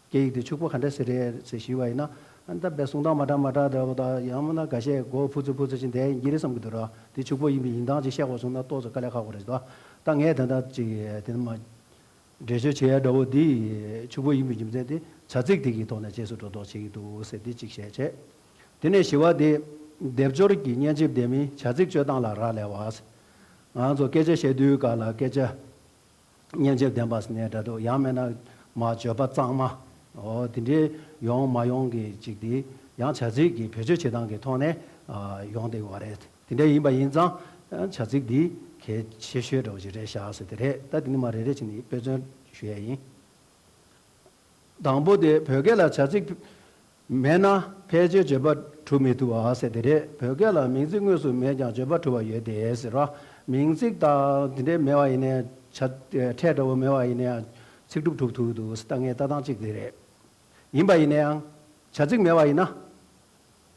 སྐད་ཡིག་དེ་ཕྱུག་པོ་ག་འདྲ་ཟེར་རེད་ཟེར་ཞུས་པ་ཡིན་ན་ཨ་ནི་ད་རྦད་གསུང་སྟངས་མ་འདྲ་མ་འདྲ་འདྲ་བོ་དང་ཡང་མིན་ན་འགའ་ཤས་མགོ་ཕུ་ཚུ་ཕུ་ཚུ་ཅིག་བསྡད་ཡིན་གྱི་རེད་བསམ་གྱི་འདུག་ར། དེ་ཕྱུག་པོ་ཡིན་པའི་ཡིན་སྟངས་ཅིག་བཤད་དགོས་སོང་ན་ཏོག་ཙམ་དཀའ་ལས་ཁག་པོ་རེད་འདུག། ད་ངས་ད་ལྟ་ཅིག་དེ་མ། འགྲེལ་བརྗོད་བྱེད་ཡ་འདྲ་བོ་འདི་ཕྱུག་པོ་ཡིན་པའི་རྒྱུ་མཚན་དེ་བྱ་ཚིག་དེ་གི་ཐོག་ནས་རྗེས་སུ་འགྲོ་ལྡོག་བྱེད་ཀྱི་འདུག་ཟེར་འདི་གཅིག་བཤད་བྱས། དེ་ནས་བཞི་བ་དེ་སྡེབ་སྦྱོར་གྱི་སྙན་འཇེབས་ལྡན་མིན་བྱ་ཚིག་སྤྱོད་སྟངས་ལ་རག་ལས་པ། ང་ཚོ་སྐད་ཆ་བཤད་དུས་སྐབས་ལ་སྐད་ཆ་སྙན་འཇེབས་ལྡན་པ་ཟེར་ནའི་འདྲ་འདུག། ཡང་མིན་ན་མ་བརྗོད་པ་གཙང་མ། འོ་དེ་འདྲའི་ཡོང་མ་ཡོང་གི་གཅིག་དེ་ཡང་བྱ་ཚིག་གི་བེད་སྤྱོད་བྱེད་སྟངས་ཀྱི་ཐོག་ནས་ཨ་ཡོང་བསྡད་ཡོད་རེད། དེ་འདྲ་ཡིན་པ་ཡིན་ཙང་བྱ་ཚིག་འདི་གལ་ཆེ་ཤོས་འདྲ་བོ་ཞིག་རེད་ཤག་ཟེར་དེ་རེད། ད་དེ་ནི་མ་རེ་རེ་བྱས་ནས་དཔེ་མཚོན་ཞུ་ཡས་ཡིན། དང་པོ་དེ་བོད་སྐད་ལ་བྱ་ཚིག་མེད་ན་ཕལ་ཆེར་བརྗོད་པ་གྲུབ་མི་ཐུབ་པ་ཟེར་དེ་རེད། བོད་སྐད་ལ་མིང་ཚིག་དངོས་སུ་མེད་ཀྱང་བརྗོད་པ་གྲུབ་པ་ཡོད་དེ་ཟེར་བ། མིང་ཚིག་དང་དེ་འདྲའི་མེད་པ་ཡིན་ནའི་བྱ་ཕྲད་འདྲ་བོ་མེད་པ་ཡིན་ནའི་ཚིག་གྲུབ་གྲུབ་ཐུབ་འདུག་ཟེར་ད་ངས་ལྟ་སྟངས་གཅིག་དེ་རེད། ཡིན་པ་ཡིན་ནའང་བྱ་ཚིག་མེད་པ་ཡིན་ན།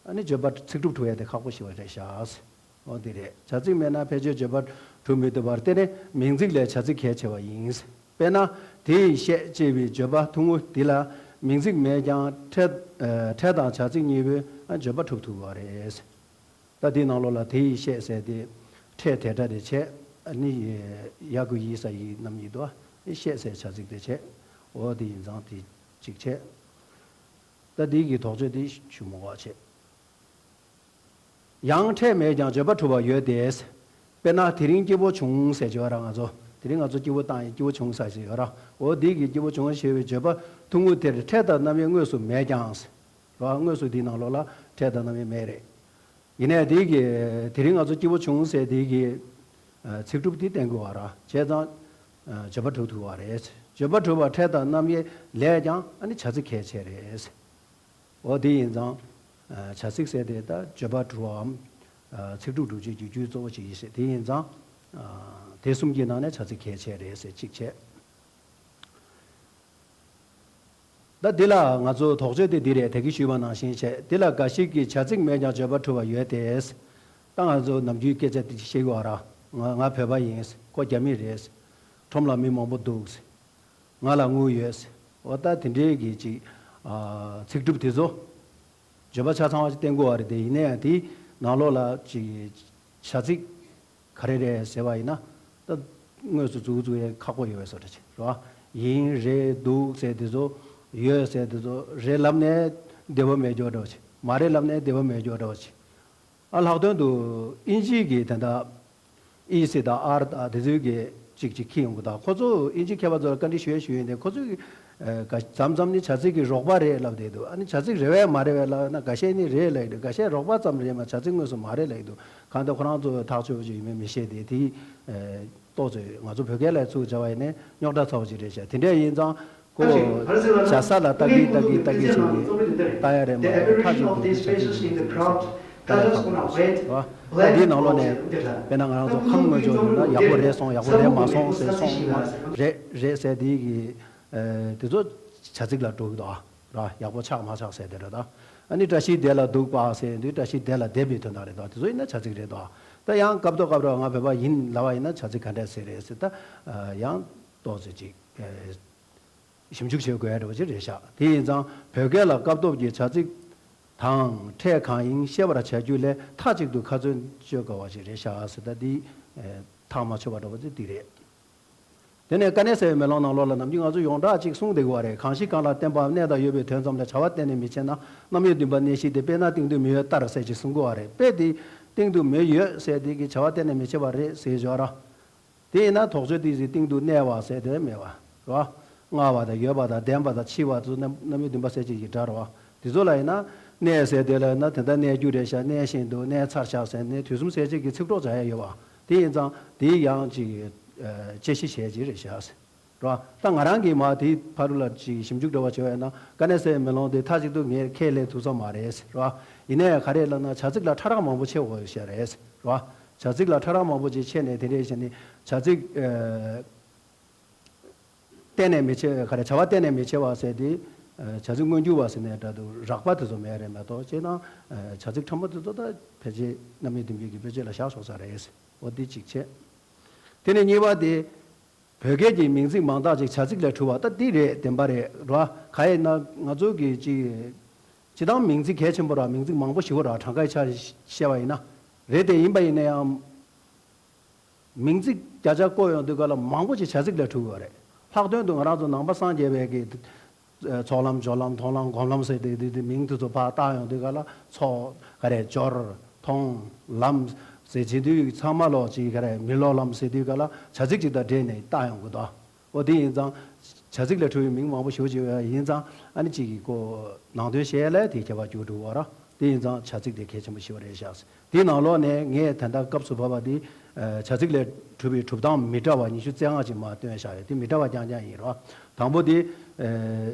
ཨ་ནི་བརྗོད་པ་ཚིག་གྲུབ་གྲུབ་ཡ་དེ་ཁག་པོ་ཞིག་རེད་ཤག། འོ་དེ་རེད། བྱ་ཚིག་མེད་ན་ཕལ་ཆེར་བརྗོད་པ་གྲུབ་མི་ཐུབ་པར་བརྟེན་ནས་མིང་ཚིག་ལས་བྱ་ཚིག་གལ་ཆེ་བ་ཡིན། དཔེར་ན་དེ་ཡིས་བཤད་ཅེས་པའི་བརྗོད་པ་ཐུང་ངུ་འདི་ལ་མིང་ཚིག་མེད་ཀྱང་ཕྲད་ཨ་ཕྲད་དང་བྱ་ཚིག་གཉིས་པོས་ཨ་བརྗོད་པ་གྲུབ་ཐུབ་པ་རེད། ད་དེའི་ནང་ལོགས་ལ་དེ་ཡིས་བཤད་ཟེར་དེ་ཕྲད་དེ་སྒྲ་དེ་བྱས། ཨ་ནི་ཡ་གི་ཡི་ས་ཡི་རྣམ་གཉིས་དོ། བཤད་ཟེར་བྱ་ཚིག་དེ་བྱས། འོ་དེ་ཡིན་ཙང་དེ་གཅིག་བྱས། ད་འདི་གི་དོགས་གཅོད་འདི་ཞུ་མོ་བ་བྱེད། ཡང་ཕྲད་མེད་ཀྱང་བརྗོད་པ་གྲུབ་པ་ཡོད་དེ། དཔེར་ན་དེ་རིང་སྐྱིད་པོ་བྱུང་ཟེར་བརྗོད་ར་ང་ཚོ། དེ་རིང་ང་ཚོ་སྐྱིད་པོ་བཏང་ཡིན་སྐྱིད་པོ་བྱུང་ཟེར་བརྗོད་ར། འོ་འདི་གི་སྐྱིད་པོ་བྱུང་ཞེས་པའི་བརྗོད་པ་ཐུང་ངུ་དེར་ཕྲད་དང་རྣམ་དབྱེ་དངོས་སུ་མེད་ཀྱང་། ར་དངོས་སུ་འདིའི་ནང་ལོགས་ལ་ཕྲད་དང་རྣམ་དབྱེ་མེད་རེད། ཡིན་ནའི་དེ་གི་དེ་རིང་ང་ཚོ་སྐྱིད་པོ་བྱུང་ཟེར་དེ་གི་ཚིག་གྲུབ་དེ་བསྟན་དགོས་བ་ར། བྱས་ཙང་བརྗོད་པ་གྲུབ་ཐུབ་བ་རེད། བརྗོད་པ་གྲུབ་པ་ཕྲད་དང་རྣམ་དབྱེ་ལས་ཀྱང་ཨ་ནི་བྱ་ཚིག་གལ་ཆེ་རེད། འོ་དེ་ཡིན་ཙང་། བྱ་ཚིག་ཟེར་དེ་ད་བརྗོད་པ་གྲུབ་པའམ། ཚིག་གྲུབ་གྲུབ་བྱེད་ཀྱི་རྒྱུ་གཙོ་བོ་ཅིག་ཡིན་ཟེར་དེ་ཡིན་ཙང་། དེ་གསུམ་གྱི་ནང་ནས་བྱ་ཚིག་གལ་ཆེ་རེད་ཟེར་གཅིག་བྱས། ད་འདི་ལ་ང་ཚོ་དོགས་གཅོད་དེ་འདི་རེད། ད་གིན་ཞུས་པ་ནང་བཞིན་བྱས་འདི་ལ་འགའ་ཞིག་གིས་བྱ་ཚིག་མེད་ཀྱང་བརྗོད་པ་གྲུབ་པ་ཡོད་དེ། ད་ང་ཚོ་ནམ་རྒྱུན་སྐད་ཆ་དེ་བཤད་ཀྱི་ཡོད་ར། ང་ང་བོད་པ་ཡིན། ཁོ་རྒྱ་མི་རེད། ཁྲོམ་ལ་མི་མང་པོ་འདུག། ང་ལ་དངུལ་ཡོད། འོ་ད་དེ་འདྲའི་གི་ཅིག་ཨ་ཚིག་གྲུབ་དེ་ཚོ་བརྗོད་པ་ཆ་ཚང་བ་ཅིག་བསྟན་དགོས་པ་རེད་དེ། ཡིན་ན་ཡང་དེའི་ནང་ལོགས་ལ་ཅིག་བྱ་ཚིག་ག་རེ་རེད་ཟེར་བ་ཡིན་ན་ད་དངོས་སུ་འཛུགས་འཛུགས་ཡས་ཁག་པོ་ཡོད་པའི་བཟོ་འདྲ་ཅིག་རེད་བ། ཡིན་རེད་འདུག་ཟེར་དེ་ཚོ་ཡོད་ཟེར་དེ་ཚོ་རེད་ལབ་ནས་བདེ་བོ་མེད་འགྱོ་འདྲ་བ་ཅིག། མ་རེད་ལབ་ནས་བདེ་བོ་མེད་འགྱོ་འདྲ་བ་ཅིག། ཨ་ལྷག་དོན་དུ་ཨིན་ཇིའི་གི་དེ་འདྲ་ཨི་སི་དང་ཨར་དང་དེ་ཚོའི་གི་ཅིག་ཅིག་ཁྱེར་ཡོང་གི། ད་ཁོ་ཚོ་ཨིན་ཇི་མཁས་པ་ཚོ་ལ་བཀའ་འདྲི་ཞུ་ཡས་ཞུ་ཡས་དེ་ཁོ་ཚོའི་གི་ཨ་ག་མཚམས་མཚམས་ནི་བྱ་ཚིག་གི་རོགས་པ་རེད་ལབ་བསྡད་འདུག། ཨ་ནི་བྱ་ཚིག་རེད་པས་མ་རེད་པས་ལབ་ན་འགའ་ཤས་ནི་རེད་ལབ་ཀྱི་འདུག། འགའ་ཤས་རོགས་པ་ཙམ་རེད་མ་བྱ་ཚིག་དངོས་སུ་མ་རེད་ལབ་ཀྱི་འདུག། གང་ལྟར་ཁོ་རང་ཚོ་ཐག་ཆོད་པོ་ཅིག་ཡིན་མིན་མི་ཤེས་ཏེ་དེ་ཨ་ཏོག་ཙམ་ང་ཚོ་བོད་སྐད་ལ་ཚུར་སྦྱར་བ་ཡིན་ན་རྙོག་དྲ་ཚ་བོ་ཅིག་རེད་ཤག། དེ་འདྲ་ཡིན་ཙང་། ཁོ་བྱ་ས་ལ་ལྟ་གིན་ལྟ་གིན་ལྟ་གིན་བྱས་ནས་ལྟ་ཡ་རེད་མ་རེད། ཁ་ཅིག་དགོས་ཀྱི་ཆ་ཅིག་དགོས་ཀྱི་ཆ་ཅིག་ལྟ་ཡ་ཁག་པོ་རེད་བ། ད་འདིའི་ནང་ལོགས་ནས་དཔེར་ན་ང་རང་ཚོ་ཁམས་དངོས་ཕྱོགས་ཡིན་ན་ཡག་པོ་རེད་སོང་ཡག་པོ་རེད་མ་སོང་ཟེར་སོང་མ་རེད་རེད་ཟེར་དེ་གི་དེ་ཚོ་བྱ་ཚིག་ལ་འགྲོ་གི་འདུག་ཨ། ར་ཡག་པོ་ཆགས་མ་ཆགས་ཟེར་དེ་རེད་ད། ཨ་ནི་བཀྲ་ཤིས་བདེ་ལ་འདུག་པ་ཟེར་དུས་བཀྲ་ཤིས་བདེ་ལ་བསྡད་པའི་དོན་དག་རེད་ད། དེ་ཚོ་ཡིན་ན་བྱ་ཚིག་རེད་ད། ད་ཡང་སྐབས་ཐོག་སྐབས་རེ་ང་བོད་པ་ཡིན་ལབ་པ་ཡིན་ན་བྱ་ཚིག་ག་འདྲས་ཟེར་རེད་ཟེར་ད་ཡང་། ཏོག་ཙམ་ཅིག་ཞིབ་འཇུག་བྱེད་དགོས་ཡ་འདྲ་བོ་ཅིག་རེད་ཤག་དེ་ཡིན་ཙང་བོད་སྐད་ལ་སྐབས་ཐོབ་ཀྱི་བྱ་ཚིག་དང་ཕྲད་གང་ཡིན་ཤེས་པར་བྱ་རྒྱུ་ལས་མཐའ་གཅིག་ཏུ་ཁ་ཚོན་གཅོད་དཀའ་བ་ཅིག་རེད་ཤག་ཟེར། ད་འདི་ཐག་མ་ཆོད་པ་འདྲ་བོ་ཅིག་འདི་རེད། དེ་ནས་དཀའ་གནད་གསལ་བའི་མེ་ལོང་ནང་ལོགས་ལ་ནམ་རྒྱུན་ང་ཚོ་ཡོངས་གྲགས་ཅིག་གསུངས་བསྡད་ཀྱི་ཡོད་རེད། གང་ཞིག་གང་ལ་བརྟེན་པའམ་གནས་དང་ཡོད་པའི་དོན་ཙམ་ལས་བྱ་བ་གཏན་ནས་མི་བྱེད་ན་རྣམ་དབྱེ་བདུན་པ་གནས་གཞི་དེ། དཔེར་ན་སྟེང་དུ་མེ་ཡོད་ལྟར་ཟེར་ཅིག་གསུང་གི་ཡོད་རེད། དཔེ་དེ་སྟེང་དུ་མེ་ཡོད་ཟེར་དེ་གི་བྱ་བ་གཏན་ནས་མི་བྱེད་པ་རེད་ཟེར་བཞག་ར། དེ་ཡིན་ན་དོགས་གཅོད་དེ་ཟེར་སྟེང་དུ་གནས་པ་ཟེར་དེ་མེད་པ་རེད་བ། མངའ་བ་དང་ཡོད་པ་དང་ལྡན་པ་དང་འཆི་བ་ཚོ་རྣམ་རྣམ་དབྱེ་བདུན་པ་ཟེར་ཅིག་གི་སྒྲ་རེད་བ། དེ་ཚོ་ལ་ཡིན་ན་གནས་ཟེར་དེ་ལ་ཡིན་ན་དེ་འདྲ་གནས་རྒྱུ་རེད་ཤག་གནས་བཞིན་དུ་གནས་ཚར་ཤག་ཟེར་ནས་དུས་གསུམ་གསལ་བྱེད་ཀྱི་ཚིག་གྲོགས་བྱ་ཡ་ཡོད་བ། དེ་ཡིན་ཙང་དེ་ཡང་ཅིག་དཔྱད་གཞི་བྱས་ཅིག་རེད་ཤག་རེད་བ། ད་ང་རང་གིས་མ་དེའི་ཕ་རུ་ལ་ཅིག་ཞིབ་འཇུག་འདྲ་བ་བྱས་པ་ཡིན་ན་དཀའ་གནད་གསལ་བའི་མེ་ལོང་དེ་མཐའ་གཅིག་ཏུ་ངས་ཁས་ལེན་ཐུབ་ས་མ་རེད་ཟེར་བ། ཡིན་ནའི་ག་རེ་ལབ་ན་བྱ་ཚིག་ལ་ཕྲ་རགས་མང་པོ་ཕྱེ་དགོས་ཤག་རེད་ཟེར་བ། བྱ་ཚིག་ལ་ཕྲ་རགས་མང་པོ་ཅིག་ཕྱེ་ནས་དེ་འདྲས་བྱས་ནས་བྱ་ཚིག་ཨ་གཏན་ནས་མི་ཕྱེ་ག་རེ་བྱ་བ་གཏན་ནས་མི་ཕྱེ་བ་ཟེར་དེ་ཨ་བྱ་ཚིག་མངོན་གྱུར་བ་ཟེར་ནས་འདྲ་འདུག་རགས་པ་དེ་ཚོ་མེད་རེད་མ་གཏོགས་བྱས་ན་ཨ་བྱ་ཚིག་ཕྲ་མོ་དེ་ཚོ་ད་ཕལ་ཆེར་རྣམ་དབྱེ་བདུན་པའི་གི་དཔེ་བརྗོད་ལ་བཞག་ཆོག་ས་རེད་ཟེར། འོ་འདི་གཅིག་བྱས། དེ་ནས་གཉིས་པ་དེ། བོད་སྐད་ཀྱི་མིང་ཚིག་མང་དག་ཅིག་བྱ་ཚིག་ལས་གྲུབ་པ་ད་འདི་རེད། བདེན་པ་རེད་རོ། ག་ཡིན་ན་ང་ཚོ་གི་ཅི་སྤྱི་བཏང་མིང་ཚིག་གལ་ཆེན་པོ་ར་མིང་ཚིག་མང་པོ་ཞིག་ར་གྲངས་ཀའི་ཆ་བཤད་པ་ཡིན་ན་རེད་དེ། ཡིན་པ་ཡིན་ན་ཡང་མིང་ཚིག་བརྒྱ་ཆ་བཀོད་ཡོང་དུས་ག་ལ་མང་པོ་ཅིག་བྱ་ཚིག་ལས་གྲུབ་ཡོད་རེད། ལྷག་དོན་དུ་ང་རང་ཚོ་ནང་པ་སངས་རྒྱས་པའི་གི་ཚོགས་ལམ་སྦྱོར་ལམ་མཐོང་ལམ་སྒོམ་ལམ་ཟེར་དེ་དེ་དེ་མིང་དེ་ཚོ་ཕར་བཏགས་ཡོང་དུས་ག་ལ་ཚོགས་ག་རེ་སྦྱོར་མཐོང་ལམ་ཟེར་བྱེད་དུས་ཚང་མ་ལོག་ཅིག་ག་རེ་མི་སློབ་ལམ་ཟེར་དུས་ག་ལ་བྱ་ཚིག་ཅིག་དང་འབྲེལ་ནས་བཏགས་ཡོང་གི་འདུག་འོ་དེ་ཡིན་ཙང་བྱ་ཚིག་ལས་གྲུབ་པའི་མིང་མང་པོ་ཞེ་པོ་ཅིག་ཡོད་ཡིན་ཙང་ཨ་ནི་ཅིག་གི་ཀོ་ནང་དོན་བཤད་ལས་དེ་ཁྱད་པར་འགྱུར་འགྲོ་བ་ར། དེ་ཡིན་ཙང་བྱ་ཚིག་དེ་གལ་ཆེན་པོ་ཞིག་རེད་ཤག་དེའི་ནང་ལོགས་ནས་ངས་ད་ལྟ་སྐབས་སུ་བབས་པ་དེ་བྱ་ཚིག་ལས་གྲུབ་པའི་གྲུབ་སྟངས་མི་འདྲ་བ་ཉི་ཤུ་རྩ་ལྔ་ཅིག་མར་བཏོན་བཞག་ཡོད། དེ་མི་འདྲ་བ་རྐྱང་རྐྱང་ཡིན་རོ། དང་པོ་དེ་བྱ་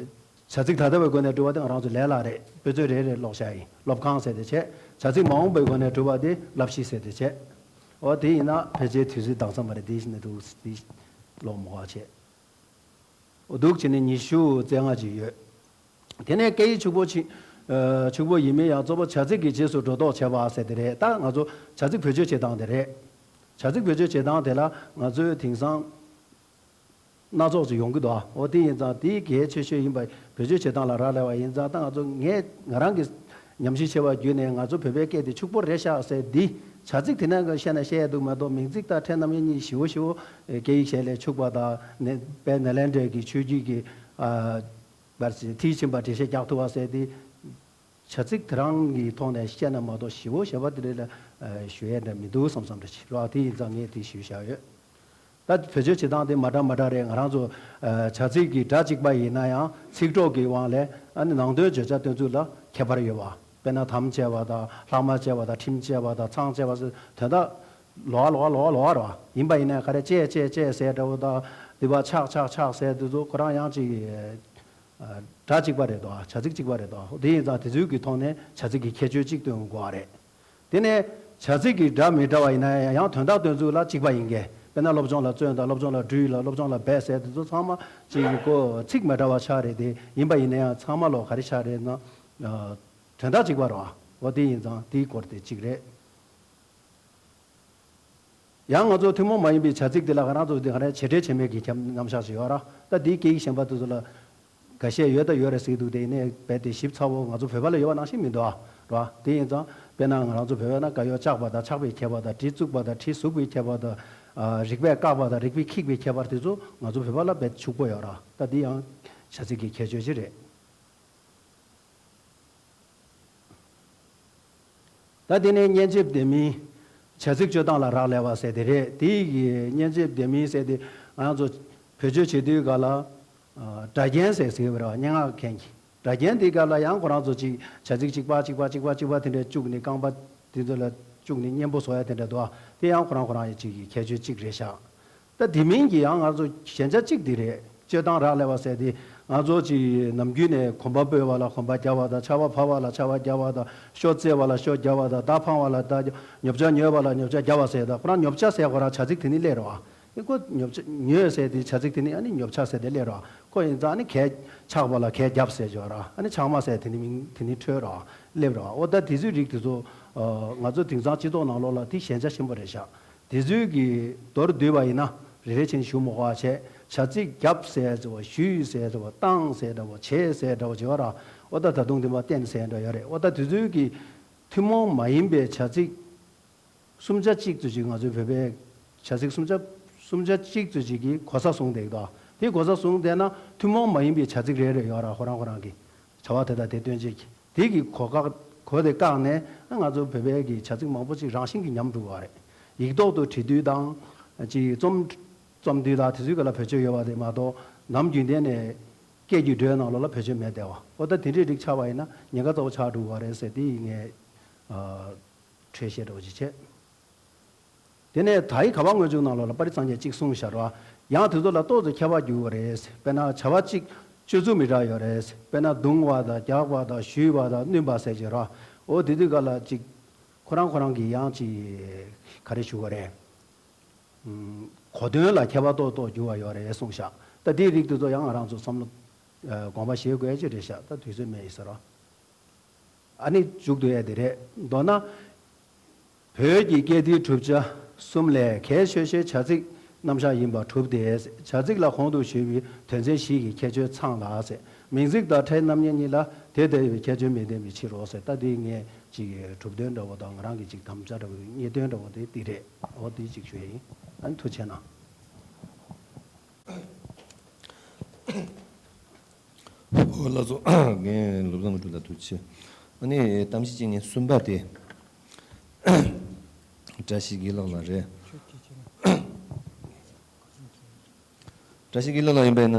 ཚིག་ད་ལྟ་བའི་སྒོ་ནས་གྲུབ་པ་དེ་ང་རང་ཚོ་ལས་སླ་རེད། དཔེ་མཛོད་རེ་རེ་ཀློག་བྱ་ཡིན། སློབ་ཁང་ཟེར་དེ་བྱས། བྱ་ཚིག་མ་འོངས་པའི་སྒོ་ནས་གྲུབ་པ་དེ་བསླབ་གཞི་ཟེར་དེ་བྱས། འོ་དེ་ཡིན་ན་ཕལ་ཆེར་དུས་ཚོད་འདང་ས་མ་རེད། དེ་བཞིན་དུ་དེ་ཀློག་མ་དགོས་བྱས། འདུག་བྱས་ནས་ཉི་ཤུ་རྩ་ལྔ་ཅིག་ཡོད། དེ་ནས་སྐད་ཡིག་ཕྱུག་པོ་ཕྱི་ཨ་ཕྱུག་པོ་ཡིན་མིན་ཡང་གཙོ་བོ་བྱ་ཚིག་གི་རྗེས་སུ་འགྲོ་ལྡོག་བྱེད་པ་ཟེར་དེ་རེད། ད་ང་ཚོ་བྱ་ཚིག་བེད་སྤྱོད་བྱེད་སྟངས་དེ་རེད། བྱ་ཚིག་བེད་སྤྱོད་བྱེད་སྟངས་དེ་ལ་ང་ཚོས་དེང་སང་སྣ་ཚོགས་ཅིག་ཡོང་གི་འདུག་འོ་དེ་ཡིན་ཙང་དེ་གལ་ཆེ་ཤོས་ཡིན་པ་བེད་སྤྱོད་བྱེད་སྟངས་ལ་རག་ལས་པ་ཡིན་ཙང་། ད་ང་ཚོ་ངས་ང་རང་གི་ཉམས་ཞིབ་བྱས་པ་བརྒྱུད་ནས་ང་ཚོ་བོད་པའི་སྐད་དེ་ཕྱུག་པོ་རེད་ཤག་ཟེར་འདི་བྱ་ཚིག་དེ་ནས་བཤད་ན་བཤད་ཡ་འདུག་མ་གཏོགས་མིང་ཚིག་དང་ཕྲད་རྣམ་དབྱེ་གཉིས་ཞེ་པོ་ཞེ་པོ་སྐད་ཡིག་གཞན་ལས་ཕྱུག་པ་དང་ནས་དཔལ་ནཱ་ལེནྡྲའི་གི་ཆོས་བརྒྱུད་ཀྱི་ཨ་བར་ཚིག་མཐིལ་ཕྱིན་པ་འགྲེལ་བཤད་རྒྱག་ཐུབ་པ་ཟེར་དེ་བྱ་ཚིག་དེ་རང་གི་ཐོག་ནས་བཤད་ན་མ་གཏོགས་ཞེ་པོ་ཞེ་པོ་དེ་རེད་ལ་ཞུ་ཡས་འདྲ་མི་འདུག་བསམ་བསམ་འདྲ་ཞིག་རོ། དེ་ཡིན་ཙང་ངས་དེ་ཞུས་བཞག་ཡོད། ད་བེད་སྤྱོད་བྱེད་སྟངས་དེ་མ་འདྲ་མ་འདྲ་རེད། ང་རང་ཚོ་བྱ་ཚིག་གི་སྒྲ་གཅིག་པ་ཡིན་ན་ཡང་ཚིག་གྲོགས་ཀྱི་དབང་ལས་ཨ་ནི་ནང་དོན་བརྗོད་བྱ་སྟོན་ཚུལ་ལ་ཁྱད་པར་ཡོད་པ། དཔེར་ན་དམ་བཅས་པ་དང་ལྷག་མ་བཅས་པ་དང་ཁྲིམས་བཅས་པ་དང་ཚང་བཅས་པ་ཟེར་དོན་དག་ལོགས་ལོགས་ལོགས་ལོགས་རེད་བ། ཡིན་པ་ཡིན་ན་ག་རེ་བཅས་བཅས་བཅས་ཟེར་འདྲ་བོ་དང་འདི་པ་ཆགས་ཆགས་ཆགས་ཟེར་དེ་ཚོ་ཁོ་རང་ཡང་ཅིག་སྒྲ་གཅིག་པ་རེད་དོ། བྱ་ཚིག་གཅིག་པ་རེད་དོ། དེ་ཡིན་ཙང་དེ་ཚོའི་གི་ཐོག་ནས་བྱ་ཚིག་གི་ཁྱད་ཆོས་གཅིག་སྟོན་དགོས་པ་རེད། དེ་ནས་བྱ་ཚིག་གི་སྒྲ་མི་འདྲ་བ་ཡིན་ན་ཡང་དོན་དག་སྟོན་ཚུལ་ལ་གཅིག་པ་ཡིན་གྱི། དཔེར་ན་སློབ་སྦྱོང་ལ་བརྩོན་དང་སློབ་སྦྱོང་ལ་འགྲུས་ལ་སློབ་སྦྱོང་ལ་འབད་ཟེར་དེ་ཚོ་ཚང་མ་གཅིག་གི་ཀོ་ཚིག་མི་འདྲ་བ་ཆགས་རེད་དེ། ཡིན་པ་ཡིན་ན་ཡང་ཚང་མ་ལོག་ག་རེ་ཆགས་རེད་ན་དོན་དག་གཅིག་པ་རེད་བ། འོ་དེ་ཡིན་ཙང་དེའི་སྐོར་དེ་གཅིག་རེད། ཡང་ང་ཚོ་ཐུན་མོང་མ་ཡིན་པའི་བྱ་ཚིག་འདི་ལ་ང་རང་ཚོ་འདི་ག་རེ་བྱེད་འབྲེལ་བྱེད་མེད་ཀྱི་ཁྱབ་རྣམ་གཞག་ཅིག་ཡོད་ར། ད་འདིའི་སྐད་ཡིག་གཞན་པ་དེ་ཚོ་ལ་འགའ་ཤས་ཡོད་ད་ཡོད་རེད་ཟེར་གྱི་འདུག་དེ་ཡིན་ནའི་རྦད་དེ་ཞིབ་ཚགས་པོ་ང་ཚོ་བོད་པ་ལ་ཡོད་པ་ནང་བཞིན་མི་འདུག་ཨ་ར། དེ་ཡིན་ཙང་དཔེར་ན་ང་རང་ཚོ་བོད་པ་ན་དཀར་ཡོལ་བཅག་པ་དང་ཆགས་པའི་ཁྱད་པར་དང་གྲི་བཙུགས་པ་དང་གྲི་ཟུག་པའི་ཁྱད་པར་དང་རིག་པས་བཀག་པ་དང་རིག་པས་འཁྱིག་པའི་ཁྱད་པར་དེ་ཚོ་ང་ཚོ་བོད་པ་ལ་རྦད་ཕྱུག་པོ་ཡོད་ར། ད་འདི་ཡང་བྱ་ཚིག་གི་ཁྱད་ཆོས་ཅིག་རེད། ད་དེ་ནས་སྙན་འཇེབས་ལྡན་མིན། བྱ་ཚིག་སྤྱོད་སྟངས་ལ་རག་ལས་པ་ཟེར་དེ་རེད། དེ་ཡི་གི་སྙན་འཇེབས་ལྡན་མིན་ཟེར་དེ་ང་ཚོ་བེད་སྤྱོད་བྱེད་དུས་ག་ལ་སྒྲ་རྒྱན་ཟེར་ཟེར་བ་རེད་བ། སྙན་ངག་མཁན་གྱི་སྒྲ་རྒྱན་དེ་ག་ལ་ཡང་ཁོ་རང་ཚོ་ཅིག་བྱ་ཚིག་གཅིག་པ་གཅིག་པ་གཅིག་པ་གཅིག་པ་དེ་འདྲ་བཅུག་ནས་རྐང་པ་དེ་ཚོ་ལ་བཅུག་ནས་སྙན་པོ་བཟོ་ཡ་དེ་འདྲ་འདུག་ཨ། དེ་ཡང་ཁོ་རང་ཁོ་རང་ཡི་ཅིག་གི་ཁྱད་ཆོས་གཅིག་རེད་ཤག་ད་དེ་མིན་གྱི་ཡང་ང་ཚོ་ཞན་ཆ་གཅིག་དེ་རེད། སྤྱོད་སྟངས་རག་ལས་པ་ཟེར་དེ་ང་ཚོ་ཅིག་ནམ་རྒྱུན་ནས་གོམ་པ་སྤོས་པ་ལ་གོམ་པ་རྒྱབ་པ་དང་ཆར་པ་བབས་པ་ལ་ཆར་པ་རྒྱབ་པ་དང་ཤོ་རྩེ་བ་ལ་ཤོ་རྒྱབ་པ་དང་མདའ་འཕང་བ་ལ་མདའ་རྒྱབ། ཉོ་ཆ་ཉོས་པ་ལ་ཉོ་ཆ་རྒྱབ་པ་ཟེར། ད་ཁོ་རང་ཉོ་ཆ་ཟེར་ཁོ་རང་བྱ་ཚིག་དེ་ནི་སླེབས་རེད་བ། ཨེ་ཁོ་ཉོ་ཆ་ཉོས་ཟེར་དེ་བྱ་ཚིག་དེ་ནི་ཨ་ནི་ཉོ་ཆ་ཟེར་དེ་སླེབས་རེད་བ། ཁོ་ཡིན་ཙང་ཨ་ནི་གད་ཆག་པ་ལ་གད་རྒྱབ་ཟེར་བྱས་ར། ཨ་ནི་ཆག་མ་ཟེར་དེ་ནི་མིང་དེ་ནི་འཕྲོས་རེད་བ། སླེབས་རེད་བ། འོ་ད་དེ་ཚོའི་རིགས་དེ་ཚོ་ང་ཚོ་དེང་སང་སྤྱི་ཚོགས་ནང་ལོགས་ལ་དེ་ཞན་ཆ་ཆེན་པོ་རེད་ཤག་དེ་ཚོའི་གི་མདོར་བསྡུས་པ་ཡིན་ན་རེ་རེ་བྱས་ནས་ཞུ་མི་དགོས་པ་བྱས། བྱ་ཚིག་རྒྱབ་ཟེར་ཙམ་པ། ཞུས་ཟེར་ཙམ་པ། བཏང་ཟེར་འདྲ་པོ། བྱས་ཟེར་འདྲ་པོ་བྱེད་པ་ར། ཨོ་ད་ད་དུང་དེ་མ་བསྟན་ཟེར་འདྲ་ཡོད་རེད། ཨོ་ད་དེ་ཚོའི་གི་ཐུན་མོང་མ་ཡིན་པའི་བྱ་ཚིག་སུམ་ཆ་གཅིག་ཙམ་ཅིག་ང་ཚོའི་བོད་པའི་བྱ་ཚིག་སུམ་ཆ་སུམ་ཆ་གཅིག་ཙམ་ཅིག་གི་གོ་ས་བཟུང་བསྡད་ཀྱི་འདུག་དེ་གོ་ས་བཟུང་བསྡད་ན་ཐུན་མོང་མ་ཡིན་པའི་བྱ་ཚིག་རེ་རེ་ཡོད་ར། ཁོ་རང་ཁོ་རང་གི་བྱ་བ་དེ་དང་དེ་སྟོན་བྱེད་ཀྱི། དེ་གི་གོ་བཀག་གོ་དེ་བཀག་ནས་ང་ཚོ་བོད་པའི་གི་བྱ་ཚིག་མང་པོ་ཅིག་རང་བཞིན་གྱིས་ཉམས་འགྲོ་གི་རེད། ཡིག་ཐོག་ཏུ་བྲིས་དུས་དང་། ཅིག་རྩོམ་རྩོམ་དུས་དང་དེ་ཚོའི་སྐབས་ལ་བེད་སྤྱོད་ཡོད་པ་དེ་མ་གཏོགས། ནམ་རྒྱུན་གཏན་ནས་སྐད་ཀྱི་འགྲོས་ནང་ལོགས་ལ་བེད་སྤྱོད་མེད་བསྡད་པ། ཨོ་ད་དེ་འདྲའི་རིགས་ཆགས་པ་ཡིན་ན་ཉེན་ཁ་ཚ་པོ་ཆགས་འགྲོ་གི་རེད་ཟེར། དེ་ཡིན་ངས་ཨ་འགྲེལ་བཤད་འདྲ་པོ་ཅིག་བྱས། དེ་ནས་དའི་ག་པ་སྔོན་འཇུག་ནང་ལོགས་ལ་པར་རིས་སངས་རྒྱས་གཅིག་གསུངས་བཞག་ར། ཡང་དེ་ཚོ་ལ་ཏོག་ཙམ་ཁྱད་པར་འགྱུར་བ་རེད། དཔེར་ན་བྱ་བ་གཅིག་སྤྱོད་ཚུལ་མི་འདྲ་ཡོད་རེད། དཔེར་ན་རྡུང་བ་དང་། རྒྱག་པ་དང་། གཞུས་པ་དང་། བསྣུན་པ་ཟེར་གྱི་ར། ཨོ་དེ་དུས་ག་ལ་ཅིག་ཁོ་རང་ཁོ་རང་གི་ཡང་ཅིག་ག་རེ་ཞུ་དགོས་རེད། ཨུམ། གོ་དོན་ལ་ཁྱད་པར་ཏོག་ཏོག་འགྱུར་བ་ཡོད་རེད་གསུངས་ཤག་ད་དེའི་རིགས་དེ་ཚོ་ཡང་ང་རང་ཚོ་བསམ་བློ་ཨ་དགོངས་པ་བཞེས་དགོས་ཀྱི་རེད་ཤག་ད་དུས་ཚོད་མེད་ཡིན་ས་ར། ཨ་ནི་མཇུག་ཏུ་ཡ་དེ་རེད། མདོར་ན། བོད་ཀྱི་སྐད་བརྡའི་གྲུབ་ཆ་གསུམ་ལས་གལ་ཆེ་ཤོས་བྱ་ཚིག་རྣམ་གཞག་ཡིན་པར་གྲུབ་སྟེ། བྱ་ཚིག་ལ་གོང་དུ་ཞུས་པའི་དོན་ཚན་བཞི་གི་ཁྱད་ཆོས་ཚང་ལ་ཟེར། མིང་ཚིག་དང་ཕྲད་རྣམ་དབྱེ་གཉིས་ལ་དེ་ལྟ་བུའི་ཁྱད་ཆོས་མི་ལྡན་པའི་ཕྱིར་རོ་ཟེར། ད་དེ་ངས་ཅིག་གྲུབ་དོན་འདྲ་བོ་དང་། ང་རང་གི་ཅིག་དམ་བཅའ་འདྲ་བོ། རྙེད་དོན་འདྲ་བོ་དེ་འདི་རེད། འོ་དེ་ཅིག་ཞུ་ཡ་ཡིན། ཨ་ནི་ཐུགས་རྗེ་གནང་། ཨོ་ལགས་སོ། རྒན་བློ་བཟང་ལགས་ལ་ཐུགས་རྗེ་ཆེ། ཨ་ནི་གཏམ་གཞི་བྱས་ཉིན་གསུམ་པ་དེ། བཀྲ་ཤིས་དགེ་ལགས་ལ་རེད། བཀྲ་ཤིས་དགེ་ལགས་ལ་ཡིན་པས་ན་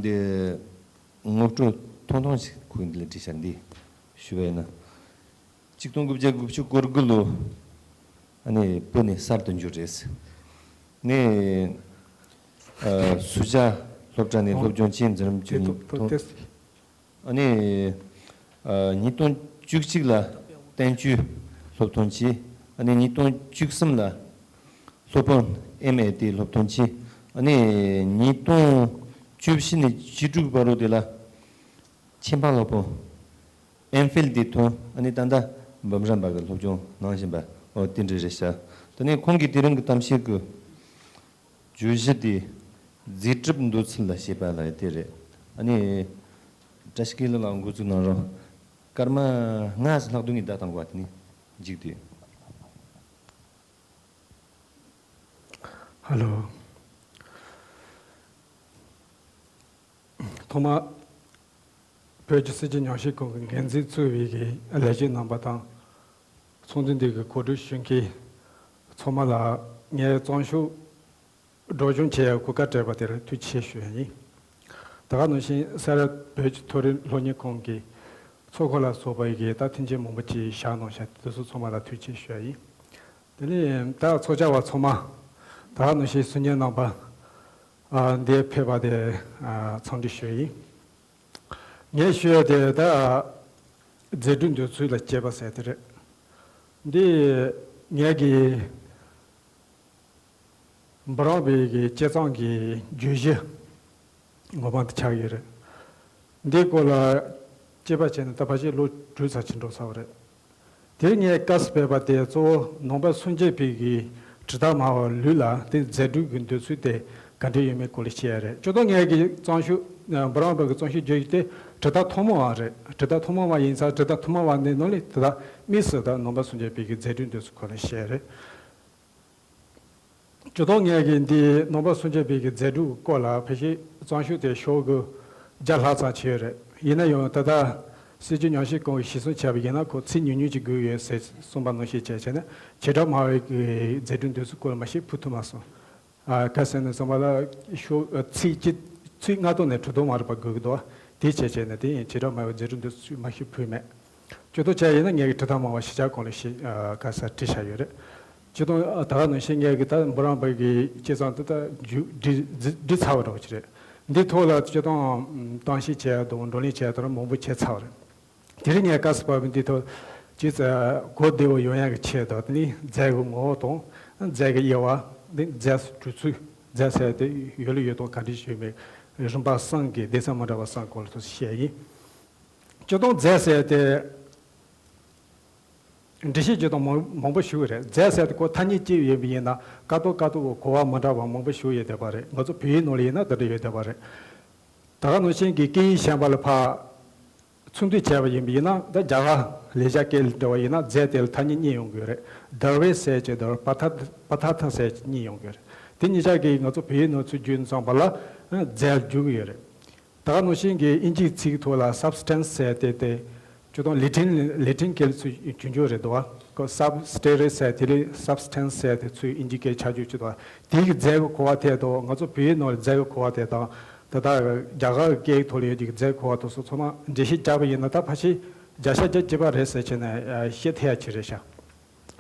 འདི་ངོ་སྤྲོད་ཐུང་ཐུང་ཞིག་ཁོས་འདི་ལ་བྲིས་ཤག་འདི་ཞུ་བས་ན། ཆིག་སྟོང་དགུ་བརྒྱ་དགུ་བཅུ་གོ་དགུ་ལོ། ཨ་ནི་བོད་ནས་གསར་དུ་འབྱོར་རེད། ནས་ཨ་སུ་ཇཱ་སློབ་གྲྭ་ནས་སློབ་སྦྱོང་བྱས། འཛིན་རིམ་བཅུ་གཉིས་ཐོན། ཨ་ནི་ཨ་ཉིས་སྟོང་བཅུ་གཅིག་ལ་བསྟན་བཅོས་སློབ་ཐོན་བྱས། ཨ་ནི་ཉིས་སྟོང་བཅུ་གསུམ་ལ་སློབ་དཔོན་ཨེམ་ཨེ་ཏི་སློབ་ཐོན་བྱས། ཨ་ནི་ཉིས་སྟོང་བཅུ་བཞི་ནས་བཅུ་དྲུག་བར་དུ་དེ་ལ་ཆེད་འབངས་སློབ་དཔོན་ཨེམ་ཕིལ་དེ་ཐོན། ཨ་ནི་ད་ལྟ་འབུམ་རམས་པ་གི་སློབ་སྦྱོང་གནང་བཞིན་པ། འོ་དེ་འདྲ་རེད་ཤག་ད་ནི་ཁོང་གིས་དེ་རིང་གི་གཏམ་བཤད་ཀྱི་བརྗོད་གཞི་དེ་རྫས་གྲུབ་འདོད་ཚུལ་ལ་བྱེད་པ་ལ་དེ་རེད། ཨ་ནི་བཀྲ་ཤིས་དགེ་ལགས་ལ་འགོ་འཛུགས་གནང་རོགས། སྐར་མ་ལྔ་ཙམ་ལྷག་དུས་ངས་བརྡ་བཏང་དགོས་པ། དེ་ནི་མཇུག་དུས། ཧ་ལོ། ཐོག་མར་བོད་ཀྱི་སྲིད་བྱུས་ཉམས་ཞིབ་ཁང་གི་འགན་འཛིན་གཙོས་པའི་གི་ལས་བྱེད་རྣམ་པ་དང་། ཚོགས་འདུ་འདི་གི་གོ་སྒྲིག་ཞུ་མཁན་ཚང་མ་ལ་ངས་གཙང་ཤོག་སྒྲོག་སྦྱང་བྱེད་ཡའི་གོ་སྐབས་སྤྲད་པ་དེར་ཐུགས་རྗེ་ཆེ་ཞུ་ཡ་ཡིན། ད་ག་ནང་བཞིན་སེ་ར་བོད་ཀྱི་མཐོ་རིམ་སློབ་གཉེར་ཁང་གི་ཚོགས་འཁོར་ལ་སོགས་པ་ཡི་གི་ད་མཐུན་རྐྱེན་མང་པོ་ཅིག་བཞག་གནང་བཞག་དེ་ཚོ་ཚང་མ་ལ་ཐུགས་རྗེ་ཆེ་ཞུ་ཡ་ཡིན། དེ་ནས་ད་ཚོགས་བཅར་བ་ཚང་མ། ད་ག་ནང་བཞིན་གསུང་མཁན་རྣམ་པ། ཨ་འདིར་ཕེབས་པ་དེ་ཨ་འཚམས་འདྲི་ཞུ་ཡ་ཡིན། ངས་ཞུ་ཡ་དེ་ད་རྫས་གྲུབ་འདོད་ཚུལ་ལ་དཔྱད་པ་ཟེར་དེ་རེད། འདི་ངས་གི་འབུམ་རམས་པའི་གི་དཔྱད་རྩོམ་གྱི་བརྗོད་གཞི་ངོ་མ་དེ་ཆགས་ཡོད་རེད། འདིའི་སྐོར་ལ་དཔྱད་པ་བྱས་ནས་ད་ཕལ་ཆེར་ལོ་དྲུག་ཙམ་ཕྱིན་འགྲོ་ཚར་བ་རེད། དེར་ངས་དཀའ་ལས་ཕེབས་པ་དེ་གཙོ་བོ་ནང་པ་སངས་རྒྱས་པའི་གི་དྲི་དང་སྨྲ་བའི་ལུགས་ལ་དེ་རྫས་གྲུབ་ཀྱི་འདོད་ཚུལ་དེ་ག་འདྲ་ཡོད་མེད་སྐོར་ལ་བཤད་ཡ་རེད། སྤྱིར་བཏང་ངས་གི་རྩོམ་ཤོག་འབུམ་རམས་པ་གི་རྩོམ་ཤོག་བརྗོད་གཞི་དེ་དྲི་དང་ཐུན་མོང་བ་རེད། དྲི་དང་ཐུན་མོང་བ་ཡིན་ཙང་དྲི་དང་ཐུན་མོང་བ་ནི་ནང་ལས་དེ་དག་དམིགས་སུ་ད་ནང་པ་སངས་རྒྱས་པའི་གི་རྫས་གྲུབ་འདོད་ཚུལ་སྐོར་ལ་བཤད་ཡ་རེད། སྤྱིར་བཏང་ངས་གི་འདི་ནང་པ་སངས་རྒྱས་པའི་གི་རྫས་གྲུབ་སྐོར་ལ་ཕལ་ཆེར་རྩོམ་ཤོག་དེ་ཤོག་གུ་བརྒྱ་ལྷག་ཙམ་བྱས་ཡོད་རེད། ཡིན་ན་ཡང་ད་ལྟ་སྲིད་བྱུས་ཉམས་ཞིབ་ཁང་གིས་གཞིར་བཟུང་བྱས་པ་ཡིན་ན་ཁོ་ཚིག་ཉུང་ཉུང་ཅིག་དགོས་ཡོད་ཟེར་གསུངས་པ་ནང་བཞིན་བྱས་བྱས་ན་བྱེ་བྲག་སྨྲ་བའི་གི་རྫས་གྲུབ་འདོད་ཚུལ་སྐོར་ལ་མ་ཤེས་ཕུལ་ཐུབ་མ་སོང་། ཨ་ག་ཟེར་ན་ཚང་མ་ལ་ཤོག་ཨ་ཚིག་གཅིག་ཚིག་ལྔ་སྟོང་ནས་དྲུག་སྟོང་བར་ལ་དགོས་ཀྱི་འདུག་དེ་བྱས་བྱས་ན་དེ་ཡིན་བྱེ་བྲག་སྨྲ་བའི་རྫས་གྲུབ་འདོད་ཚུལ་མ་ཤེས་ཕུལ་མེད། ཇུས་གཏོགས་བྱས་ཡིན་ན་ངས་ཀྱི་དྲི་དང་སྨྲ་བ་ཞི་བྱེད་སྐོར་ལ་ཞིག་ཨ་ག་ས་བྲིས་བཞག་ཡོད་རེད། ཇུས་གཏོགས་ཨ་ད་ག་ནང་བཞིན་ངས་ཀྱི་ད་འབུམ་རམས་པ་གི་དཔྱད་རྩོམ་དེ་ད་མཇུག་བསྒྲིལ་བསྒྲིལ་ཚར་བ་འདྲ་བོ་ཅིག་རེད། འདི་ཐོག་ལ་ཇུས་གཏོགས་གཏམ་བཤད་བྱས་དང་བགྲོ་གླེང་བྱས་དང་མང་པོ་བྱས་ཚར་བ་རེད། དེ་རིང་ངས་སྐབས་སུ་བབས་པའི་འདི་ཐོག་ཇི་ཙམ་གོ་བདེ་བོ་ཡོང་ཡག་གི་ཆེད་དུ་དེ་ནི་རྫས་ཀྱི་ངོ་བོ་དང་རྫས་ཀྱི་དབྱེ་བ། འདི་རྫས་སུ་གྲུབ་ཚུལ། རྫས་ཟེར་དེ་ཡོད་ལ་ཡོད་དང་ག་འདྲ་ཞིག་མེད། རིམ་པ་གསུམ་གྱི་སྡེ་ཚན་མི་འདྲ་བ་གསུམ་སྐོར་ལ་ཐོག་བཤད་ཡིན། སྤྱིར་བཏང་རྫས་ཟེར་ཏེ། འགྲེལ་བཤད་བྱེད་སྟངས་མང་མང་པོ་ཞིག་རེད། རྫས་ཟེར་དེ་ཁོ་ཐ་སྙད་གཅིག་ཡིན་པ་ཡིན་ན་ཀ་ཏོག་ཀ་ཏོག་གི་གོ་བ་མི་འདྲ་བ་མང་པོ་ཞིག་ཡོད་བསྡད་པ་རེད། ང་ཚོ་བོད་ཡིག་ནང་ལ་ཡིན་ན་དེ་འདྲ་ཡོད་བསྡད་པ་རེད། ད་ག་ནང་བཞིན་གྱི་སྐད་ཡིག་གཞན་པ་ལ་ཕར་ཚུར་འདུས་བྱས་པ་ཡིན་པ་ཡིན་ན། ད་རྒྱ་གར་ལེགས་སྦྱར་སྐད་ལ་འགྲོ་བ་ཡིན་ན་རྫས་དེ་ལ་ཐ་སྙད་གཉིས་ཡོང་གི་ཡོད་རེད། དར་བའི་ཟས་ཀྱི་དར། པ་ཐ་པ་ཐ་ཐ་ཟས་ཀྱི་གཉིས་ཡོང་གི་ཡོད་རེད། དེ་གཉིས་ཆ་གིས་ང་ཚོ་བོད་ཡིག་ནང་ཚུར་བསྒྱུར་ཙམ་པ་ལ་རྫས་ལ་འགྱུར་གི་ཡོད་རེད། ད་ག་ནང་བཞིན་གྱི་དབྱིན་ཇིའི་ཚིག་ཐོག་ལ་སབ་སི་ཊན་སི་ཟེར་དེ་དེ་སྤྱིར་བཏང་ལེ་ཊིན་ལེ་ཊིན་སྐད་ལ་ཚུར་བསྒྱུར་རྒྱུ་རེད་འདུག་བ། ཁོ་སབ་སི་ཊེ་རི་སི་ཟེར་དེ་ལས་སབ་སི་ཊན་སི་ཟེར་དེ་ཚུར་དབྱིན་ཇིའི་སྐད་ཆ་བསྒྱུར་བྱས་འདུག་བ། དེ་གི་རྫས་ཀྱི་གོ་བ་དེ་དང་ང་ཚོ་བོད་ཡིག་ནང་ལ་རྫས་ཀྱི་གོ་བ་དེ་དང་། ད་ལྟ་རྒྱ་གར་གྱི་སྐད་ཐོག་ལ་ཡོད་ཀྱི་རྫས་ཀྱི་གོ་བ་དེ་ཚོ་ཚང་མ་འགྲེལ་བཤད་བརྒྱབ་པ་ཡིན་ན། ད་ཕལ་ཆེར་བརྒྱ་ཆ་བརྒྱ་གཅིག་པ་རེད་ཟེར་བྱས་ནས་བཤད་ཐུབ་ཡ་ཅིག་རེད་ཤག་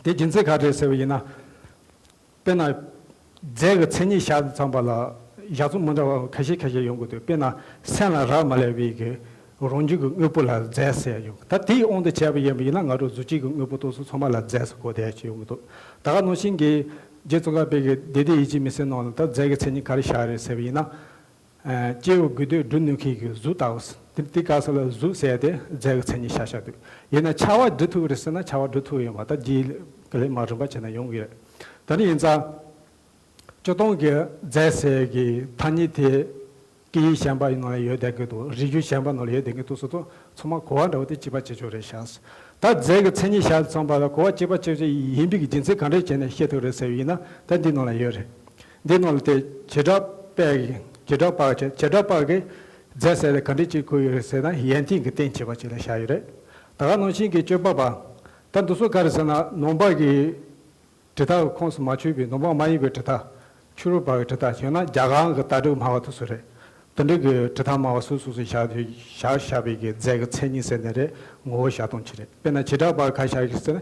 དེ་རྒྱུ་མཚན་ག་རེ་རེད་ཟེར་བ་ཡིན་ན། དཔེར་ན། རྫས་ཀྱི་མཚན་ཉིད་བཞག་ཙམ་པ་ལ་བཞག་ཚུལ་མི་འདྲ་བ་ཁ་ཤས་ཁ་ཤས་ཡོང་གི་འདུག་དཔེར་ན། སེམས་ལ་རག་མ་ལས་པའི་གི་རང་རྒྱུད་ཀྱི་དངོས་པོ་ལ་རྫས་ཟེར་ཡོང་། ད་དེའི་དབང་དུ་བྱས་པ་ཡིན་པ་ཡིན་ན། ང་ཚོ་གཟུགས་ཅན་གྱི་དངོས་པོ་དེ་ཚོ་ཚང་མ་ལ་རྫས་ཟེར་གོ་བསྡད་ཀྱི་ཡོང་གི་འདུག་ད་ག་ནང་བཞིན་གྱི་རྗེ་ཙོང་ཁ་པའི་གི་བདེ་སྡུག་ཡིད་ཀྱི་མུན་སེལ་ནང་ལ་ད་རྫས་ཀྱི་མཚན་ཉིད་ག་རེ་བཞག་རེད་ཟེར་བ་ཡིན་ན། ཨ། སྐྱེ་བོ་དགོས་འདོད་སྒྲུབ་ནུས་མཁན་གྱི་གཟུགས་ལྟ་བུ། དེ་དེ་སྐབས་སུ་ལ་གཟུགས་ཟེར་དེ་རྫས་ཀྱི་མཚན་ཉིད་བཞག་བཞག་འདུག་ཡིན་ན་ཆགས་པ་སྒྲུབ་ཐུབ་ཀྱི་རེད་ཟེར་ན་ཆགས་པ་སྒྲུབ་ཐུབ་ཡོད་མ་རེད། ད་རྗེས་ལ་མར་རིམ་པ་བྱས་ན་ཡོང་གི་རེད། ད་ནི་ཡིན་ཙང་སྤྱིར་བཏང་གི་རྫས་ཟེར་གྱི་ཐ་སྙད་དེ་སྐད་ཡིག་གཞན་པ་ཡི་ནང་ལ་ཡོད་བསྡད་ཀྱི་འདུག་རིག་གཞུང་གཞན་པ་ནང་ལ་ཡོད་བསྡད་ཀྱི་འདུག་སོགས་དང་ཚང་མ་གོ་བ་འདྲ་བོ་དེ་གཅིག་པ་གཅིག་རྐྱང་རེད་ཤག་ད་རྫས་ཀྱི་མཚན་ཉིད་བཞག་ཙམ་པ་ལ་གོ་བ་གཅིག་པ་གཅིག་རྐྱང་ཡིན་པའི་རྒྱུ་མཚན་ག་འདྲས་བྱས་ནས་བཤད་ཐུབ་རེད་ཟེར་བ་ཡིན་ན། ད་འདི་ནང་ལ་ཡོད་རེད། འདི་ནང་ལ་དེ་བྱེ་བྲག་པའི་བྱེ་བྲག་པ་བྱེ་བྱེ་བྲག་པ་གི་རྫས་ཟེར་དེ་ག་འདྲས་ཅིག་གོ་ཡོད་རེད་ཟེར་ན། ཡོན་ཏན་གྱི་རྟེན་བྱེད་པ་ཅིག་ལ་བཞག་ཡོད་རེད། ད་ག་ནང་བཞིན་གྱི་སྤྱོད་པ་པ། ད་འདི་ཚོ་ག་རེ་ཟེར་ན་ནང་པ་གི་དྲི་ཐག་ཁོངས་སུ་མ་ཆུད་པའི་ནང་པ་མ་ཡིན་པའི་དྲི་ཐག་ཕྱི་རོལ་པ་གི་དྲི་ཐག་བྱས་ན་རྒྱ་གར་གྱི་ལྟ་གྲུབ་སྨྲ་བ་དེ་ཚོ་རེད། དེ་འདྲ་གི་དྲི་ཐག་སྨྲ་བ་སོ་སོ་སོ་བཞག་བཞག་བཞག་པའི་གི་རྫས་ཀྱི་མཚན་ཉིད་ཟེར་ནི་རེད། ངོ་བོ་བཞག་སྟངས་ཅིག་རེད། དཔེར་ན་བྱེ་བྲག་པ་ག་བཞག་ཡོད་ཟེར་ན།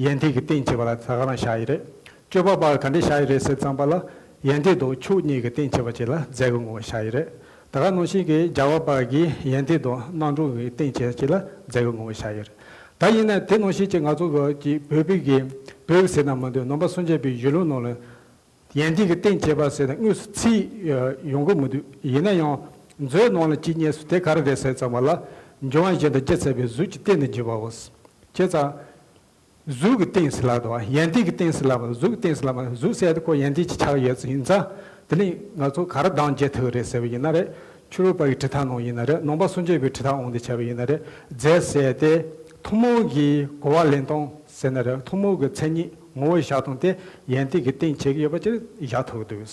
ཡོན་ཏན་གྱི་རྟེན་བྱེད་པ་ལ་ད་ག་རང་བཞག་ཡོད་རེད། སྤྱོད་པ་པ་ག་འདྲ་བཞག་ཡོད་རེད་ཟེར་ཙམ་པ་ལ། ཡོན་ཏན་དང་ཕྱོགས་གཉིས་ཀྱི་རྟེན་བྱེད་པ་ཅིག་ལ་རྫས་ཀྱི་ངོ་བོ་བཞག་ཡོད་རེད། ད་ག་ནང་བཞིན་གྱི་རྒྱལ་བ་པ་གི་ཡོན་ཏན་དང་རྣམ་གྲངས་ཀྱི་རྟེན་བྱེད་པ་ཅིག་ལ་རྫས་ཀྱི་ངོ་བོ་བཞག་ཡོད་རེད། ད་ཡིན་ན་དེ་ནང་བཞིན་གྱི་ང་ཚོ་གི་ཅིག་བོད་པའི་གི་བོད་ཟེར་ན་མི་འདུག་ནང་པ་སངས་རྒྱས་པའི་གཞུང་ལུགས་ནང་ལ། ཡོན་ཏན་གྱི་རྟེན་བྱེད་པ་ཟེར་ན་དངོས་སུ་ཚིག་ཡོང་གི་མི་འདུག་ཡིན་ན་ཡང་མཛོད་ནང་ལ་ཅིག་རྙེད་སོང་། དེ་ག་རེ་རེད་ཟེར་ཙམ་པ་ལ། འབྱུང་བ་བཞི་དང་རྒྱུ་མཚན་པའི་གཟུགས་ཀྱི་རྟེན་དུ་འབྱེད་པའོ། བྱས་ཙང་། གཟུགས་ཀྱི་རྟེན་ཟེར་ལབ་འདུག་བ། ཡོན་ཏན་གྱི་རྟེན་ཟེར་ལབ་པ། གཟུགས་ཀྱི་རྟེན་ཟེར་ལབ་པ། གཟུགས་ཟེར་དེ་ཁོ་ཡོན་ཏན་གྱི་ཆ་ཡོད་ཙམ་ཡིན་ཙང་། དེ་ནི་ང་ཚོ་ག་རེ་དམ་བཅས་ཐུབ་རེད་ཟེར་བ་ཡིན་ན་རེད། ཕྱི་རོལ་པ་ཡི་དྲི་ཐག་ནང་ཡིན་ན་རེད། ནང་པ་སངས་རྒྱས་པའི་དྲི་ཐག་དབང་དུ་བྱས་པ་ཡིན་ན་རེད། རྫས་ཟེར་དེ་ཐུན་མོང་གི་གོ་བ་ལེན་སྟངས་ཟེར་ན་རེད། ཐུན་མོང་གི་མཚན་ཉིད་ངོ་བོ་བཞག་སྟངས་དེ་ཡོན་ཏན་གྱི་རྟེན་བྱེད་ཀྱི་ཡོད་པ་ཅིག་བཞག་ཐུབ་ཀྱི་འདུག་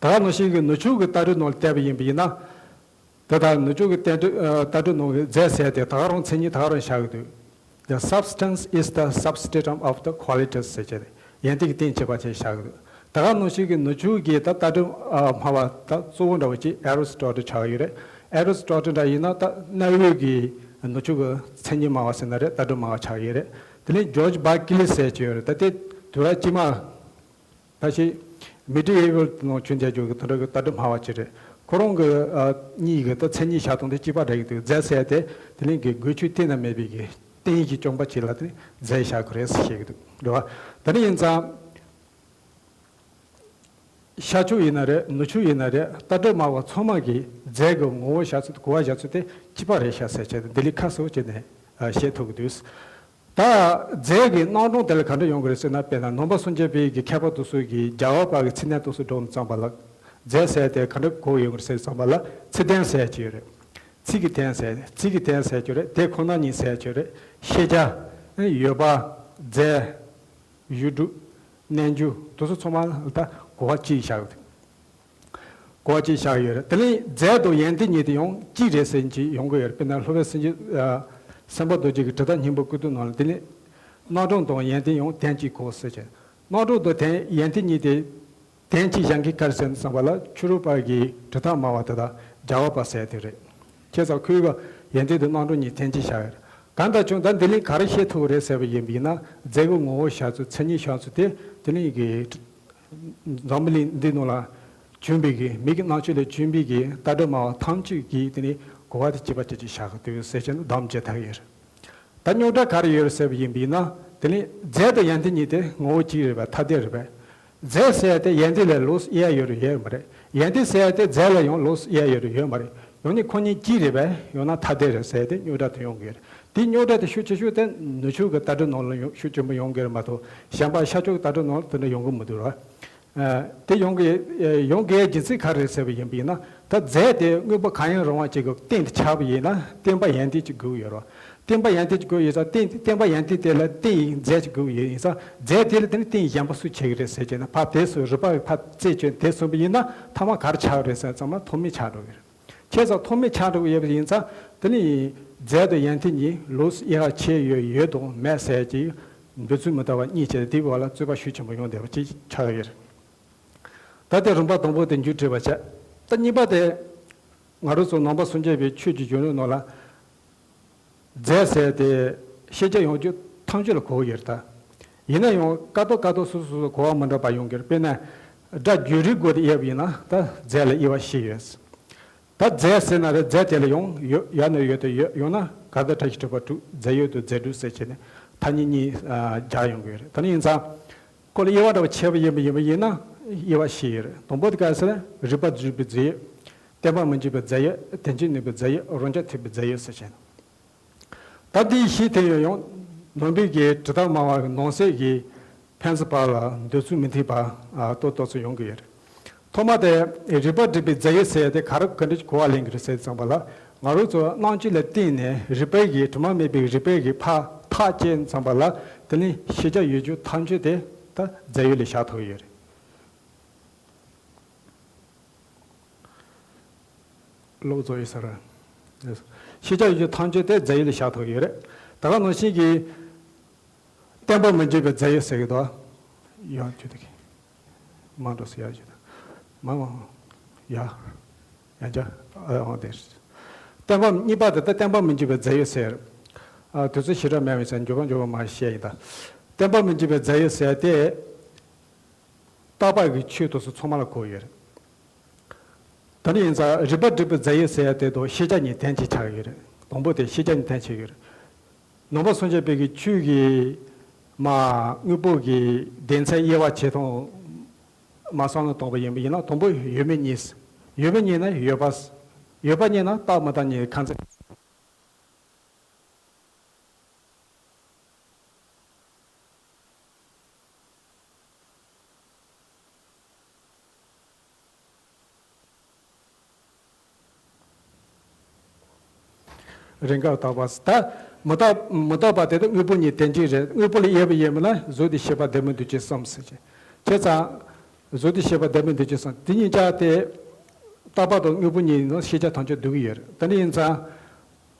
ད་ག་ནང་བཞིན་གྱི་ནུབ་ཕྱོགས་ཀྱི་ལྟ་གྲུབ་ནང་ལ་བལྟས་པ་ཡིན་པ་ཡིན་ན། དེ་ལྟར་ནུབ་ཕྱོགས་ཀྱི་ལྟ་གྲུབ་ཨ་ལྟ་གྲུབ་ནང་གི་རྫས་ཟེར་དེ་ད་ག་རང་མཚན་ཉིད་ད་ག་རང་བཞག་གི་འདུག The substance is the substratum of the qualities ཟེར་བྱས་ཏེ་ཡོན་ཏན་གྱི་རྟེན་བྱེད་པ་ཅིག་བཞག་གི་འདུག་ད་ག་ནང་བཞིན་གྱི་ནུབ་ཕྱོགས་ཀྱི་ད་ལྟ་གྲུབ་ཨ་སྨྲ་བ་ད་གཙོ་བོ་འདྲ་བོ་ཅིག་ཨེ་རི་སི་ཊོ་ཊལ་ཆགས་ཡོད་རེད། ཨེ་རི་སི་ཊོ་ཊལ་འདྲ་ཡིན་ན་ད་གནའ་བོའི་གི་ནུབ་ཕྱོགས་ཀྱི་མཚན་ཉིད་སྨྲ་བ་ཟེར་ན་རེད། ལྟ་གྲུབ་སྨྲ་བ་ཆགས་ཡོད་རེད། དེ་ནས་ཇོརྗ་བར་ཀི་ལི་ཟེར་གྱི་ཡོད་རེད། ད་དེ་དུས་རབས་དཀྱིལ་མ། ད་ཅི་མི་ཌི་ཨེ་ཝལ་ནང་བྱོན་བསྡད་རྒྱུ་གི་དེ་འདྲ་གི་ལྟ་གྲུབ་སྨྲ་བ་ཅིག་རེད། ཁོ་རང་གི་ཨ་གཉིས་ཀྱི་ད་མཚན་ཉིད་བཞག་སྟངས་དེ་གཅིག་པ་རེད་འདུག་རྫས་ཟེར་དེ་དེ་ལན་གྱི་འགུལ་སྐྱོད་གཏན་ནས་མེད་པའི་གི་རྟེན་གྱིས་སྐྱོང་པ་ཅིག་ལ་དེ་རྫས་བཞག་གི་རེད་ཟེར་བཤད་ཀྱི་འདུག་རེད་བ། དེ་འདྲ་ཡིན་ཙང་། ཤར་ཕྱོགས་ཡིན་ན་རེད། ནུབ་ཕྱོགས་ཡིན་ན་རེད། ལྟ་གྲུབ་སྨྲ་བ་ཚང་མ་གིས་རྫས་ཀྱི་ངོ་བོ་བཞག་ཚུལ་གོ་བ་བཞག་ཚུལ་དེ་གཅིག་པ་རེད་ཤག་ཟེར་བྱས་ཏེ་འདི་ལས་ཁ་གསལ་བོ་བྱས་ནས་ཨ་བཤད་ཐུབ་ཀྱི་འདུག་ད་རྫས་ཀྱི་རྣམ་གྲངས་དེ་ལ་ག་འདྲ་ཡོང་གི་རེད་ཟེར་ན། དཔེར་ན་ནང་པ་སངས་རྒྱས་པའི་གི་མཁས་པ་དེ་ཚོ་གིས་རྒྱལ་བ་པ་གི་ཚིག་དོན་དེ་ཚོ་སྒྲོམ་ཙམ་པ་ལ་རྫས་ཟེར་དེ་ག་འདྲ་གོ་ཡོང་གི་རེད་ཟེར་ཙམ་པ་ལ། ཚིག་དོན་ཟེར་གྱི་ཡོད་རེད། ཚིག་གི་དོན་ཟེར། ཚིག་གི་དོན་ཟེར་གྱི་ཡོད་རེད། དེ་ཁོ་ན་ཉིད་ཟེར་གྱི་ཡོད་རེད། ཤེས་བྱ། ཡོད་པ། རྫས། ཡུལ་སྒྲུབ། རྣལ་འབྱོར་དེ་ཚོ་ཚང་མ་ལ་ད་གོ་བ་གཅིག་བཞག་ཡོད་རེད། གོ་བ་གཅིག་བཞག་ཡོད་རེད། དེ་ལས་རྫས་དང་ཡོན་ཏན་གཉིས་དེ་ཡང་གཅིག་རེད་ཟེར་གྱི་ཡོང་གི་ཡོད་རེད། དཔེར་ན་སློབ་དཔོན་སེམས་ཅན་ཨ་སེམས་དཔའ་རྡོ་རྗེ་གི་དྲི་ཟླ་སྙིང་པོའི་སྐུ་དུས་ནང་ལ་དེ་ལས་རྣམ་གྲངས་དང་ཡོན་ཏན་ཡང་དོན་གཅིག་གོ་ཟེར་བྱས། རྣམ་གྲངས་དང་དོན་ཡོན་ཏན་གཉིས་དེ་དོན་གཅིག་བཞག་མཁན་ག་རེ་ཟེར་ན་བསམ་པ་ལ་ཕྱི་རོལ་པ་གི་དྲི་ཐག་སྨྲ་བ་དེ་དང་རྒྱལ་བ་པ་ཟེར་དེ་རེད། བྱས་ཙང་ཁོའི་གི་ཡོན་ཏན་དང་རྣམ་གྲངས་གཉིས་དོན་གཅིག་བཞག་ཡོད་རེད། གང་ལྟར་ཀྱང་ད་འདི་ལས་ག་རེ་ཤེས་ཐུབ་རེད་ཟེར་བ་ཡིན་པ་ཡིན་ན། རྫས་ཀྱི་ངོ་བོ་བཞག་ཚུལ། མཚན་ཉིད་བཞག་ཚུལ་དེ་དེ་ལས་གི་འཛམ་བུ་གླིང་འདི་ནང་ལ་བྱོན་པའི་གི་མི་གི་རྣམ་དཔྱོད་ལས་བྱོན་པའི་གི་ལྟ་གྲུབ་སྨྲ་བ་ཐམས་ཅད་ཀྱིས་དེ་ནས་གོ་བ་དེ་གཅིག་པ་གཅིག་གཅིག་བཞག་གི་འདུག་ཟེར་བྱས་ན་དམ་བཅས་ཐག་ཡོད་རེད། ད་རྙོག་དྲ་ག་རེ་ཡོད་རེད་ཟེར་བ་ཡིན་པ་ཡིན་ན། དེ་ནི་རྫས་དང་ཡོན་ཏན་གཉིས་དེ་ངོ་བོ་གཅིག་རེད་པས། ཐ་དད་རེད་པས། རྫས་ཟེར་ཡ་དེ་ཡོན་ཏན་ལ་ལོགས་སུ་དབྱེ་ཡ་ཡོད་རེད་ཡོད་མ་རེད། ཡོན་ཏན་ཟེར་ཡ་དེ་རྫས་ལ་ཡང་ལོགས་སུ་དབྱེ་ཡ་ཡོད་རེད་ཡོད་མ་རེད། ཡང་ན་ཁོ་གཉིས་གཅིག་རེད་པས། ཡང་ན་ཐ་དད་རེད་ཟེར་ཡ་དེ་རྙོག་དྲ་དེ་ཡོང་གི་ཡོད་རེད། དེའི་རྙོག་དྲ་དེ་ཤུགས་ཆེ་ཤོས་དེ་ནུབ་ཕྱོགས་ཀྱི་ལྟ་གྲུབ་ནང་ལ་ཡོང་ཤུགས་ཆེན་པོ་ཡོང་གི་རེད་མ་གཏོགས། གཞན་པ་ཤར་ཕྱོགས་ཀྱི་ལྟ་གྲུབ་ནང་ལ་དེ་འདྲ་ཡོང་གི་མི་འདུག་ར། ཨ། དེ་ཡོང་གི་ཡོང་དགོས་རྒྱུ་མཚན་ག་རེ་རེད་ཟེར་བ་ཡིན་པ་ཡིན་ན། ད་རྫས་དེ་དངོས་པོ་གང་ཡང་རུང་བ་ཅིག་གི་རྟེན་དུ་ཆགས་པ་ཡིན་ན་བརྟེན་པ་ཡོན་ཏན་ཅིག་དགོས་ཡོད་རེད། བརྟེན་པ་ཡོན་ཏན་ཅིག་དགོས་ཡོད་ཙང་རྟེན་བརྟེན་པ་ཡོན་ཏན་དེ་ལ་རྟེན་ཡིན་རྫས་ཅིག་དགོས་ཡོད་ཡིན་ཙང་རྫས་དེ་ལ་དེ་ནི་རྟེན་གཞན་པ་སུས་བྱེད་ཀྱི་རེད་ཟེར་བྱས་ན། ཕར་དེ་སུ་རུས་པ་ཕར་རྩད་གཅོད་དེ་སོང་པ་ཡིན་ན་ཐ་མ་ག་རེ་ཆགས་རེད་ཟེར་ཙམ་ལ་ཐོགས་མེད་ཆགས་འགྲོ་གི་རེད། བྱས་ཙང་ཐོགས་མེད་ཆགས་འགྲོ་གི་ཡོད་པ་ཡིན་ཙང་དེ་ནི་རྫས་དང་ཡོན་ཏན་གཉིས་ལོགས་སུ་དབྱེ་བ་ཕྱེ་ཡོད་ཡོད་དང་མེད་ཟེར་གྱི་འདོད་ཚུལ་མི་འདྲ་བ་གཉིས་བྱས་ཏེ་དེའི་བར་ལ་རྩོད་པ་ཤུགས་ཆེན་པོ་ཡོང་བསྡད་པ་ཅིག་ཆགས་ཡོད་རེད། ད་ལྟའི་རིམ་པ་དང་པོ་དེ་མཇུག་སྒྲིལ་བ་བྱས། ད་གཉིས་པ་དེ་ང་རང་ཚོ་ནང་པ་སངས་རྒྱས་པའི་ཆོས་ཀྱི་གཞུང་ལུགས་ནང་ལ་རྫས་ཟེར་དེ་ཤེས་བྱ་ཡོངས་རྫོགས་ཐམས་ཅད་ལ་གོ་གི་ཡོད་རེད་ད། ཡིན་ན་ཡང་ཀ་ཏོག་ཀ་ཏོག་སོ་སོ་སོ་སོ་གོ་བ་མི་འདྲ་བ་ཡོང་གི་རེད། དཔེར་ན་སྒྲ་བརྗོད་རིགས་སྒོ་དེ་དབྱེ་བ་ཡིན་ན་ད་རྫས་ལ་དབྱེ་བ་བཞི་ཡོད། ད་རྫས་ཟེར་ན་རེད། རྫས་དེ་ལ་ཡང་ཡོད་ཡོད་ན་ཡོད་དེ་ཡོད། ཡང་ན་ག་ད་བཀྲ་ཤིས་གྲུབ་པ་དྲུག་རྫས་ཡོད་དང་རྫས་དྲུག་ཟེར་བྱས་ནས་ཐ་སྙད་གཉིས་ཨ་སྦྱར་ཡོང་གི་ཡོད་རེད། ད་ནི་ཡིན་ཙང་ཁོ་ལ་དབྱེ་བ་འདྲ་བ་ཕྱེ་བ་ཡིན་པ་ཡིན་པ་ཡིན་ན་དབྱེ་བ་བཞི་ཡོད་རེད། དང་པོ་དེ་ག་ཟེར་ན་རིགས་པ་སྒྲིབ་པའི་རྫས་ཡོད། བརྟེན་པ་མི་འཇིག་པའི་རྫས་ཡོད། དོན་སྤྱི་ནུས་པའི་རྫས་ཡོད། རང་རྐྱ་ཐེག་པའི་རྫས་ཡོད་ཟེར་བྱས་ནས། ད་འདིའི་བཞི་དེ་ཡང་ཡང་ནང་པའི་གི་དྲི་ལྟར་སྨྲ་བ་གི་ནང་གསེས་ཀྱི་ཕན་ཚུན་བར་ལ་འདོད་ཚུལ་མི་མཐུན་པ་ཨ་ཏོག་ཏོག་ཙམ་ཡོང་གི་ཡོད་རེད། ཐོག་མ་དེ་རིགས་པ་སྒྲིབ་པའི་རྫས་ཡོད་ཟེར་ཡ་དེ་ག་རེ་ག་འདྲ་གོ་བ་ལེན་གི་རེད་ཟེར་ཙམ་པ་ལ། ང་རང་ཚོ་སྣང་བཅུད་ལ་བརྟེན་ནས་རིགས་པའི་གི་དྲི་མ་མེད་པའི་རིགས་པའི་གི་ཕར་ཐག་བཅད་ཙམ་པ་ལ་དེ་ནི་ཤེས་བྱ་ཡོད་རྒྱུ་ཐམས་ཅད་དེ་ད་རྫས་ཡོད་ལ་བཞག་ཐུབ་ཀྱི་ཡོད་རེད། ལོག་རྫོགས་ཡོད་ས་རེད། ཤེས་བྱ་ཡོད་རྒྱུ་ཐམས་ཅད་དེ་རྫས་ཡོད་ལ་བཞག་ཐུབ་ཀྱི་ཡོད་རེད། ད་ག་ནང་བཞིན་གྱི་བརྟེན་པ་མི་འཇིག་པའི་རྫས་ཡོད་ཟེར་གྱི་འདུག་ཡང་ཁྱོད་དེ་གི་མ་འགྲོ་ཟེར་ཡ་ཞིག་དང་། མ་མ་ཡ་ཡང་ཅག་ཨ་འོང་དེ། བརྟེན་པ་གཉིས་པ་དེ་ད་བརྟེན་པ་མི་འཇིག་པའི་རྫས་ཡོད་ཟེར། ཨ་དུས་ཚོད་ཞེ་དྲག་མེད་པ་ཡིན་ཙང་མགྱོགས་པ་མགྱོགས་པ་མ་བཤད་ཡིན་ད། བརྟེན་པ་མི་འཇིག་པའི་རྫས་ཡོད་ཟེར་དེ། རྟག་པ་གི་ཆོས་དེ་ཚོ་ཚང་མ་ལ་གོ་ཡོད་རེད། ད་ནི་ཡིན་ཙང་རིགས་པ་སྒྲིབ་པའི་རྫས་ཡོད་ཟེར་ཡ་དེ་དང་ཤེས་བྱ་གཉིས་དོན་གཅིག་ཆགས་ཡོད་རེད། དང་པོ་དེ་ཤེས་བྱ་གཉིས་དོན་གཅིག་ཡོད་རེད། ནང་པ་སངས་རྒྱས་པའི་གི་ཆོས་ཀྱི་མ་དངོས་པོ་གི་སྡེ་ཚན་དབྱེ་བ་བྱེད་སྟངས་མ་བསམ་བློ་བཏང་བ་ཡིན་པ་ཡིན་ན། དང་པོ་ཡོད་མེད་གཉིས། ཡོད་མེད་གཉིས་ན་ཡོད་པ། ཡོད་པ་གཉིས་ན་རྟག་མི་རྟག་གཉིས་ཁ་མཚར། རེས་འགའ་རྟག་པ། ད་མི་རྟག་མི་རྟག་པ་དེ་དག་དངོས་པོ་གཉིས་དོན་གཅིག་རེད། དངོས་པོ་ལ་དབྱེ་བ་ཡོད་མེད་ལ་གཟུགས་དང་ཤེས་པ་ལྡན་མིན་འདུ་བྱེད་གསུམ་ཟེར་གྱི། བྱས་ཙང་གཟུགས་དང་ཤེས་པ་ལྡན་མིན་འདུ་བྱེད་གསུམ་དེ་གཉིས་ཆ་དེ་རྟག་པ་དང་དངོས་པོ་གཉིས་ནང་ཤེས་བྱ་ཐམས་ཅད་འདུ་གི་ཡོད་རེད། དེ་འདྲ་ཡིན་ཙང་།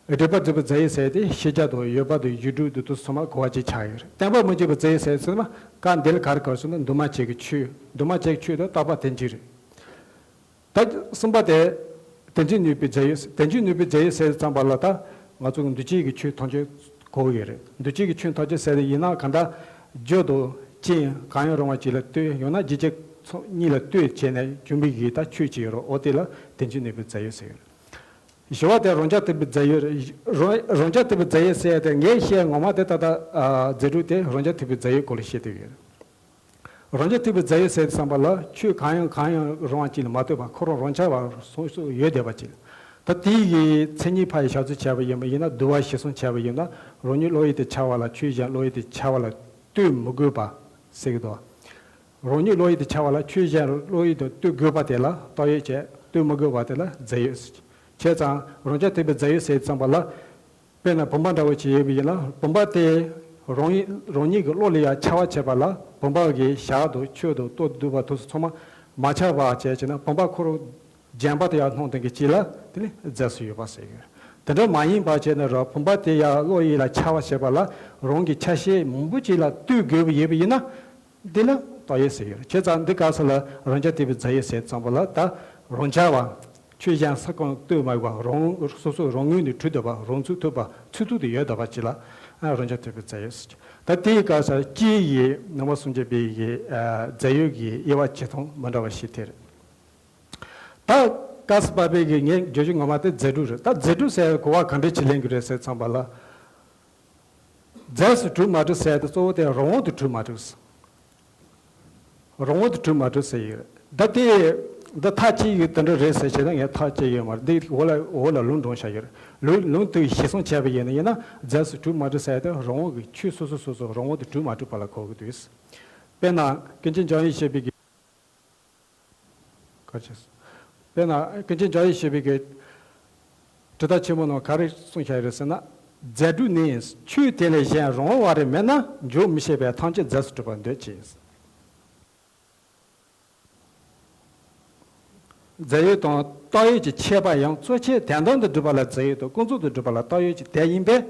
སྒྲིབ་པ་སྒྲིབ་པའི་རྫས་ཡོད་ཟེར་དེ་ཤེས་བྱ་དང་ཡོད་པ་དང་ཡུལ་སྒྲུབ་དང་དེ་ཚང་མ་གོ་བ་ཅིག་ཆགས་ཡོད་རེད། བརྟེན་པ་མི་འཇིག་པའི་རྫས་ཡོད་ཟེར་ཚུལ་ན་སྐབས་འདི་ལ་ག་རེ་གོ་ཟེར་ན་འདུས་མ་བྱས་ཀྱི་ཆོས། འདུས་མ་བྱས་ཀྱི་ཆོས་དེ་རྟག་པ་དོན་གཅིག་རེད། ད་གསུམ་པ་དེ་དོན་སྤྱི་ནུས་པའི་རྫས་ཡོད། དོན་སྤྱི་ནུས་པའི་རྫས་ཡོད་ཟེར་ཙམ་པ་ལ་ད་ང་ཚོ་གི་འདུས་བྱས་ཀྱི་ཆོས་ཐམས་ཅད་གོ་གི་རེད། འདུས་བྱས་ཀྱི་ཆོས་ཐམས་ཅད་ཟེར་དེ་ཡིན་ན་གང་ལྟར་རྒྱུ་དང་རྐྱེན་གང་ཡང་རུང་བ་ཅིག་ལ་ལྟོས། ཡང་ན་རྒྱུ་རྐྱེན་ཚོ་གཉིས་ལ་ལྟོས་བྱས་ནས་བྱུང་བའི་གི་ད་ཆོས་ཅིག་ཡོད་རེད། འོ་དེ་ལ་དོན་སྤྱི་ནུས་པའི་རྫས་ཡོད་ཟེར་གི་རེད། བཞི་པ་དེ་རང་རྐྱ་ཐེག་པའི་རྫས་ཡོད་རེད། རང་རང་རྐྱ་ཐེག་པའི་རྫས་ཡོད་ཟེར་ཡ་དེ་ངས་བཤད་ངོ་མ་དེ་ད་ལྟ་ཨ་རྫས་གྲུབ་དེ་རང་རྐྱ་ཐེག་པའི་རྫས་ཡོད་སྐོར་ལ་བཤད་བསྡད་ཡོད་རེད། རང་རྐྱ་ཐེག་པའི་རྫས་ཡོད་ཟེར་དུས་ཙམ་པ་ལ་ཆོས་གང་ཡང་གང་ཡང་རུང་བ་ཅིག་ལ་མ་ལྟོས་པར་ཁོ་རང་རང་རྐྱ་བ་སོ་སོ་ཡོད་བསྡད་པ་ཅིག་ད་དེའི་གི་མཚན་ཉིད་ཕར་ཡི་བཞག་ཚུལ་བྱས་པ་ཡིན་པ་ཡིན་ན། བསྡུ་བ་གཞིར་བཟུང་བྱས་པ་ཡིན་ན་རང་ཉིད་བློ་ཡུལ་དུ་འཆར་བ་ལ་ཆོས་གཞན་བློ་ཡུལ་དུ་འཆར་བ་ལ་ལྟོས་མི་དགོས་པ་ཟེར་གི་འདུག་རང་ཉིད་བློ་ཡུལ་དུ་འཆར་བ་ལ་ཆོས་གཞན་བློ་ཡུལ་དུ་ལྟོས་དགོས་པ་དེ་ལ་རྟགས་ཡོད་བྱས། ལྟོས་མི་དགོས་པ་དེ་ལ་རྫས་ཡོད་ཟེར། བྱས་ཙང་རང་རྐྱ་ཐེག་པའི་རྫས་ཡོད་ཟེར་ཙམ་པ་ལ། དཔེར་ན་བུམ་པ་འདྲ་བོ་ཅིག་ཡོད་པ་ཡིན་ན་བུམ་པ་དེ་རང་ཉིད་རང་ཉིད་ཀྱི་བློ་ལ་ཡང་འཆར་བ་བྱེད་པ་ལ་བུམ་པ་གི་ཞག་དང་ཆོས་དང་ལྟོ་བསྡུ་བ་དེ་ཚོ་ཚང་མ་མ་ཆགས་པ་བྱས་བྱས་ན་བུམ་པ་ཁོ་རང་བརྗེན་པ་དེ་ཡང་སྣང་ལྡན་གྱི་སྤྱི་ལ་དེ་ནི་རྫས་སུ་ཡོད་པ་ཟེར་གི་ཡོད། དེ་འདྲ་མ་ཡིན་པ་བྱས་ན་ར་བུམ་པ་དེ་ཡང་བློ་ཡིད་ལ་འཆར་བ་བྱེད་པ་ལ་རང་གི་ཆ་ཤས་མང་པོ་ཅིག་ལ་ལྟོས་དགོས་པ་ཡོད་པ་ཡིན་ན། འདི་ལ་རྟགས་ཡོད་ཟེར་གྱི་ཡོད། བྱས་ཙང་འདི་ག་ས་ལ་རང་རྐྱ་ཐེག་པའི་རྫས་ཡོད་ཟེར་ཙམ་པ་ལ་ད་རང་འཆར་བ། ཆོས་གཞན་ས་གང་ལྟོས་མ་དགོས་པ་རང་སོ་སོ་རང་ངོས་ནས་གྲུབ་བསྡད་པ་རང་ཚུགས་ཐུབ་པ་ཚུགས་ཐུབ་དེ་ཡོད་བསྡད་པ་ཅིག་ལ་རང་རྐྱ་ཐེག་པའི་རྫས་ཡོད་ཟེར་གྱི། ད་དེའི་སྐབས་སུ་སྤྱིའི་ནང་པ་སངས་རྒྱས་པའི་གི་རྫས་ཡོད་ཀྱི་དབྱེ་བ་བྱེད་སྟངས་མི་འདྲ་བ་ཞིག་དེ་རེད། ད་སྐབས་སུ་བབས་པའི་གི་ངས་བརྗོད་གཞི་ངོ་མ་དེ་རྫས་གྲུབ་རེད། ད་རྫས་གྲུབ་ཟེར་གོ་བ་ག་འདྲ་ཅིག་ལེན་གྱི་རེད་ཟེར་ཙམ་པ་ལ། རྫས་སུ་གྲུབ་མ་གྲུབ་ཟེར་དེ་གཙོ་བོ་དེ་རང་དབང་དུ་གྲུབ་མ་གྲུབ། རང་དབང་དུ་གྲུབ་མ་གྲུབ་ཟེར་ཡོད། ད་དེ་ འདི་མཐའ་གཅིག་གི་དེ་འདྲ་རེད་ཟེར་བྱས་ན་ངས་མཐའ་གཅིག་ཡོད་མ་རེད། འདི་འོག་ལ་འོག་ལ་ལུང་དྲངས་བཞག་ཡོད་རེད། ལུང་ལུང་དེ་གཞིར་བཟུང་བྱས་པ་ཡིན་ན་ཡིན་ན་རྫས་སུ་གྲུབ་མ་གྲུབ་ཟེར་ཡ་དེ་རང་དབང་གི་ཆོས་སོ་སོ་སོ་སོ་རང་དབང་དུ་གྲུབ་མ་གྲུབ་པ་ལ་གོ་གི་འདུག། དཔེར་ན་ཀུན་མཁྱེན་འཇམ་དབྱངས་བཞད་པའི་གི་ག་ཅེས། དཔེར་ན་ཀུན་མཁྱེན་འཇམ་དབྱངས་བཞད་པའི་གི་དྲི་ཟླ་ཆེན་མོ་ནང་ག་རེ་གསུངས་བཞག་ཡོད་རེད་ཟེར་ན། རྫས་གྲུབ་ནི། ཆོས་དེ་ལས་གཞན་རང་དབང་བ་རེ་མེད་ན་འཇོག་མི་ཤེས་པས་ཐམས་ཅད་རྫས་སུ་གྲུབ་པར་འདོད་ཅིང་། རྫས་ཡོད་དང་བཏགས་ཡོད་ཀྱི་ཁྱད་པར་ཡང་གཙོ་ཆེ་དོན་དམ་དུ་སྒྲུབ་པ་ལ་རྫས་ཡོད་དང་ཀུན་རྫོབ་ཏུ་སྒྲུབ་པ་ལ་བཏགས་ཡོད་ཀྱི་དོན་ཡིན་པས་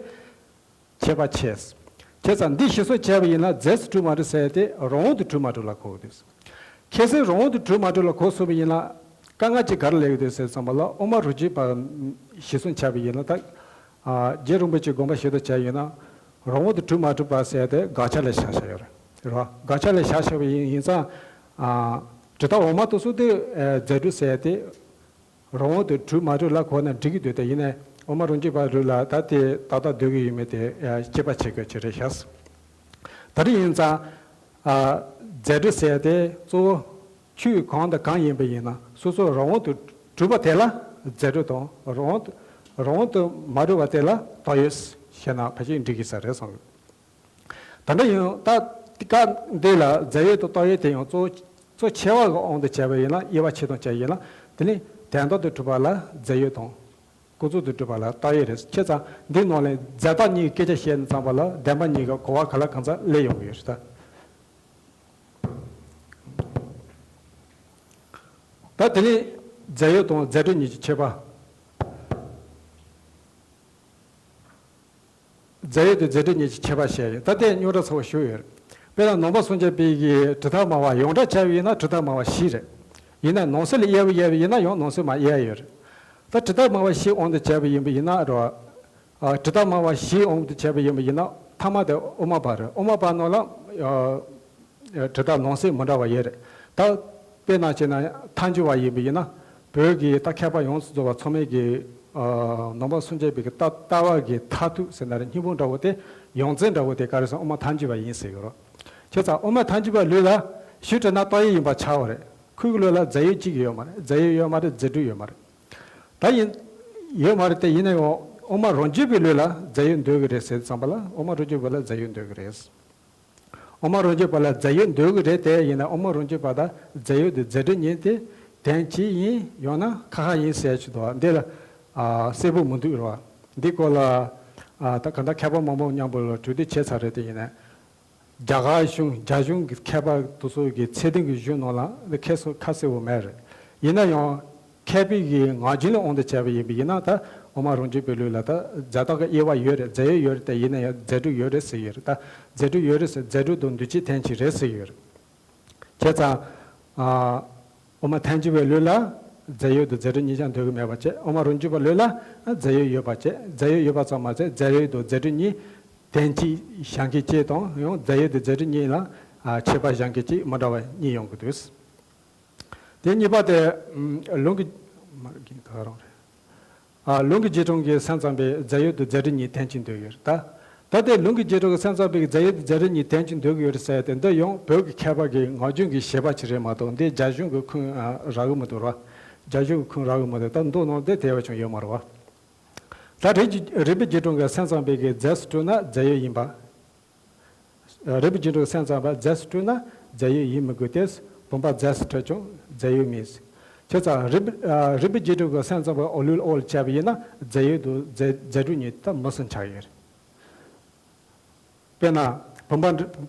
ཁྱད་པར་ཆེ། བྱས་ཙང་འདི་གཞིར་བཟུང་བྱས་པ་ཡིན་ན་རྫས་སུ་གྲུབ་མ་གྲུབ་ཟེར་ཡ་དེ་རང་དབང་དུ་གྲུབ་མ་གྲུབ་ལ་གོ་དགོས། གལ་སྲིད་རང་དབང་དུ་གྲུབ་མ་གྲུབ་ལ་གོ་སོང་བ་ཡིན་ན་དཀའ་ངལ་གཅིག་ག་རེ་སླེབས་ཡོད་དེ་ཟེར་ཙམ་པ་ལ་དབུ་མ་རང་རྒྱུད་པ་གཞིར་བཟུང་བྱས་པ་ཡིན་ན་ད། ཨ། རྗེ་རིན་པོ་ཆེའི་དགོངས་པ་བཞིན་དུ་བྱས་ཡོད་ན། རང་དབང་དུ་གྲུབ་མ་གྲུབ་པ་ཟེར་ཏེ་དགག་བྱ་ལ་བཞག་བཞག་ཡོད་རེད། རེད་བ། དགག་བྱ་ལ་བཞག་བཞག་པ་ཡིན་ཡིན་ཙང་། ཨ། དྲི་ཟླ་འོག་མ་དེ་ཚོ་དེ་རྫས་གྲུབ་ཟེར་ཏེ། རང་དབང་དུ་གྲུབ་མ་གྲུབ་ལ་གོ་ན་འགྲིག་གི་འདུག་དེ་ཡིན་ནའི་དབུ་མ་རང་རྒྱུད་པ་ལུགས་ལ་ད་དེ་ཏག་ཏག་འདོད་ཀྱི་ཡོད་མེད་དེ་དཔྱད་པ་བྱེད་དགོས་ཀྱི་རེད་ཤག། ད་རེས་ཡིན་ཙང་། ཨ། རྫས་གྲུབ་ཟེར་ཏེ་གཙོ་བོ། ཆོས་གང་དང་གང་ཡིན་པ་ཡིན་ན་སོ་སོ་རང་དབང་དུ་གྲུབ་པ་དེ་ལ་རྫས་གྲུབ་དང་རང་དབང་དུ་རང་དབང་དུ་མ་གྲུབ་པ་དེ་ལ་བཏགས་ཡོད་ཞེ་ན་ཕལ་ཆེར་འགྲིག་གི་ས་རེད་བསམ་གི། ད་འདྲ་ཡིན་ད་སྐབས་འདི་ལ་རྫས་ཡོད་དང་བཏགས་ཡོད་དེ་ཡང་གཙོ་གཙོ་ཆེ་བ་གི་དབང་དུ་བྱས་པ་ཡིན་ན་དབྱེ་བ་ཕྱེ་སྟངས་བྱས་ཡིན་ན་དེ་ནི་དོན་དམ་དུ་གྲུབ་པ་ལ་རྫས་ཡོད་དང་། ཀུན་རྫོབ་ཏུ་གྲུབ་པ་ལ་བཏགས་ཡོད་རེད། བྱས་ཙང་འདིའི་ནང་ལས་རྫས་བཏགས་གཉིས་ཀྱི་སྐད་ཆ་བཤད་ཙམ་པ་ལ་བདེན་པ་གཉིས་ཀྱི་གོ་བ་ག་ལ་གང་འཚམ་སླེབས་ཡོང་གི་ཡོད་རེད་ད། ད་དེ་ནས་རྫས་ཡོད་དང་རྫས་གྲུབ་གཉིས་ཀྱི་ཁྱད་པར། རྫས་ཡོད་དང་རྫས་གྲུབ་གཉིས་ཀྱི་ཁྱད་པར་བཤད་ཡོད། ད་དེ་རྙོག་དྲ་ཚ་བོ་ཞིག་ཡོད་རེད། དཔེར་ན་ནང་པ་སངས་རྒྱས་པའི་གི་དྲི་ཟླ་སྨྲ་བ་ཡོངས་གྲགས་བྱས་པ་ཡིན་ན་དྲི་ཟླ་སྨྲ་བ་བཞི་རེད། ཡིན་ན་ནང་གསེས་ལ་དབྱེ་བ་དབྱེ་བ་ཡིན་ན་ཡང་ནང་གསེས་མར་དབྱེ་ཡ་ཡོད་རེད། ད་དྲི་ཟླ་སྨྲ་བ་བཞི་དབང་དུ་བྱས་པ་ཡིན་པ་ཡིན་ན་རེད་བ། ཨ། དྲི་ཟླ་སྨྲ་བ་བཞི་དབང་དུ་བྱས་པ་ཡིན་པ་ཡིན་ན་ཐ་མ་དེ་དབུ་མ་པ་རེད། དབུ་མ་པ་ནང་ལ། ཨ། དྲི་ཟླ་ནང་གསེས་མི་འདྲ་བ་ཡོད་རེད། ད་དཔེར་ན་བྱས་ན་མཐའ་འཇུག་པ་ཡིན་པ་ཡིན་ན་བོད་ཀྱི་ད་མཁས་པ་ཡོངས་སུ་རྫོགས་པ་ཚང་མས་ཀྱི། ཨ། ནང་པ་སངས་རྒྱས་པའི་གི་ལྟ་ལྟ་བ་གི་མཐར་ཐུག་ཟེར་ན་རེད། སྙིང་པོ་འདྲ་བོ་དེ་ཡོངས་རྫོགས་འདྲ་བོ་དེ་ག་རེ་ཟེར་དབུ་མ་མཐའ་འཇུག་པ་ཡིན་ཟེར་གི་རེད། བྱས་ཙང་དབུ་མ་མཐའ་འཇུག་པའི་ལུགས་ལ་ཞུ་དྲི་ན་བཏགས་ཡོད་ཡིན་པ་ཆགས་པ་རེད། ཁོའི་གི་ལུགས་ལ་རྫས་ཡོད་གཅིག་ཡོད་མ་རེད། རྫས་ཡོད་ཡོད་མ་རེད། རྫས་གྲུབ་ཡོད་མ་རེད། ད་ཡིན། ཡོད་མ་རེད་དེ་ཡིན་ན་ཡང་དབུ་མ་རང་རྒྱུད་པའི་ལུགས་ལ་རྫས་ཡོད་འདོད་གི་རེད་ཟེར་ཙམ་པ་ལ་དབུ་མ་རང་རྒྱུད་པ་ལ་རྫས་ཡོད་འདོད་གི་རེད། དབུ་མ་རང་རྒྱུད་པ་ལ་རྫས་ཡོད་འདོད་གི་རེད་དེ་ཡིན་ན་དབུ་མ་རང་རྒྱུད་པ་དང་རྫས་ཡོད་དེ་རྫས་གྲུབ་གཉིས་དེ་དོན་གཅིག་ཡིན་ཡང་ན་ཁ་ཁ་ཡིན་ཟེར་ཆུ་དོ་འདི་ལ། ཨ། གསལ་པོ་མི་འདུག་རེད་བ། འདི་སྐོར་ལ། ཨ། ད་ག་ད་མཁས་པ་མང་པོ་མཉམ་པོ་ལ་གྲོས་བསྡུར་བྱས་ཚར་རེད་དེ་ཡིན་ན། རྒྱ་གར་གཞུང་རྒྱ་གཞུང་གི་མཁས་པ་དེ་ཚོ་གི་ཚད་ལྡན་གྱི་གཞུང་ནང་ལ་འདི་ཁ་གསལ་ཁ་གསལ་བོ་མེད་རེད། ཡིན་ན་ཡང་མཁས་པའི་གི་ངག་རྒྱུན་ལ་དབང་དུ་བྱས་པ་ཡིན་པ་ཡིན་ན་ད་དབུ་མ་རང་རྒྱུད་པའི་ལུགས་ལ་ད་རྫས་བཏགས་ཀྱི་དབྱེ་བ་ཡོད་རེད། རྫས་ཡོད་ཡོད་རེད་དེ་ཡིན་ན་ཡང་རྫས་གྲུབ་ཡོད་རེད་ཟེར་ཡོད་རེད། ད་རྫས་གྲུབ་ཡོད་རེད་ཟེར་རྫས་གྲུབ་དང་འདུ་བྱེད་དོན་གཅིག་རེད་ཟེར་ཡོད་རེད། བྱས་ཙང་། ཨ། དབུ་མ་ཐལ་འགྱུར་བའི་ལུགས་ལ་རྫས་ཡོད་དང་རྫས་གྲུབ་གཉིས་ཀྱང་འདོད་ཀྱི་མེད་པ་བྱས། དབུ་མ་རང་རྒྱུད་པའི་ལུགས་ལ་རྫས་ཡོད་ཡོད་པ་བྱས། རྫས་ཡོད་ཡོད་པ་ཙམ་མ་ཟད་རྫས་ཡོད་དང་རྫས་གྲུབ་གཉིས་དོན་གཅིག་བཞག་མཁན་གཅིག་དང་ཡང་རྫས་ཡོད་དང་རྫས་གྲུབ་གཉིས་ལ་ཨ་ཁྱད་པར་བཞག་མཁན་གཅིག་མི་འདྲ་བ་གཉིས་ཡོང་གི་འདུག། དེ་གཉིས་པ་དེ་ལུང་གི་མ་རྒན་ད་རང་རེད། ཨ། ལུང་གི་རྗེས་འབྲང་གི་སེམས་ཙམ་པས་རྫས་ཡོད་དང་རྫས་གྲུབ་གཉིས་དོན་གཅིག་འདོད་ཡོད་རེད་ད། ད་ལྟའི་ལུང་གི་རྗེས་འབྲང་གི་སེམས་ཙམ་པས་རྫས་ཡོད་དང་རྫས་གྲུབ་གཉིས་དོན་གཅིག་འདོད་ཀྱི་ཡོད་རེད་ཟེར་ཏེ་འདི་ཡང་བོད་ཀྱི་མཁས་པ་གི་ངག་རྒྱུན་གྱི་བཞེད་པ་ཅིག་རེད་མ་གཏོགས་འདི་རྒྱ་གཞུང་གི་ཁུངས་རག་གི་མི་འདུག་ར། རྒྱ་གཞུང་གི་ཁུངས་རག་གི་མི་འདུག། ད་མདོ་ནང་འདི་དེ་བས་ཀྱང་ཡོད་མ་རེད་བ། ད་རིགས་ཀྱི་རིགས་པའི་རྗེས་འབྲང་གི་སེམས་ཙམ་པས་ཀྱི་རྫས་སུ་གྲུབ་ན་རྫས་ཡོད་ཡིན་པ། རིགས་པའི་རྗེས་འབྲང་གི་སེམས་ཙམ་པ་རྫས་སུ་གྲུབ་ན་རྫས་ཡོད་ཡིན་མི་དགོས་ཏེ། བུམ་པ་རྫས་སུ་གྲུབ་ཀྱང་རྫས་ཡོད་མིན། བྱས་ཙང་རིགས་རིགས་པའི་རྗེས་འབྲང་གི་སེམས་ཙམ་པའི་འོག་ལུགས་ལ་དབང་བྱས་པ་ཡིན་ན་རྫས་ཡོད་དང་རྫས་རྫས་གྲུབ་གཉིས་ད་མུ་མཐུད་ཆགས་ཡོད་རེད། དཔེར་ན་བུམ་པ་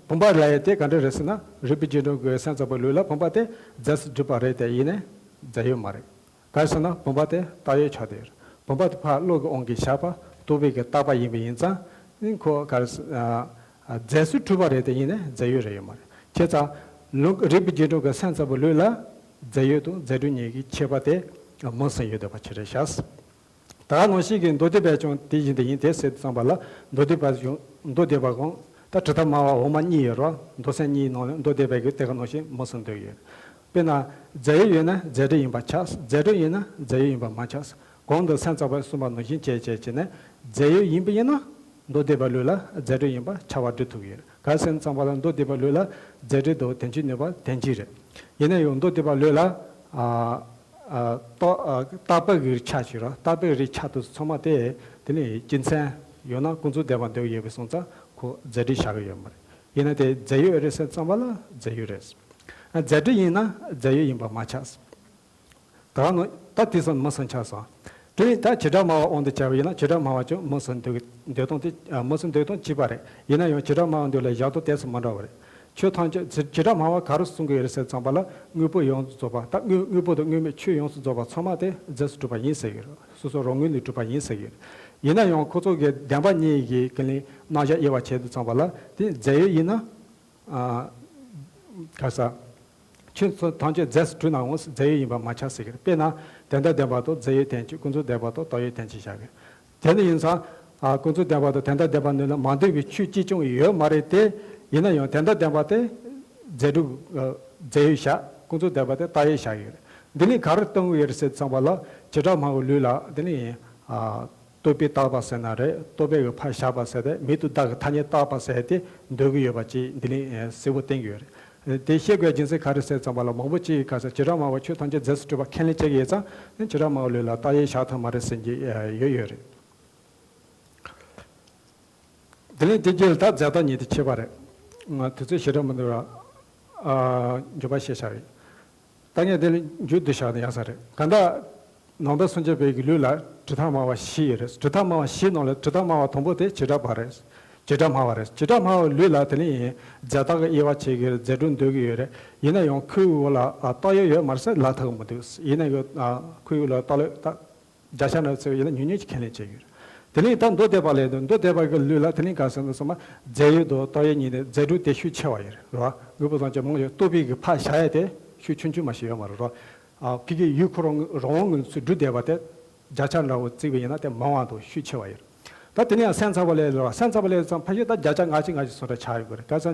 བུམ་པ་ལབ་ཡས་དེ་ག་འདྲ་རེད་ཟེར་ན་རིགས་པའི་རྗེས་འབྲང་གི་སེམས་ཙམ་པའི་ལུགས་ལ་བུམ་པ་དེ་རྫས་སུ་གྲུབ་པ་རེད་དེ་ཡིན་ནའི་རྫས་ཡོད་མ་རེད། ག་རེ་ཟེར་ན་བུམ་པ་དེ་བཏགས་ཡོད་ཆགས་བསྡད་ཡོད་རེད། བུམ་པ་དེ་ཕར་བློ་གི་དབང་གིས་བཞག་པ་རྟོག་པའི་གི་བཏགས་པ་ཡིན་པ་ཡིན་ཙང་ཁོ་ག་རེ་ཟེར། རྫས་སུ་གྲུབ་པ་རེད་དེ་ཡིན་ནའི་རྫས་ཡོད་རེད་ཡོད་མ་རེད། བྱས་ཙང་ལུང་རིགས་པའི་རྗེས་འབྲང་གི་སེམས་ཙམ་པའི་ལུགས་ལ་རྫས་ཡོད་དང་རྫས་གྲུབ་གཉིས་ཀྱི་ཁྱད་པར་དེ་མུ་མཐུད་ཡོད་བསྡད་པ་ཅིག་རེད་ཤག། ད་ནང་བཞིན་གྱི་མདོ་སྡེ་པས་ཀྱང་དེ་བཞིན་དུ་ཡིན་ཏེ་ཟེར་དུས་ཙམ་པ་ལ་མདོ་སྡེ་པ་ཀྱང་མདོ་སྡེ་པ་གང་ད་དྲི་ཟླ་སྨྲ་བ་འོག་མ་གཉིས་ཡོད་རེད་བ། མདོ་སེམས་གཉིས་ནང་ལ་མདོ་སྡེ་པས་ཀྱི་དེ་ག་ནང་བཞིན་མུ་མཐུད་འདོད་ཡོད། དཔེར་ན་རྫས་ཡོད་ཡིན་ན་རྫས་གྲུབ་ཡིན་པ་ཆགས། རྫས་གྲུབ་ཡིན་ན་རྫས་ཡོད་ཡིན་པ་མ་ཆགས། གོང་དུ་སེམས་ཙམ་པས་གསུངས་པ་ནང་བཞིན་བྱས་བྱས་བྱས་ནས་རྫས་ཡོད་ཡིན་པ་ཡིན་ན་མདོ་སྡེ་པ་ལུགས་ལ་རྫས་གྲུབ་ཡིན་པ་ཁྱབ་པ་སྒྲུབ་ཐུབ་ཀྱི་ཡོད། ག་རེ་ཟེར་ཙམ་པ་ལ་མདོ་སྡེ་པ་ལུགས་ལ་རྫས་གྲུབ་དང་དོན་སྤྱིའི་ནུས་པ་དོན་གཅིག་རེད། ཡིན་ན་ཡང་མདོ་སྡེ་པ་ལུགས་ལ་ ཨ་ཨ་རྟག་ཨ་རྟག་པའི་གི་ཆ་ཞིག་རེད། རྟག་པའི་རིགས་ཆ་དེ་ཚང་མ་དེ་དེ་ནི་རྒྱུ་མཚན་ཡོད་ན་ཀུན་རྫོབ་བདེན་པ་འདོད་ཡོད་པའི་སོང་ཙང་ཁོ་རྫས་སྒྲིག་བྱ་གི་ཡོད་མ་རེད། ཡིན་ན་དེ་རྫས་ཡོད་རེད་ཟེར་ཙམ་པ་ལ་རྫས་ཡོད་རེད། ཨ་རྫས་སྒྲིག་ཡིན་ན་རྫས་ཡོད་ཡིན་པ་མ་ཆགས། ད་ནི་ད་དེ་ཚོ་མི་སུན་ཆགས་སོང་། དེ་ནི་ད་བྱེ་བྲག་སྨྲ་བའི་དབང་དུ་བྱས་པ་ཡིན་ན་བྱེ་བྲག་སྨྲ་བ་ཀྱང་མི་སུན་འདོད་འདོད་སྟངས་དེ་ཨ་མི་སུན་འདོད་སྟངས་གཅིག་པ་རེད། ཡིན་ན་ཡང་བྱེ་བྲག་སྨྲ་བ་འདོད་ལ་བཞག་ཏུ་ཏོག་ཙམ་མི་འདྲ་བ་རེད། ཆོས་ཐམས་ཅད་བྱེ་བྱེ་བྲག་སྨྲ་བ་ག་རེ་གསུང་གི་ཡོད་རེད་ཟེར་ཙམ་པ་ལ་དངོས་པོ་ཡོངས་སུ་རྫོགས་པ་ད་དངོས་དངོས་པོ་དང་དངོས་མེད་ཆོས་ཡོངས་སུ་རྫོགས་པ་ཚང་མ་དེ་རྫས་སུ་གྲུབ་པ་ཡིན་ཟེར་གི་རེད། སོ་སོ་རང་ངོས་ནས་གྲུབ་པ་ཡིན་ཟེར་གི་རེད། ཡིན་ན་ཡང་ཁོ་ཚོ་གི་བདེན་པ་གཉིས་ཀྱི་ཀུན་ལས་རྣམ་གཞག་དབྱེ་བ་ཕྱེ་དུས་ཙམ་པ་ལ་དེ་རྫས་ཡོད་ཡིན་ན། ཨ་ག་ས། ཆོས་ཐམས་ཅད་རྫས་སུ་གྲུབ་ནའང་རྫས་ཡོད་ཡིན་པ་མ་ཆགས་ཟེར་གི་རེད། དཔེར་ན་དོན་དམ་བདེན་པ་དང་རྫས་ཡོད་བསྟན་བཅོས། ཀུན་རྫོབ་བདེན་པ་དང་རྟགས་ཡོད་བསྟན་བཅོས་བཞག་གི་རེད། དེ་ནི་ཡིན་ཙང་ཨ་ཀུན་རྫོབ་བདེན་པ་དང་དོན་དམ་བདེན་པ་གཉིས་ལ་མ་འདུས་པའི་ཆོས་གཅིག་ཀྱང་ཡོད་མ་རེད་དེ། ཡིན་ན་ཡང་དོན་དམ་བདེན་པ་དེ་རྫས་སྒྲིག་ཨ་རྫས་ཡོད་བཞག་ཀུན་རྫོབ་བདེན་པ་དེ་རྟགས་ཡོད་བཞག་གི་རེད། འདི་ནི་ག་རེ་སྟོན་གི་ཡོད་རེད་ཟེར་ཙམ་པ་ལ་བྱེ་བྲག་སྨྲ་བའི་ལུགས་ལ་འདི་ནི་ཨ། རྟོག་པས་བཏགས་པ་ཟེར་ན་རེད། རྟོག་པའི་གི་ཕར་བཞག་པ་ཟེར་ཏེ་མིང་དང་བརྡ་གི་ཐ་སྙད་བཏགས་པ་ཟེར་ཏེ་འདོད་ཀྱི་ཡོད་པ་ཅིག་འདི་ནས་གསལ་པོ་བསྟན་གྱི་ཡོད་རེད། དེ་བཤད་དགོས་རྒྱུ་མཚན་ག་རེ་ཟེར་ཙམ་པ་ལ་མང་པོ་ཅིག་ག་ས་བྱེ་བྲག་སྨྲ་བ་ཆོས་ཐམས་ཅད་རྫས་སུ་གྲུབ་པ་ཁས་ལེན་བྱེད་ཀྱི་ཡོད་ཙང་བྱེ་བྲག་སྨྲ་བའི་ལུགས་ལ་རྟགས་ཡོད་བཞག་ཐུབ་མ་རེད་ཟེར་གྱི་ཡོད་ཡོད་རེད། དེ་ལས་དེ་རྗེས་ལ་ད་རྫས་རྟགས་གཉིས་དེ་ཕྱེ་བ་རེད། ང་དུས་ཚོད་ཞེ་དྲག་མི་འདུག་ར། ཨ་འགྱུར་བ་ཤེས་བྱ་རེད། ད་ངས་དེ་ལ་མཇུག་བསྡུ་བཞག་ན་ཡག་ས་རེད། གང་ལྟར་ནང་པ་སངས་རྒྱས་པའི་གི་ལུགས་ལ་གྲུབ་མཐའ་སྨྲ་བ་བཞི་ཡོད་རེད། གྲུབ་མཐའ་སྨྲ་བ་བཞི་ནང་ལ་གྲུབ་མཐའ་སྨྲ་བ་དང་པོ་དེ་བྱེ་བྲག་པ་རེད། བྱེ་བྲག་སྨྲ་བ་རེད། བྱེ་བྲག་སྨྲ་བའི་ལུགས་ལ་དེ་ནི་རྫས་རྟགས་ཀྱི་དབྱེ་བ་ཕྱེ་གི་རེད། རྫས་སྒྲིག་འདོད་ཀྱི་ཡོད་རེད། ཡིན་ན་ཡང་ཁོའི་འོག་ལ་ཨ་རྟགས་ཡོད་ཡོད་མ་རེད་ཟེར་ལབ་ཐུབ་ཀྱི་མི་འདུག་ཡིན་ན་ཡང་ཨ་ཁོའི་འོག་ལ་རྟགས་ལོས་རྟགས། བརྒྱ་ཆ་འདྲ་བོ་བརྩི་བ་ཡིན་ན་ཉུང་ཉུང་ཅིག་ཁས་ལེན་བྱེད་ཀྱི་ཡོད། དེ་ནས་ད་མདོ་སྡེ་པ་ལས་མདོ་སྡེ་པ་གི་ལུགས་ལ་དེ་ནས་ག་ཟེར་ན་ཚང་མ་རྫས་ཡོད་དང་རྟགས་ཡོད་གཉིས་ནས་རྫས་སྒྲིག་དེ་ཤུགས་ཆེ་བ་ཡོད་རེད་བ། དངོས་པོ་ཐམས་ཅད་རྨོངས་ཡོད་རྟོག་པའི་གི་ཕར་བཞག་ཡ་དེ་ཤུགས་ཆུང་ཆུང་མ་ཞིག་ཡོད་མ་རེད་བ། ཨ་ཕ་གི་ཡུལ་ཁོ་རང་རང་དབང་ངོས་ནས་ཚུར་སྒྲུབ་བསྡད་པ་དེ་བརྒྱ་ཆ་འདྲ་བོ་བརྩིས་པ་ཡིན་ན་དེ་མང་བ་དང་ཤུགས་ཆེ་བ་ཡོད་རེད། ད་དེ་ནས་ཡང་སེམས་ཙམ་པ་ལས་ལ་སེམས་ཙམ་པ་ལས་ཙམ་ཕལ་ཆེར་ད་བརྒྱ་ཆ་ལྔ་བཅུ་ང་བཅུ་སོང་འདྲ་ཆགས་ཡོད་དགོས་རེད། ག་ས་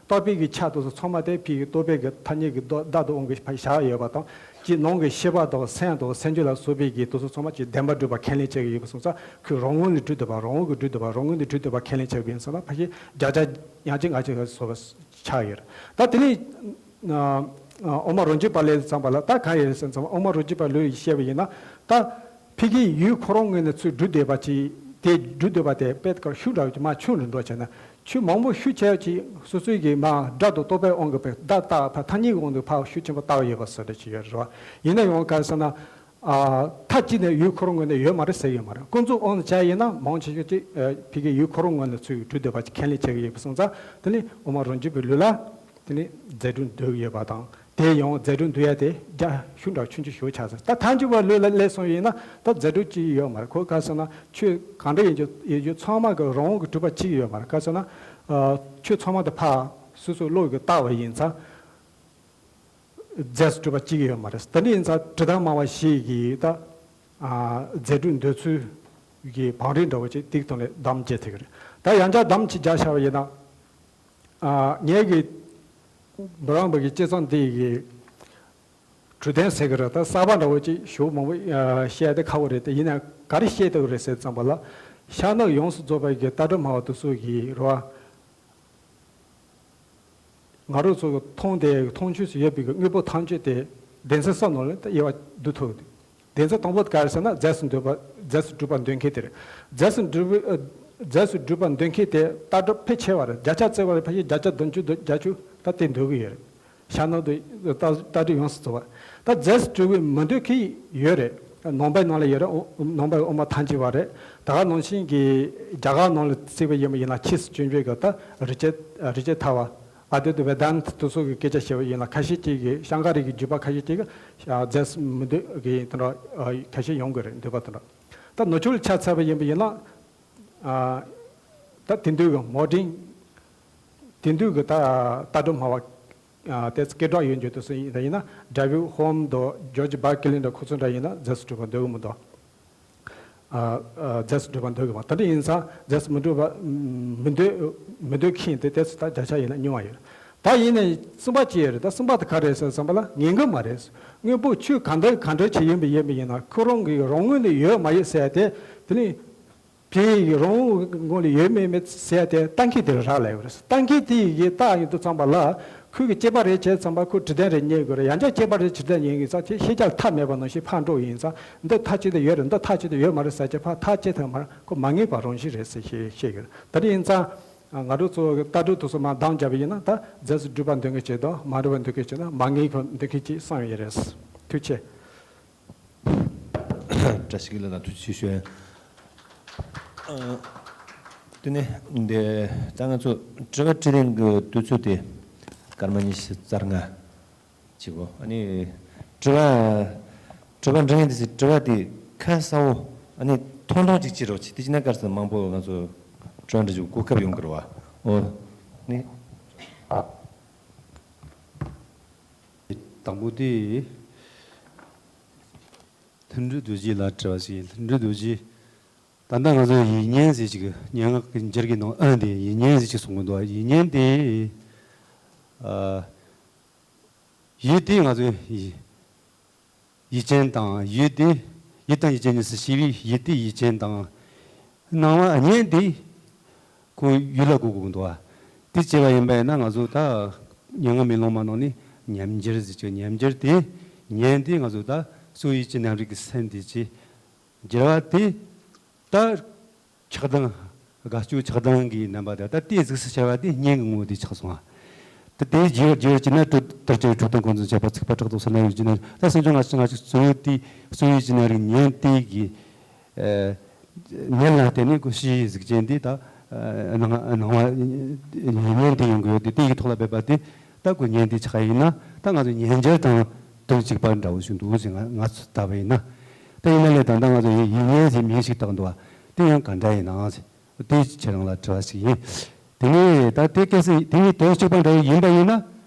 རྟོག་པའི་གི་ཆ་དེ་ཚོ་ཚང་མ་དེ་ཕ་གི་རྟོག་པའི་གི་ཐ་སྙད་ཀྱི་བརྡ་བརྡ་དང་དབང་གིས་ཕར་བཞག་ཡོད་པ་དང་། ཅིག་ནང་གི་ཤེས་པ་དང་སེམས་དང་སེམས་བྱུང་ལ་སོགས་པའི་གི་དེ་ཚོ་ཚང་མ་ཅིག་བདེན་པར་གྲུབ་པ་ཁས་ལེན་བྱེད་ཀྱི་ཡོད་པ་སོང་ཙང་ཁོས་རང་ངོས་ནས་གྲུབ་འདུག་པ། རང་ངོས་ཀྱིས་གྲུབ་འདུག་པ། རང་ངོས་ནས་གྲུབ་འདུག་པ་ཁས་ལེན་བྱེད་ཀྱི་ཡིན་ཙང་ཕལ་ཆེར་བརྒྱ་ཆ་ཉིས་བརྒྱ་ལྔ་བཅུ་ལ་སོགས་པ་ཆགས་ཡོད་རེད། ད་དེ་ནས་ཨ་ཨ་དབུ་མ་རང་རྒྱུད་པ་ལས་ཙམ་པ་ལ་ད་གང་ཡིན་ཟེར་ཙམ་དབུ་མ་རང་རྒྱུད་པ་ལུགས་ཡིས་བཤད་པ་ཡིན་ན་ད། ཕ་གིའི་ཡུལ་ཁོ་རང་ངོས་ནས་ཚུར་སྒྲུབ་བསྡད་པ་ཅིག་དེ་སྒྲུབ་བསྡད་པ་དེ་དཔེ་ཁར་ཤུགས་འདྲ་བོ་ཅིག་མར་ཆུང་རུ་འགྲོ་བྱས་ན། ཆུ་མང་པོ་ཤུགས་ཆེ་ཅིག་སོ་སོའི་གི་མར་སྒྲ་དང་རྟོག་པའི་དབང་གིས་དཔེ་བརྡ་བཏགས་ཕར་ཐ་སྙད་ཀྱི་དབང་དུ་ཕར་ཤུགས་ཆེན་པོ་བཏགས་ཡོད་པ་བཟོ་འདྲ་ཅིག་ཡོད་རེད་བ། ཡིན་ན་ཡང་ག་རེ་ཟེར་ན། ཨ་མཐའ་གཅིག་ནས་ཡུལ་ཁོ་རང་ངོས་ནས་ཡོད་མ་རེད་ཟེར་ཡོད་མ་རེད། ཀུན་རྫོབ་དབང་དུ་བྱས་ཡིན་ན་མང་ཆེ་ཤོས་ཅིག་ཨ་ཕ་གིའི་ཡུལ་ཁོ་རང་ངོས་ནས་ཚུར་སྒྲུབ་བསྡད་པ་ཅིག་ཁས་ལེན་བྱེད་ཀྱི་ཡོད་པ་སོང་ཙང་དེ་ནི་དབུ་མ་རང་རྒྱུད་པའི་ལུགས་ལ། དེ་ནི་རྫས་སྒྲིག་འདོད་ཀྱི་ཡོད་པ་དང་དེ་ཡང་རྫས་སྒྲིག་འདོད་ཡ་དེ་རྒྱ་ཤུགས་འདྲ་ཆུང་ཆུང་ཞིག་ཆགས་ཟེར། ད་ཐལ་འགྱུར་བའི་ལུགས་ལ་སླེབས་སོང་ཡིན་ན་ད་རྫས་སྒྲིག་ཅིག་ཡོད་མ་རེད། ཁོ་ག་རེ་ཟེར་ན་ཆོས་གང་འདྲ་ཡིན་རྒྱུ་ཡིན་རྒྱུ་ཚང་མ་གི་རང་དབང་གིས་གྲུབ་པ་གཅིག་ཡོད་མ་རེད། ག་རེ་ཟེར་ན་ཨ་ཆོས་ཚང་མ་དེ་ཕར་སོ་སོའི་བློ་གིས་བཏགས་པ་ཡིན་ཙང་རྫས་སུ་གྲུབ་པ་གཅིག་ཡོད་མ་རེད། དེ་འདྲ་ཡིན་ཙང་གྲུབ་མཐའ་སྨྲ་བ་བཞི་གིས་ད་ཨ་རྫས་སྒྲིག་འདོད་ཚུལ་གྱི་བང་རིམ་འདྲ་བོ་ཅིག་དེའི་སྟེང་ལ་བདམས་བྱས་ཐུབ་ཀྱི་རེད། ད་ཡང་བསྐྱར་བདམས་ཅིག་རྒྱག་བྱ་བ་ཡིན་ན། ཨ་ངེད་ཀྱི་འབུམ་རམས་པ་གི་དཔྱད་རྩོམ་འདི་ཡི་གྲུབ་དོན་ཟེར་གི་རེད། ད་གསར་པ་འདྲ་བོ་ཅིག་ཞུ་མང་པོ་ཨ་བཤད་དེ་ཁག་པོ་རེད། དེ་ཡིན་ན་ག་རེ་བཤད་ཐུབ་ཀྱི་རེད་ཟེར་ཙམ་པ་ལ། ཤ་ནག་ཡོངས་སུ་རྫོགས་པ་གི་ལྟ་གྲུབ་སྨྲ་བ་དེ་ཚོ་གི་རེད་བ། ང་རང་ཚོ་གི་མཐོང་དེ་མཐོང་ཆོས་སུ་ཡོད་པའི་གི་དངོས་པོ་ཐམས་ཅད་དེ་སྡེ་ཚན་གསུམ་ནང་ལ་ད་དབྱེ་བ་བསྡུ་ཐུབ་འདུག་སྡེ་ཚན་དང་པོ་དེ་ག་རེ་ཟེར་ན་རྫས་སུ་འདོད་པ་རྫས་སུ་གྲུབ་པ་འདོད་མཁན་དེ་རེད། རྫས་སུ་གྲུབ་པའི་ཨ་རྫས་སུ་གྲུབ་པ་འདོད་མཁན་དེ་ལྟ་གྲུབ་ཕལ་ཆེ་བ་རེད། བརྒྱ་ཆ་བརྩི་བ་རེད། ཕལ་ཆེར་བརྒྱ་ཆ་བདུན་ཅུ་དང་བརྒྱད་ཅུ་ད་དེ་འདོད་ཀྱི་ཡོད་རེད། ཤ་ནག་ཏུ་ལྟ་ལྟ་གྲུབ་ཡོངས་སུ་རྫོགས་པ། ད་རྫས་སུ་གྲུབ་པའི་མི་འདོད་མཁན་ཡོད་རེད། ནང་པའི་ནང་ལ་ཡོད་རེད། ཨོ་ནང་པའི་དབུ་མ་ཐལ་འགྱུར་བ་རེད། ད་ག་ནང་བཞིན་གྱི་རྒྱ་གར་ནང་ལ་བརྩིས་པ་ཡིན་པ་ཡིན་ན་ཆོས་སུ་སྤྱོད་འཇུག་གི་ད་རིགས་བརྒྱད་རིགས་བརྒྱད་ཐར་པ། ཨ་ཏི་ཏུ་བེ་དཱན་ཏ་དེ་ཚོ་གི་སྐད་ཆ་བཤད་པ་ཡིན་ན་ཁ་ཤས་ཅིག་གིས་ཤང་ཀ་ར་གི་བརྒྱུད་པ་ཁ་ཤས་ཅིག་གིས་རྫས་སུ་མི་འདོད་ཀྱི་དེ་འདྲ་ཁ་ཤས་ཡོང་གི་རེད། འདོད་པ་དེ་འདྲ། ད་ནུབ་ཕྱོགས་ལ་ཆ་མཚོན་པ་ཡིན་པ་ཡིན་ན། ཨ་ད་དེང་དུས་ཀྱི་མོ་ཌན་དེང་དུས་ཀྱི་ད་ལྟ་གྲུབ་སྨྲ་བ་ཨ་དེ་སྐད་གྲགས་ཡོད་རྒྱུ་དེ་ཚོ་ཡིན་ད་ཡིན་ན་ཌེ་བིཌ་ཧོམ་དང་ཇོརྗ་བར་ཀི་ལི་འདྲ་ཁོ་ཚོ་འདྲ་ཡིན་ན་རྫས་སུ་གྲུབ་པ་འདོད་ཀྱི་མི་འདུག་ཨ་ཨ་རྫས་སུ་གྲུབ་པ་འདོད་ཀྱི་མ། དེ་འདྲ་ཡིན་ཙང་རྫས་སུ་མི་གྲུབ་པ་མི་འདོད་མི་འདོད་མཁན་དེ་དེ་ཚོ་ད་བརྒྱ་ཆ་ཡིན་ན་ཉུང་བ་ཡོད་རེད། ད་ཡིན་ནའི་གསུམ་པ་ཅི་ཡོད་རེད། ད་གསུམ་པ་དེ་ག་རེད་ཟེར་བསམ་པ་ལ་ངན་གྱི་མ་རེད། དངོས་པོ་ཆོས་གང་འདྲ་གང་འདྲ་ཅིག་ཡིན་པ་ཡིན་པ་ཡིན་ན་ཁོ་རང་གི་རང་ངོས་ནས་ཡོད་མ་ཡོད་ཟེར་དེ་དེ་ནི། དེ་ཡི་རང་ངོས་ལ་ཡོད་མེད་མེད་ཟེར་ཏེ་ལྟ་མཁན་དེ་ལ་རག་ལས་ཡོད་རེད། ལྟ་མཁན་དེ་ཡི་རྟགས་ཡིན་དུས་ཙམ་པ་ལ་ ཁོས་ཀྱི་སྐྱེས་པ་རེད་བྱས་ཙམ་པ་ཁོས་དྲི་ལྡན་རེད་ཉན་དགོས་རེད། ཡང་བསྐྱར་སྐྱེས་པ་རེད་དྲི་ལྡན་ཉན་གྱི་ཙང་དེ་ཤེས་རྒྱ་མཐའ་མེད་པ་ནང་བཞིན་ཕར་འགྲོ་ཡིན་ཙང་འདི་མཐའ་གཅིག་ཏུ་ཡོད་རེད། འདི་མཐའ་གཅིག་ཏུ་ཡོད་མ་རེད་ཟེར་གྱི་ཕར་མཐའ་གཅིག་ཐང་མར་ཁོ་མ་ངེས་པ་རང་བཞིན་རེད་ཟེར་བཤད་བཤད་ཀྱི་རེད། དེ་འདྲ་ཡིན་ཙང་ང་ཚོ་གཙོ་བོ་གི་ལྟ་གྲུབ་དེ་ཚོ་མར་འདང་བརྒྱབ་པ་ཡིན་ན་ད་རྫས་སུ་སྒྲུབ་པ་འདོད་མཁན་བྱེད་དང་མ་འདྲ་བ་འདོད་མཁན་བྱེད་ན་མ་ངེས་པ་འདོད་མཁན་གྱིས་བསམ་ཡོད་རེད། ཐུགས་རྗེ་ཆེ། བཀྲ་ཤིས་ལགས་ལ་ཐུགས་རྗེ་ཆེ་ཞུ། ཨ། དེ་ནས་འདི་ད་ང་ཚོ་དྲི་བ་དྲིས་ལན་གྱི་དུས་ཚོད་དེ་སྐར་མ་ཉི་ཤུ་རྩ་ལྔ་ཅིག་གོ། ཨ་ནི་དྲི་བ་དྲི་བ་འདྲི་མཁན་དེ་ཚོས་དྲི་བ་དེ་ཁ་གསལ་བོ་ཨ་ནི་ཐུང་ཐུང་ཅིག་བྱེད་རོགས་བྱེད། དེ་བྱས་ན་ག་རེ་ཟེར་མང་པོ་ང་ཚོ་དྲི་བ་འདྲི་རྒྱུ་གོ་སྐབས་ཡོང་གི་རེད་བ། འོ་ནི། དང་པོ་དེ། ལྷུན་གྲུབ་རྡོ་རྗེ་ལ་དྲི་བ་ཞིག་ཡིན། ལྷུན་གྲུབ་རྡོ་རྗེ། ད་ལྟ་ང་ཚོ་ཡིད་བརྙན་ཟེར་ཅིག་སྙན་ངག་གི་འགྱུར་གྱི་ནང་ཨ་འདི་ཡིད་བརྙན་ཟེར་ཅིག་གསུང་གི་འདུག་ཡིད་བརྙན་དེ་ཨ། ཡིད་དེ་ང་ཚོ་ཡིད་ཡིད་ཅན་དང་ཡིད་དེ་ཡིད་དང་ཡིད་ཅན་གཉིས་སུ་ཕྱེ་བའི་ཡིད་དེ་ཡིད་ཅན་དང་། སྣང་བ་བརྙན་དེ་ཁོ་ཡུལ་ལ་གོ་དགོས་ཀྱི་འདུག་བ། དེ་བྱས་པ་ཡིན་པ་ཡིན་ན་ང་ཚོ་ད་མྱ་ངམ་མེ་ལོང་མ་ནང་ནས་ཉམས་འགྱུར་ཟེར་ཅིག་ཉམས་འགྱུར་དེ་བརྙན་དེ་ང་ཚོ་ད་སོ་ཡིད་ཀྱི་རྣམ་རིག་གི་སེམས་དེ་ཅིག་འགྱུར་བ་དེ་ད་ཆགས་སྡང་དགའ་སྐྱོ་ཆགས་སྡང་གི་རྣམ་པ་དེ་ད་ལྟའི་གཟུགས་སུ་ཤར་བ་དེ་བརྙན་གྱི་ངོ་བོ་དེ་ཆགས་སོང་ང་། ད་དེའི་རྒྱུ་རྒྱུ་བྱས་ན་དྲུག་དར་ཅིག་དྲུག་དང་ཀུན་རྫོབ་བྱེད་པ་ཚིག་པ་ཕྲག་དོག་སེར་སྣ་ཡོད་ཀྱི་ན་ད་སེམས་བྱུང་ང་ཞིག་ང་ཞིག་གཙོ་བོ་དེ་གཙོ་བོའི་ཀྱི་ན་རིགས་ཉན་དེ་གི་ཉན་ལ་བརྟེན་ནས་ཀོ་ཤི་གཟུགས་ཅན་དེ་ད་སྣང་སྣང་བ་ཉན་དེ་ཡོང་གི་ཡོད་དེ་དེ་ཡི་ཐོག་ལ་འབད་པ་དེ་ད་ཀོ་ཉན་དེ་ཆགས་ཡིན་ན་ད་ང་ཚོ་ཉན་འགྱུར་དང་དོན་གཅིག་པ་འདྲ་བོ་ཞིག་འདུག་ཟེར་ང་ང་ཚོ་ལྟ་བུ་ཡིན་ན། ད་ཡིན་ན་ལས་ད་ལྟ་ང་ཚོ་ཡིད་ཉན་ཟེར་མིང་ཞིག་བཏགས་འདུག་བ་དེ་ཡང་ག་འདྲ་ཡིན་ནའང་ཟེར། དེ་ཁྱེད་རང་ལ་དྲི་བ་ཞིག་ཡིན། དེ་ནས་ད་དེ་སྐད་ཟེར་དེ་ནས་དོན་གཅིག་པ་འདྲ་བོ་ཡིན་པ་ཡིན་ན།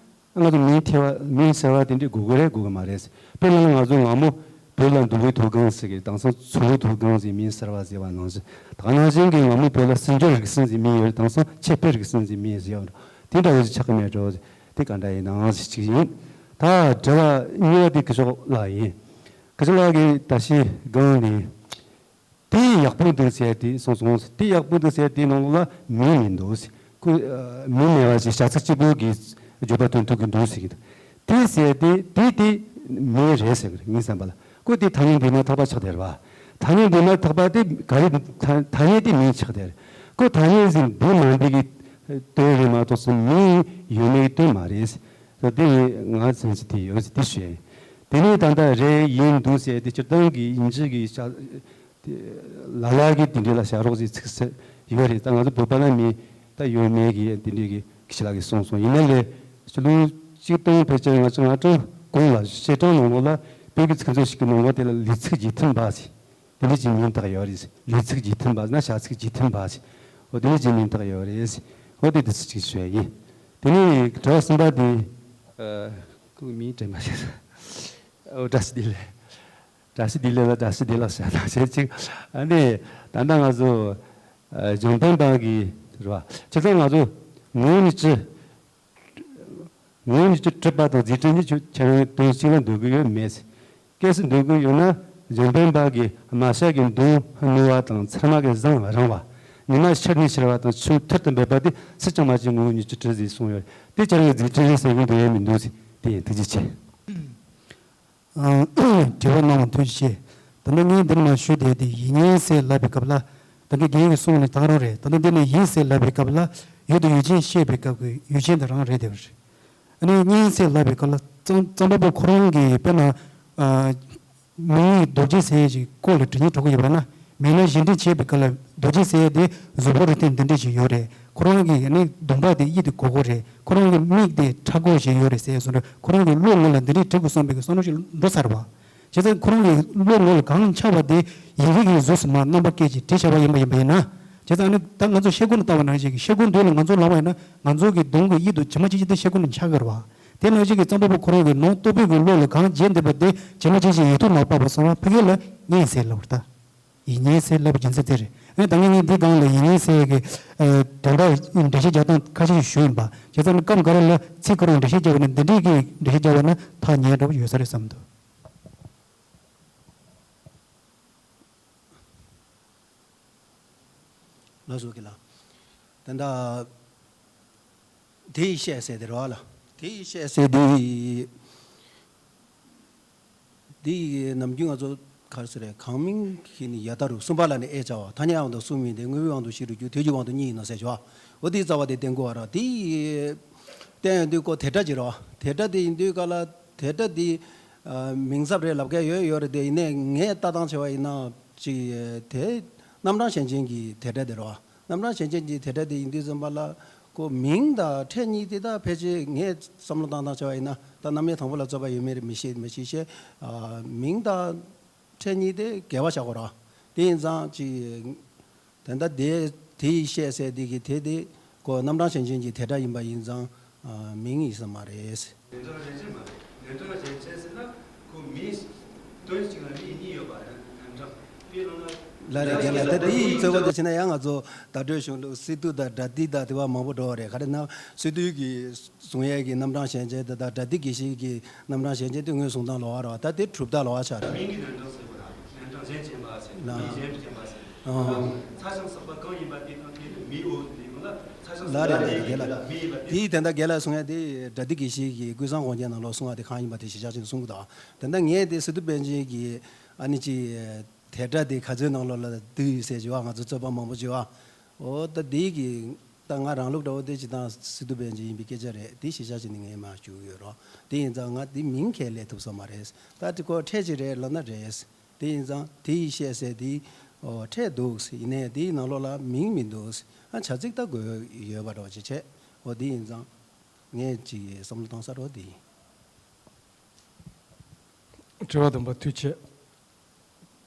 ང་ཚོ་མིང་ཐེ་བ་མིང་ཟེར་བ་དེ་འདྲའི་དགོས་ཀྱི་རེད་དགོས་ཀྱི་མ་རེད། དཔེར་ན་ང་ཚོ་སྔ་མོ་བོད་ལ་འདུལ་བའི་མཐོ་སྒང་ཟེར་གི་དེང་སང་མཚོ་བོད་མཐོ་སྒང་ཟེར་མིང་ཟེར་བ་ཟེར་བ་ནང་བཞིན་ད་ག་ནང་བཞིན་གྱི་སྔ་མོ་བོད་ལ་སྲིད་འབྱོར་རིག་གསུམ་ཟེར་མིང་ཡོད་རེད། དེང་སང་ཆེད་ཕེབས་རིག་གསུམ་ཟེར་མིང་ཟེར་བ་དེ་འདྲ་བོ་ཞིག་ཆགས་ཀྱི་མེད་འགྲོ། དེ་ག་འདྲ་ཡིན་ནའང་ཟེར་གཅིག་ཡིན། ད་དྲི་བ་གཉིས་པ་དེ་སྐུ་ཞབས་ལགས་ཡིན། སྐུ་ཞབས་ལགས་ཀྱིས་ད་ཤི་སྒང་ནས། དེ་ཡག་པོ་འདུག་ཟེར་དེ་གསུངས་སོང་། དེ་ཡག་པོ་འདུག་ཟེར་དེ་ནང་ལོགས་ལ་མིང་མི་འདུག་ཟེར། ཁོ་མིང་མེད་པ་ཞིག་བྱ་ཚིག་གཅིག་པོ་གི་བརྗོད་པ་སྟོན་ཐུབ་ཀྱི་འདུག་ཟེར་གྱི་འདུག་དེ་ཟེར་དེ་དེ་དེ་མིང་རེད་ཟེར་གྱི་རེད་ངའི་བསམ་པ་ལ། ཁོ་དེ་ཐ་སྙད་འདི་མ་ཐག་པ་ཆགས་བསྡད་རེད་བ། ཐ་སྙད་འདི་མ་ཐག་པ་དེ་ག་རེ་ཐ་ཐ་སྙད་དེ་མིང་ཆགས་བསྡད་རེད། ཁོ་ཐ་སྙད་ཟེར་འདི་མ་འདི་གི་དོན་རེད་མ་གཏོགས་སུ་མིང་ཡོད་མེད་ཀྱི་དོན་མ་རེད་ཟེར། དེ་ང་སེམས་སུ་དེ་ཡོད་ཟེར་དེ་ཞུས། དེ་ནས་ད་ལྟ་རེད་ཡིན་འདུག་ཟེར་དེ་སྤྱིར་བཏང་གི་དབྱིན་ཇི་གི་ཤ་དེ་ལ་ལ་གི་དེ་འདྲ་ལ་བྱ་རོགས་ཟེར་ཚིག་ཟེར་ཡོད་རེད། ད་ང་ཚོ་བོད་པ་ལ་མི་ད་ཡོད་མེད་གི་དེ་འདྲ་གི་ཁྱི་ལ་གི་གསུངས་སོང་། ཡིན་ན་ལས་ཕྱི་ལོ་གཅིག་སྟོང་ཕལ་ཆེར་ང་ཚོ་ང་གྲངས་གོང་ལ་བཤད་གྲངས་ནང་ལོགས་ལ་བོད་ཀྱི་ཚིག་མཛོད་ཞིག་གི་ནང་ལོགས་དེ་ལ་ལུས་ཚིགས་འཇིག་རྟེན་པ་ཟེར་དེ་འདྲ་ཅིག་མིང་བཏགས་ཡོད་རེད། ལུས་ཚིགས་འཇིག་རྟེན་པ་ཟེར་ན་བྱ་ཚིག་འཇིག་རྟེན་པ་ཟེར་འོ་དེ་འདྲ་ཅིག་མིང་བཏགས་ཡོད་རེད། འོ་དེ་དེ་ཚོ་ཅིག་ཞུ་ཡ་ཡིན། དེ་ནས་དྲི་བ་གསུམ་པ་དེ་ཁོའི་མིང་དྲན་མ་ཤེས། འོ་བཀྲ་ཤིས་བདེ་ལེགས། བཀྲ་ཤིས་བདེ་ལེགས་ལ་བཀྲ་ཤིས་བདེ་ལེགས་བྱ་ན་བྱེད་ཅིག་ཨ་ནི་ད་ལྟ་ང་ཚོ་འཇམ་དཔལ་འབངས་ཀྱི་རེད་བ། སྤྱིར་བཏང་ང་ཚོ་ངོ་བོ་ཉིད་ཀྱི་ངོ་བོ་ཉིད་ཀྱི་གྲུབ་པ་དང་རྫས་གྲུབ་ཉིད་ཀྱི་ཁྱེད་རང་དོན་གཅིག་ལ་འདོད་ཀྱི་ཡོད་མེད། སྐྱེས་སུ་འདོད་ཀྱི་ཡོད་ན་འཇམ་དཔལ་འབངས་ཀྱི་རྨ་བྱ་གི་མདུང་རྣོ་བ་དང་ཚེར་མ་གི་ཟངས་རིང་བ། ཉི་མ་ཤར་ནས་ཤར་བ་དང་ཆུ་ཐུར་དུ་འབེབས་པ་དེ་སུ་ཀྱང་མ་བྱས་ངོ་བོ་ཉིད་ཀྱི་གྲུབ་ཟེར་གསུངས་ཡོད། དེ་ཁྱེད་རང་གི་རྫས་གྲུབ་རེད་ཟེར་གྱི་འདོད་ཡ་མི་འདུག་ཟེར་དེ་ཡིན། ཐུགས་རྗེ་ཆེ། དྲི་བ་གནང་བ་ཐུགས་རྗེ་ཆེ། ད་ལྟ་ངས་འདིར་མ་ཞུས་བསྡད་དེ་ཡིད་བརྙན་ཟེར་ལབ་པའི་སྐབས་ལ་ད་གིན་རྒན་གྱིས་གསུངས་ནས་ད་ག་རང་རེད། ད་ལྟ་འདི་ནས་ཡིད་ཟེར་ལབ་པའི་སྐབས་ལ་ཡུལ་དང་ཡུལ་ཅན་བཤད་པའི་སྐབས་ཀྱི་ཡུལ་ཅན་དེ་རང་རེད་དེ་བ་རེད། ཨ་ནི་བརྙན་ཟེར་ལབ་པའི་སྐབས་ལ་རྩོམ་རྩོམ་པ་པོ་ཁོ་རང་གིས་དཔེར་ན་མིང་རྡོ་རྗེ་ཟེར་ཡས་ཅིག་ཁོག་ལ་བྲི་སྙིང་བྲོ་གི་ཡོད་པ་ན། མིང་ལ་གཞས་འབྲི་བྱེད་པའི་སྐབས་ལ་རྡོ་རྗེ་ཟེར་ཡས་དེ་གཟུགས་པོ་རིགས་མཐུན་འདི་འདྲས་ཞིག་ཡོད་རེད། ཁོ་རང་གི་ནི་གདོང་པ་དེ་དབྱིབས་དེ་གོར་གོར་རེད། ཁོ་རང་གི་མིག་དེ་ཁྲ་གོར་ཞིག་ཡོད་རེད་ཟེར་སོང་རེད། ཁོ་རང་གི་བློ་ངོ་ལ་འདི་འདྲས་བྲི་དགོས་བསམ་པའི་བསམ་བློ་ཞིག་འགྲོ་ཚར་བ། བྱས་ཙང་ཁོ་རང་གི་བློ་ངོ་ལ་གང་འཆར་བ་དེ་ཡི་གེ་གི་གཟུགས་སུ་མར་རྣམ་པ་སྐྱེས་ཀྱིས་བྲིས་བཞག་པ་ཡིན་པ་ཡིན་པ་ཡིན་ན། བྱས་ཙང་ནི་ད་ང་ཚོ་ཤེལ་སྒོ་ནས་བལྟ་བ་ནང་བཞིན་གྱི་ཤེལ་སྒོ་མདུན་ལ་ང་ཚོ་ལངས་པ་ཡིན་ན་ང་ཚོ་གི་གདོང་གི་དབྱིབས་དེ་ཇི་མ་ཇི་བཞིན་དུ་ཤེལ་སྒོ་ནས་འཆར་གི་རེད་བ། དེ་ནང་བཞིན་གྱི་རྩོམ་པ་པོ་ཁོ་རང་གི་ནང་རྟོག་པའི་གི་བློ་ལ་གང་བརྗེད་འདུག་པ་དེ་ཇི་མ་ཇི་བཞིན་ཡིག་ཐོག་ནང་ཕབ་པ་སོང་བ་ཕ་གི་ལ་བརྙན་ཟེར་ལབ་པ་རེད་ད། ཡིད་བརྙན་ཟེར་ལབ་པའི་རྒྱུ་མཚན་དེ་རེད། ཨ་ནི་ད་ངས་ངས་འདི་སྒང་ལ་ཡིད་བརྙན་ཟེར་གི་ཨ་དོན་དག་འགྲེལ་བཤད་རྒྱག་སྟངས་ཁ་ཤས་ཤིག་ཞུས་ཡིན་པ། བྱས་ཙང་ནི་སྐབས་འགའ་རེ་ལ་ཚིག་ཁོ་རང་འགྲེལ་བཤད་རྒྱག་པ་ན་འདི་འདྲས་ཀྱི་འགྲེལ་བཤད་རྒྱག་པ་ན་ཐག་ཉེ་འདྲ་པོ་ཡོད་ས་རེད་བསམ་འདུག་ལགས་སོ་རྒན་ལགས། ད་ལྟ་དེ་ཡིས་བཤད་ཟེར་དེ་རེད་བ་ལགས། དེ་བཤད་ཟེར་དུས། འདི་ནམ་རྒྱུན་ང་ཚོ་ག་རེ་ཟེར་རེད། གང་མིང་གིས་ནི་ཡ་ད་རུ་གསུམ་པ་ལ་ནི་ཨེ་བྱ་བ། ཐ་སྙད་དབང་དུ་གསུམ་ཡིན་ཏེ། དངོས་པོའི་དབང་དུ་བཞི་རུ་འགྱུར། དོན་གྱི་དབང་དུ་གཉིས་ཡིན་ནོ་ཟེར་བྱ་བ། འོ་དེའི་རྩ་བ་དེ་བསྟན་དགོས་པ་རེད། དེ་བསྟན་ཡོང་དུས་ཁོ་དེ་སྒྲ་ཅིག་རེད་བ། དེ་སྒྲ་དེ་ཡིན་དུས་ག་ལ་དེ་སྒྲ་དེ་ཨ་མིང་ཚབ་རེད་ལབ་མཁན་ཡོད་ཡོད་རེད་དེ། ཡིན་ནའི་ངས་ལྟ་སྟངས་བྱས་པ་ཡིན་ན་ཅིག་དེ་རྣམ་གྲངས་གཞན་ཅན་གྱི་དེ་སྒྲ་དེ་རེད་བ། རྣམ་གྲངས་གཞན་ཅན་གྱི་དེ་སྒྲ་དེ་ཡིན་དུས་ཙམ་པ་ལ། ཁོ་མིང་དང་ཕྲད་གཉིས་དེ་དག་ཕལ་ཆེར་ངས་བསམ་བློ་བཏང་སྟངས་བྱས་པ་ཡིན་ན། ད་རྣམ་དབྱེ་དང་པོ་ལ་རྩོད་པ་ཡོད་མེད་རེད་མི་ཤེས་མི་ཤེས་ཤེས། ཨ་མིང་དང་ཕྲད་གཉིས་དེ་འགལ་བ་བཞག་དགོས་ར། དེ་ཡིན་ཙང་ཅིག་དེ་འདྲ་དེ་དེ་ཡིས་བཤད་ཟེར་དེ་གི་དེ་དེ་ཁོ་རྣམ་གྲངས་གཞན་ཅན་གྱི་དེ་སྒྲ་ཡིན་པ་ཡིན་ཙང་། ཨ་མིང་ཡིན་ས་མ་རེད། ནན་ཏན་གཞན་ཅན་མ་རེད། ནན་ཏན་གཞན་ཅན་ཟེར་ན་ཁོ་མིང་དོན་གཅིག་ལ་མིང་གཉིས་ཡོད་པ་རེད། ནན་ཏན་དཔེ་བླངས་ན། ལགས་རེད། རྒན་ལགས། ད་དེའི་རྩོད་པ་དེ་བྱས་ན་ཡང་ང་ཚོ་བརྡ་སྤྲོད་གཞུང་ལུགས་སི་ཏུ་དང་སྒྲ་སྡུད་དང་དེ་བ་མང་པོ་འགྲོ་བ་རེད། ག་རེ་ན་སི་ཏུ་གི་གསུང་ཡས་ཀྱི་རྣམ་གྲངས་གཞན་ཅན་དེ་དང་སྒྲ་སྡུད་དགེ་བཤེས་ཀྱི་རྣམ་གྲངས་གཞན་ཅན་དེ་ངོས་བཟུང་སྟངས་ལོགས་ཀ་རེད་བ། ད་དེ་གྲུབ་རྟགས་ལོགས་ཀ་ཆགས་རེད། མིང་གི་རྣམ་གྲངས་ཟེར་བ་ལ་རྣམ་གྲངས་གཞན་ཅན་པ་ཟེར། ན་མིང་གཞན་དུ་ཅན་པ་ཟེར། ཨ་ཚ་ཞང་སོགས་པ་གང་ཡིན་པ་དེ་དང་དེ་ནི་མིའོ་ཟེར་ནས་ཡོང་ལ། ཚ་ཞང་སོགས་ལགས་རེད། པ་ལགས་རེད། དེ་རྒན་ལགས། མི་ཡིན་པ་དེ། དེའི་དེ་འདྲ་རྒན་ལགས་གསུང་ཡས་དེ་སྒྲ་སྡུད་དགེ་བཤེས་ཀྱི་ཀུན་བཟང་དགོངས་རྒྱན་ནང་ལོགས་གསུང་བ་དེ་གང་ཡིན་པ་དེ་གཞིར་བཞག་བྱས་ནས་གསུང་གི་འདུག། དེ་འདྲ་ངས་དེ་སི་ཏུ་པཎ་ཆེན་གྱི་ཨ་ནི་ཅི་དེ་སྒྲ་དེ་ག་ཚོད་ནང་ལོགས་ལ་འདུས་ཡོད་ཟེར་བྱས་པ། ང་ཚོ་རྩོད་པ་མང་པོ་བྱས་པ། འོ་ད་དེ་གི་ད་ང་རང་ལུགས་འདྲ་བོ་དེ་ཅི་དང་སི་ཏུ་པཎ་ཆེན་ཡིན་པའི་སྐད་ཆ་རེད། དེ་གཞིར་བཞག་བྱས་ནས་ངས་མར་ཞུ་གི་ཡོད་རོགས། དེ་ཡིན་ཙང་ང་དེ་མིང་གང་ལབ་ཐུབ་ས་མ་རེད། ད་དེ་ཁོ་ཕྲད་ཅིག་རེད་ལབ་ན་རེད། དེ་ཡིན་ཙང་དེ་ཡིས་བཤད་ཟེར་དེ་ཨོ་ཕྲད་འདུག། ཡིན་ནའི་དེའི་ནང་ལོགས་ལ་མིང་མི་འདུག། ཨ་བྱ་ཚིག་ད་དགོས་ཡོད་པ་འདྲ་བོ་ཅིག་བྱས། ཨོ་དེ་ཡིན་ཙང་ངས་ཅིག་བསམ་བློ་བཏང་ས་རོགས་དེ་ཡིན། དྲི་བ་བདུན་པ་ཐུགས་རྗེ་ཆེ།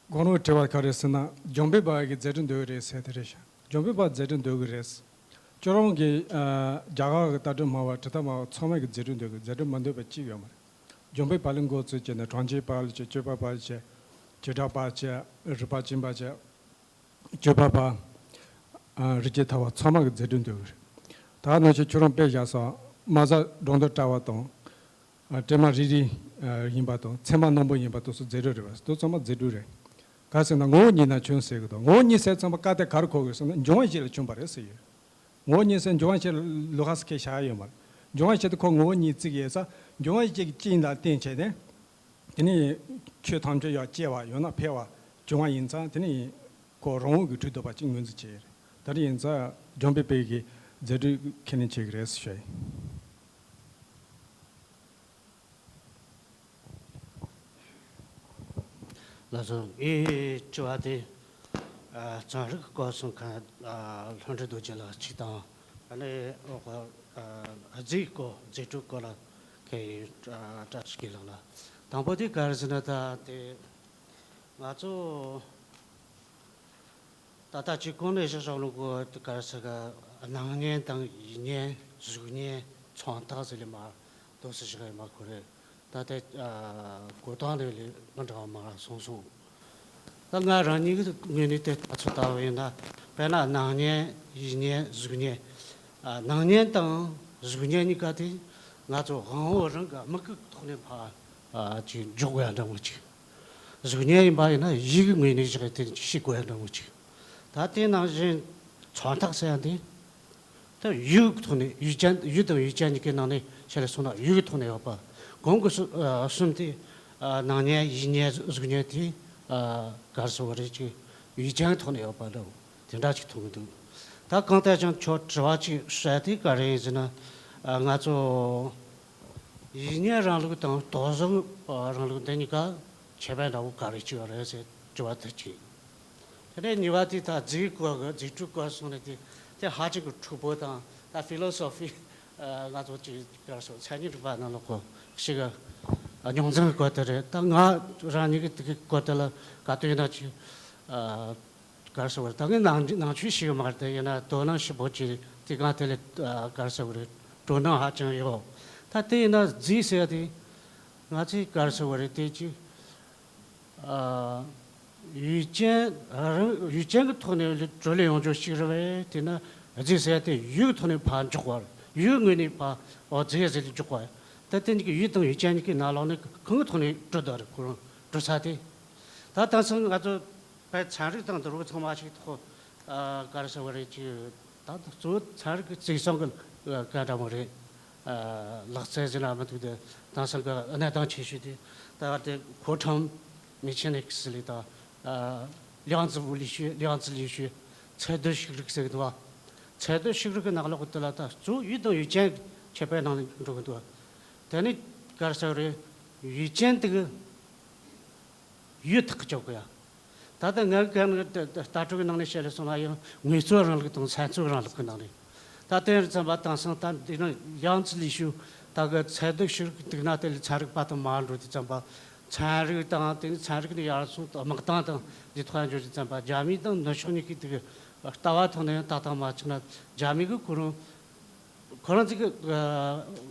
དགོང་དྲོ་དྲི་བ་ག་རེ་ཟེར་ན། འཇམ་དཔལ་དཔའ་གི་མཛད་འཕྲིན་འདོད་ཀྱི་རེད་ཟེར་དེ་རེད་ཤག། འཇམ་དཔལ་དཔའ་མཛད་འཕྲིན་འདོད་ཀྱི་རེད། ཁྱོད་རང་གི་ཨ་རྒྱ་གར་གྱི་ལྟ་གྲུབ་སྨྲ་བ་དྲི་ལྟ་སྨྲ་བ་ཚང་མ་གི་མཛད་འཕྲིན་འདོད་ཀྱི། མཛད་འཕྲིན་མ་འདོད་པ་གཅིག་ཡོད་མ་རེད། འཇམ་དཔལ་དཔའ་ལ་མགོ་ཚོས་བྱས་ནས་གྲངས་ཅན་དཔའ་ལ་བྱས། སྤྱོད་པ་དཔའ་ལ་བྱས། བྱེ་བྲག་དཔའ་བྱས། རིགས་པ་སྦྱིན་པ་བྱས། སྤྱོད་པ་དཔའ། ཨ་རིགས་ཀྱི་ཐ་བ་ཚང་མ་གི་མཛད་འཕྲིན་འདོད་ཀྱི་རེད། ད་ནང་བཞིན་ཁྱོད་རང་དཔེ་བཞག་སོང་། མ་བཟའ་སྒྲོ་འདོགས་བཀྲ་བ་དང་། ཨ་སྲན་མ་རིལ་རིལ་ཨ་ཡིན་པ་དང་། ཚེར་མ་རྣོན་པོ་ཡིན་པ་དེ་ཚོ་མཛད་འཕྲིན་རེད་པ། དེ་ཚང་མ་མཛད་འཕྲིན་རེད། ག་ཟེར་ན་ངོ་བོ་ཉིད་ནས་བྱུང་ཟེར་གི་འདུག། ངོ་བོ་ཉིད་ཟེར་ཙམ་པ་སྐབས་དེར་ག་རེ་གོ་དགོས་ཟེར་ན། འབྱུང་བ་བཞི་ལས་བྱུང་བ་རེད་ཟེར་ཡོད། ངོ་བོ་ཉིད་ཟེར་འབྱུང་བ་བཞི་ལོགས་ཀ་ཟེར་ཁས་བཞག་ཡོད་མ་རེད། འབྱུང་བ་བཞི་དེ་ཁོ་ངོ་བོ་ཉིད་བརྩི་གི་ཡོད་ས། འབྱུང་བ་བཞི་གི་རྐྱེན་ལ་བརྟེན་བྱས་ནས། དེ་ནས་ཆོས་ཐམས་ཅད་ཡང་སྐྱེ་བ་ཡང་ན་འཕེལ་བ་འབྱུང་བ་ཡིན་ཙང་། དེ་ནས་ཁོ་རང་ངོས་ཀྱི་གྲུབ་ཐོབ་པ་ཅིག་ངོས་འཛིན་བྱས་ཡོད་རེད། ད་རེས་ཡིན་ཙང་འཇམ་དཔལ་དཔའ་གི་མཛད་འཕྲིན་ཁས་ལེན་བྱེད་ཀྱི་རེད་ཟེར་ཞུ་ཡ་ཡིན། ལགས་སོ། ངའི་དྲི་བ་དེ་ཨ་ཚན་རིག་སྐོར་གསུང་མཁན་ཨ་ལྷུན་གྲུབ་རྡོ་རྗེ་ལགས་གཅིག་དང་། ཨ་ནི་འོག་གི་ཨ་རྫས་སྐོར་རྫས་གྲུབ་སྐོར་ལ་ཁེལ་ཡིན། ཨ་བཀྲ་ཤིས་དགེ་ལགས་ལ། དང་པོ་དེ་ག་རེ་ཟེར་ན། ད་དེ་ང་ཚོ་ད་ལྟ་ཅིག་གོང་ནས་བཤད་བཞག་ལུགས་གོ་དེ་ག་རེ་ཟེར་ག། སྣང་བརྙན་དང་ཡིད་བརྙན། གཟུགས་བརྙན། མཚོན་རྟགས་ཟེར་ལེ་མ་དོ་སི་ཞིག་ཡིན་མ་ཁོ་རེ། ད་ལྟ་ཨ་གོ་སྟངས་ལས་ལས་མི་འདྲ་བ་མང་ར་གསུངས་སོང་། ད་ང་རང་ཉིད་ཀྱི་ངོས་ནས་དེ་ལྟ་ཚུལ་ལྟ་བུ་ཡིན་ན། དཔེར་ན་སྣང་བརྙན། ཡིད་བརྙན། གཟུགས་བརྙན། ཨ་སྣང་བརྙན་དང་གཟུགས་བརྙན་གཉིས་ཀ་དེ་ང་ཚོ་དབང་པོ་རང་གི་མིག་གི་ཐོག་ནས་ཕར་ཨ་ཅིག་འཇོག་དགོས་ཡ་འདྲ་མོ་ཅིག། གཟུགས་བརྙན་ཡིན་པ་ཡིན་ན་ཡིད་ཀྱི་ངོས་ནས་བཞག་དེ་ཤེས་དགོས་ཡ་འདྲ་མོ་ཅིག། ད་དེ་ནང་བཞིན་མཚོན་རྟགས་ཟེར་ཡ་འདི། ད་ཡུལ་གྱི་ཐོག་ནས། ཡུལ་ཅན། ཡུལ་དང་ཡུལ་ཅན་གཉིས་ཀའི་ནང་ནས་ཆ་ལས་སོང་ན་ཡུལ་གྱི་ཐོག་ནས་ཡོད་པ། གོང་གི་གསུ- ཨ་གསུམ་དེ། ཨ་སྣང་བརྙན། ཡིད་བརྙན། གཟུགས་བརྙན་དེ། ཨ་ག་རེ་ཟེར་བ་རེད། ཅིག་ཡུལ་ཅན་གྱི་ཐོག་ནས་ཡོད་པ་འདྲ་བོ་དེ་འདྲ་ཅིག་མཐོང་གི་འདུག། ད་གང་ལྟར་ཀྱང་ཁྱོད་དྲི་བ་ཅིག་བཤད་དེ་ག་རེ་ཡིན་ཟེར་ན། ཨ་ང་ཚོ་ཡིད་བརྙན་རིང་ལུགས་དང་རྟོག་བཟོ་རིང་ལུགས་འདི་གཉིས་ཀ་ཁྱད་པར་འདྲ་བོ་ག་རེ་ཅིག་ཡོད་རེད་ཟེར་དྲི་བ་དེ་གཅིག། དེ་ནས་གཉིས་པ་དེ་ད་རྫས་སྐོར་གི། རྫས་གྲུབ་སྐོར་གསུངས་ནས་དེ་དེ་ཧ་ཅང་གི་འཁྲུག་པོ་དང་། ད་ཕི་ལོ་སོ་ཕི་ཨ་ང་ཚོ་ཅིག་ག་རེ་ཟེར། མཚན་ཉིད་རིག་པ་ནང་ལོགས་གོ་ཞིག་གི་རྙོག་འཛིང་གི་སྐོར་དེ་རེད། ད་ང་རང་ཉིད་ཀྱི་དེ་གི་སྐོར་དེ་ལ་ག་དུས་ཡིན་ན་ཅིག་ཨ་ག་རེ་ཟེར་བ་རེད། ད་ངས་ནང་ནང་ཆོས་ཤེས་གི་མ་རེད་དེ། ཡིན་ན་དོ་སྣང་ཞིབ་པོ་བྱས་དེ་གང་དེ་ལས་ཨ་ག་རེ་ཟེར་བ་རེད། དོ་སྣང་ཧ་ཅང་ཡོད། ད་དེ་ཡིན་ན་རྫས་ཟེར་ཡ་དེ་ང་ཚོས་ག་རེ་ཟེར་བ་རེད། དེ་ཅིག་ཨ་ཡུལ་ཅན་རང་ཡུལ་ཅན་གྱི་ཐོག་ནས་ལུས་གྲུབ་ལས་ཡོང་རྒྱུ་ཞིག་རེད་པས། དེས་ན་རྫས་ཟེར་ཡ་དེ་ཡུལ་གྱི་ཐོག་ནས་ཕར་འཇོག་པ་རེད། ཡུལ་ངོས་ནས་ཕར་ཨོ་རྫས་ཟེར་ཏེ་འཇོག་པ་རེད། ད་དེ་གཉིས་ཀྱི་ཡུལ་དང་ཡུལ་ཅན་གཉིས་ཀའི་ནང་ལོགས་ནས་གང་གི་ཐོག་ནས་གྲུབ་བསྡད་རེད། ཁོ་རང་གྲུབ་ས་དེ། ད་དེང་སང་ང་ཚོ་བོད་ཚན་རིག་དང་འདི་རུ་ཚང་མ་ཞིག་ཐོག་ཨ་ག་རེ་ཟེར་བ་རེད། ཅིག་ད་གཙོ་བོ་ཚན་རིག་གི་བརྩི་སྲུང་གི་ག་འདྲ་མོ་རེད། ཨ་ལག་རྩལ་ཟེར་ན་མི་འདུག་དེ་དེང་སང་གི་གནས་སྟངས་ཆེ་ཤོས་དེ་ད་དེ་མཁོ་ཁྲོམ་མི་ཆེན་ནི་ཟེར་ལེ་ད་ཨ་量子物理学、量子力学、ཚད་རྡུལ་ཤུགས་རིག་ཟེར་གི་འདུག་བ། ཚད་རྡུལ་ཤུགས་རིག་གི་ནང་ལོགས་དེ་ལ་ད་གཙོ་བོ་ཡུལ་དང་ཡུལ་ཅན་ཁྱད་པར་ནང་འགྲོ་གི་འདུག་དེ་ནི་ག་རེ་ཟེར་རེད། ཡུལ་ཅན་དེ་གི་ཡུལ་ཐག་གཅོད་གི་ཡ། ད་ལྟ་ངའི་ག་ནི་ལྟ་གྲུབ་ཀྱི་ནང་ནས་བཤད་ལ་སོང་ན་ཡང་དངོས་གཙོ་རིང་ལུགས་དང་ཚན་རྩལ་རིང་ལུགས་ཀྱི་ནང་ནས། ད་དེ་རིང་ཙམ་པ་དེང་སང་ད་འདི་ནི་量子力学ད་གི་ཚད་རྡུལ་ཤུགས་རིག་འདུག་ན་དེ་ལས་ཚན་རིག་པ་དང་མ་འགྲོ་དུས་ཙམ་པ། ཚན་རིག་དང་དེ་ནི་ཚན་རིག་ནི་ཡར་སོང་དམག་དང་དང་འདི་ཐོག་འབྱོར་དུས་ཙམ་པ་རྒྱ་མི་དང་ནུབ་ཕྱོགས་གཉིས་ཀྱི་དེ་གི་ལྟ་བ་ཐོག་ནས་ཡང་ཏག་ཏག་མ་བྱུང་ན་རྒྱ་མི་གི་ཁོ་རང་ཁོ་རང་ཚོ་གི་ཨ་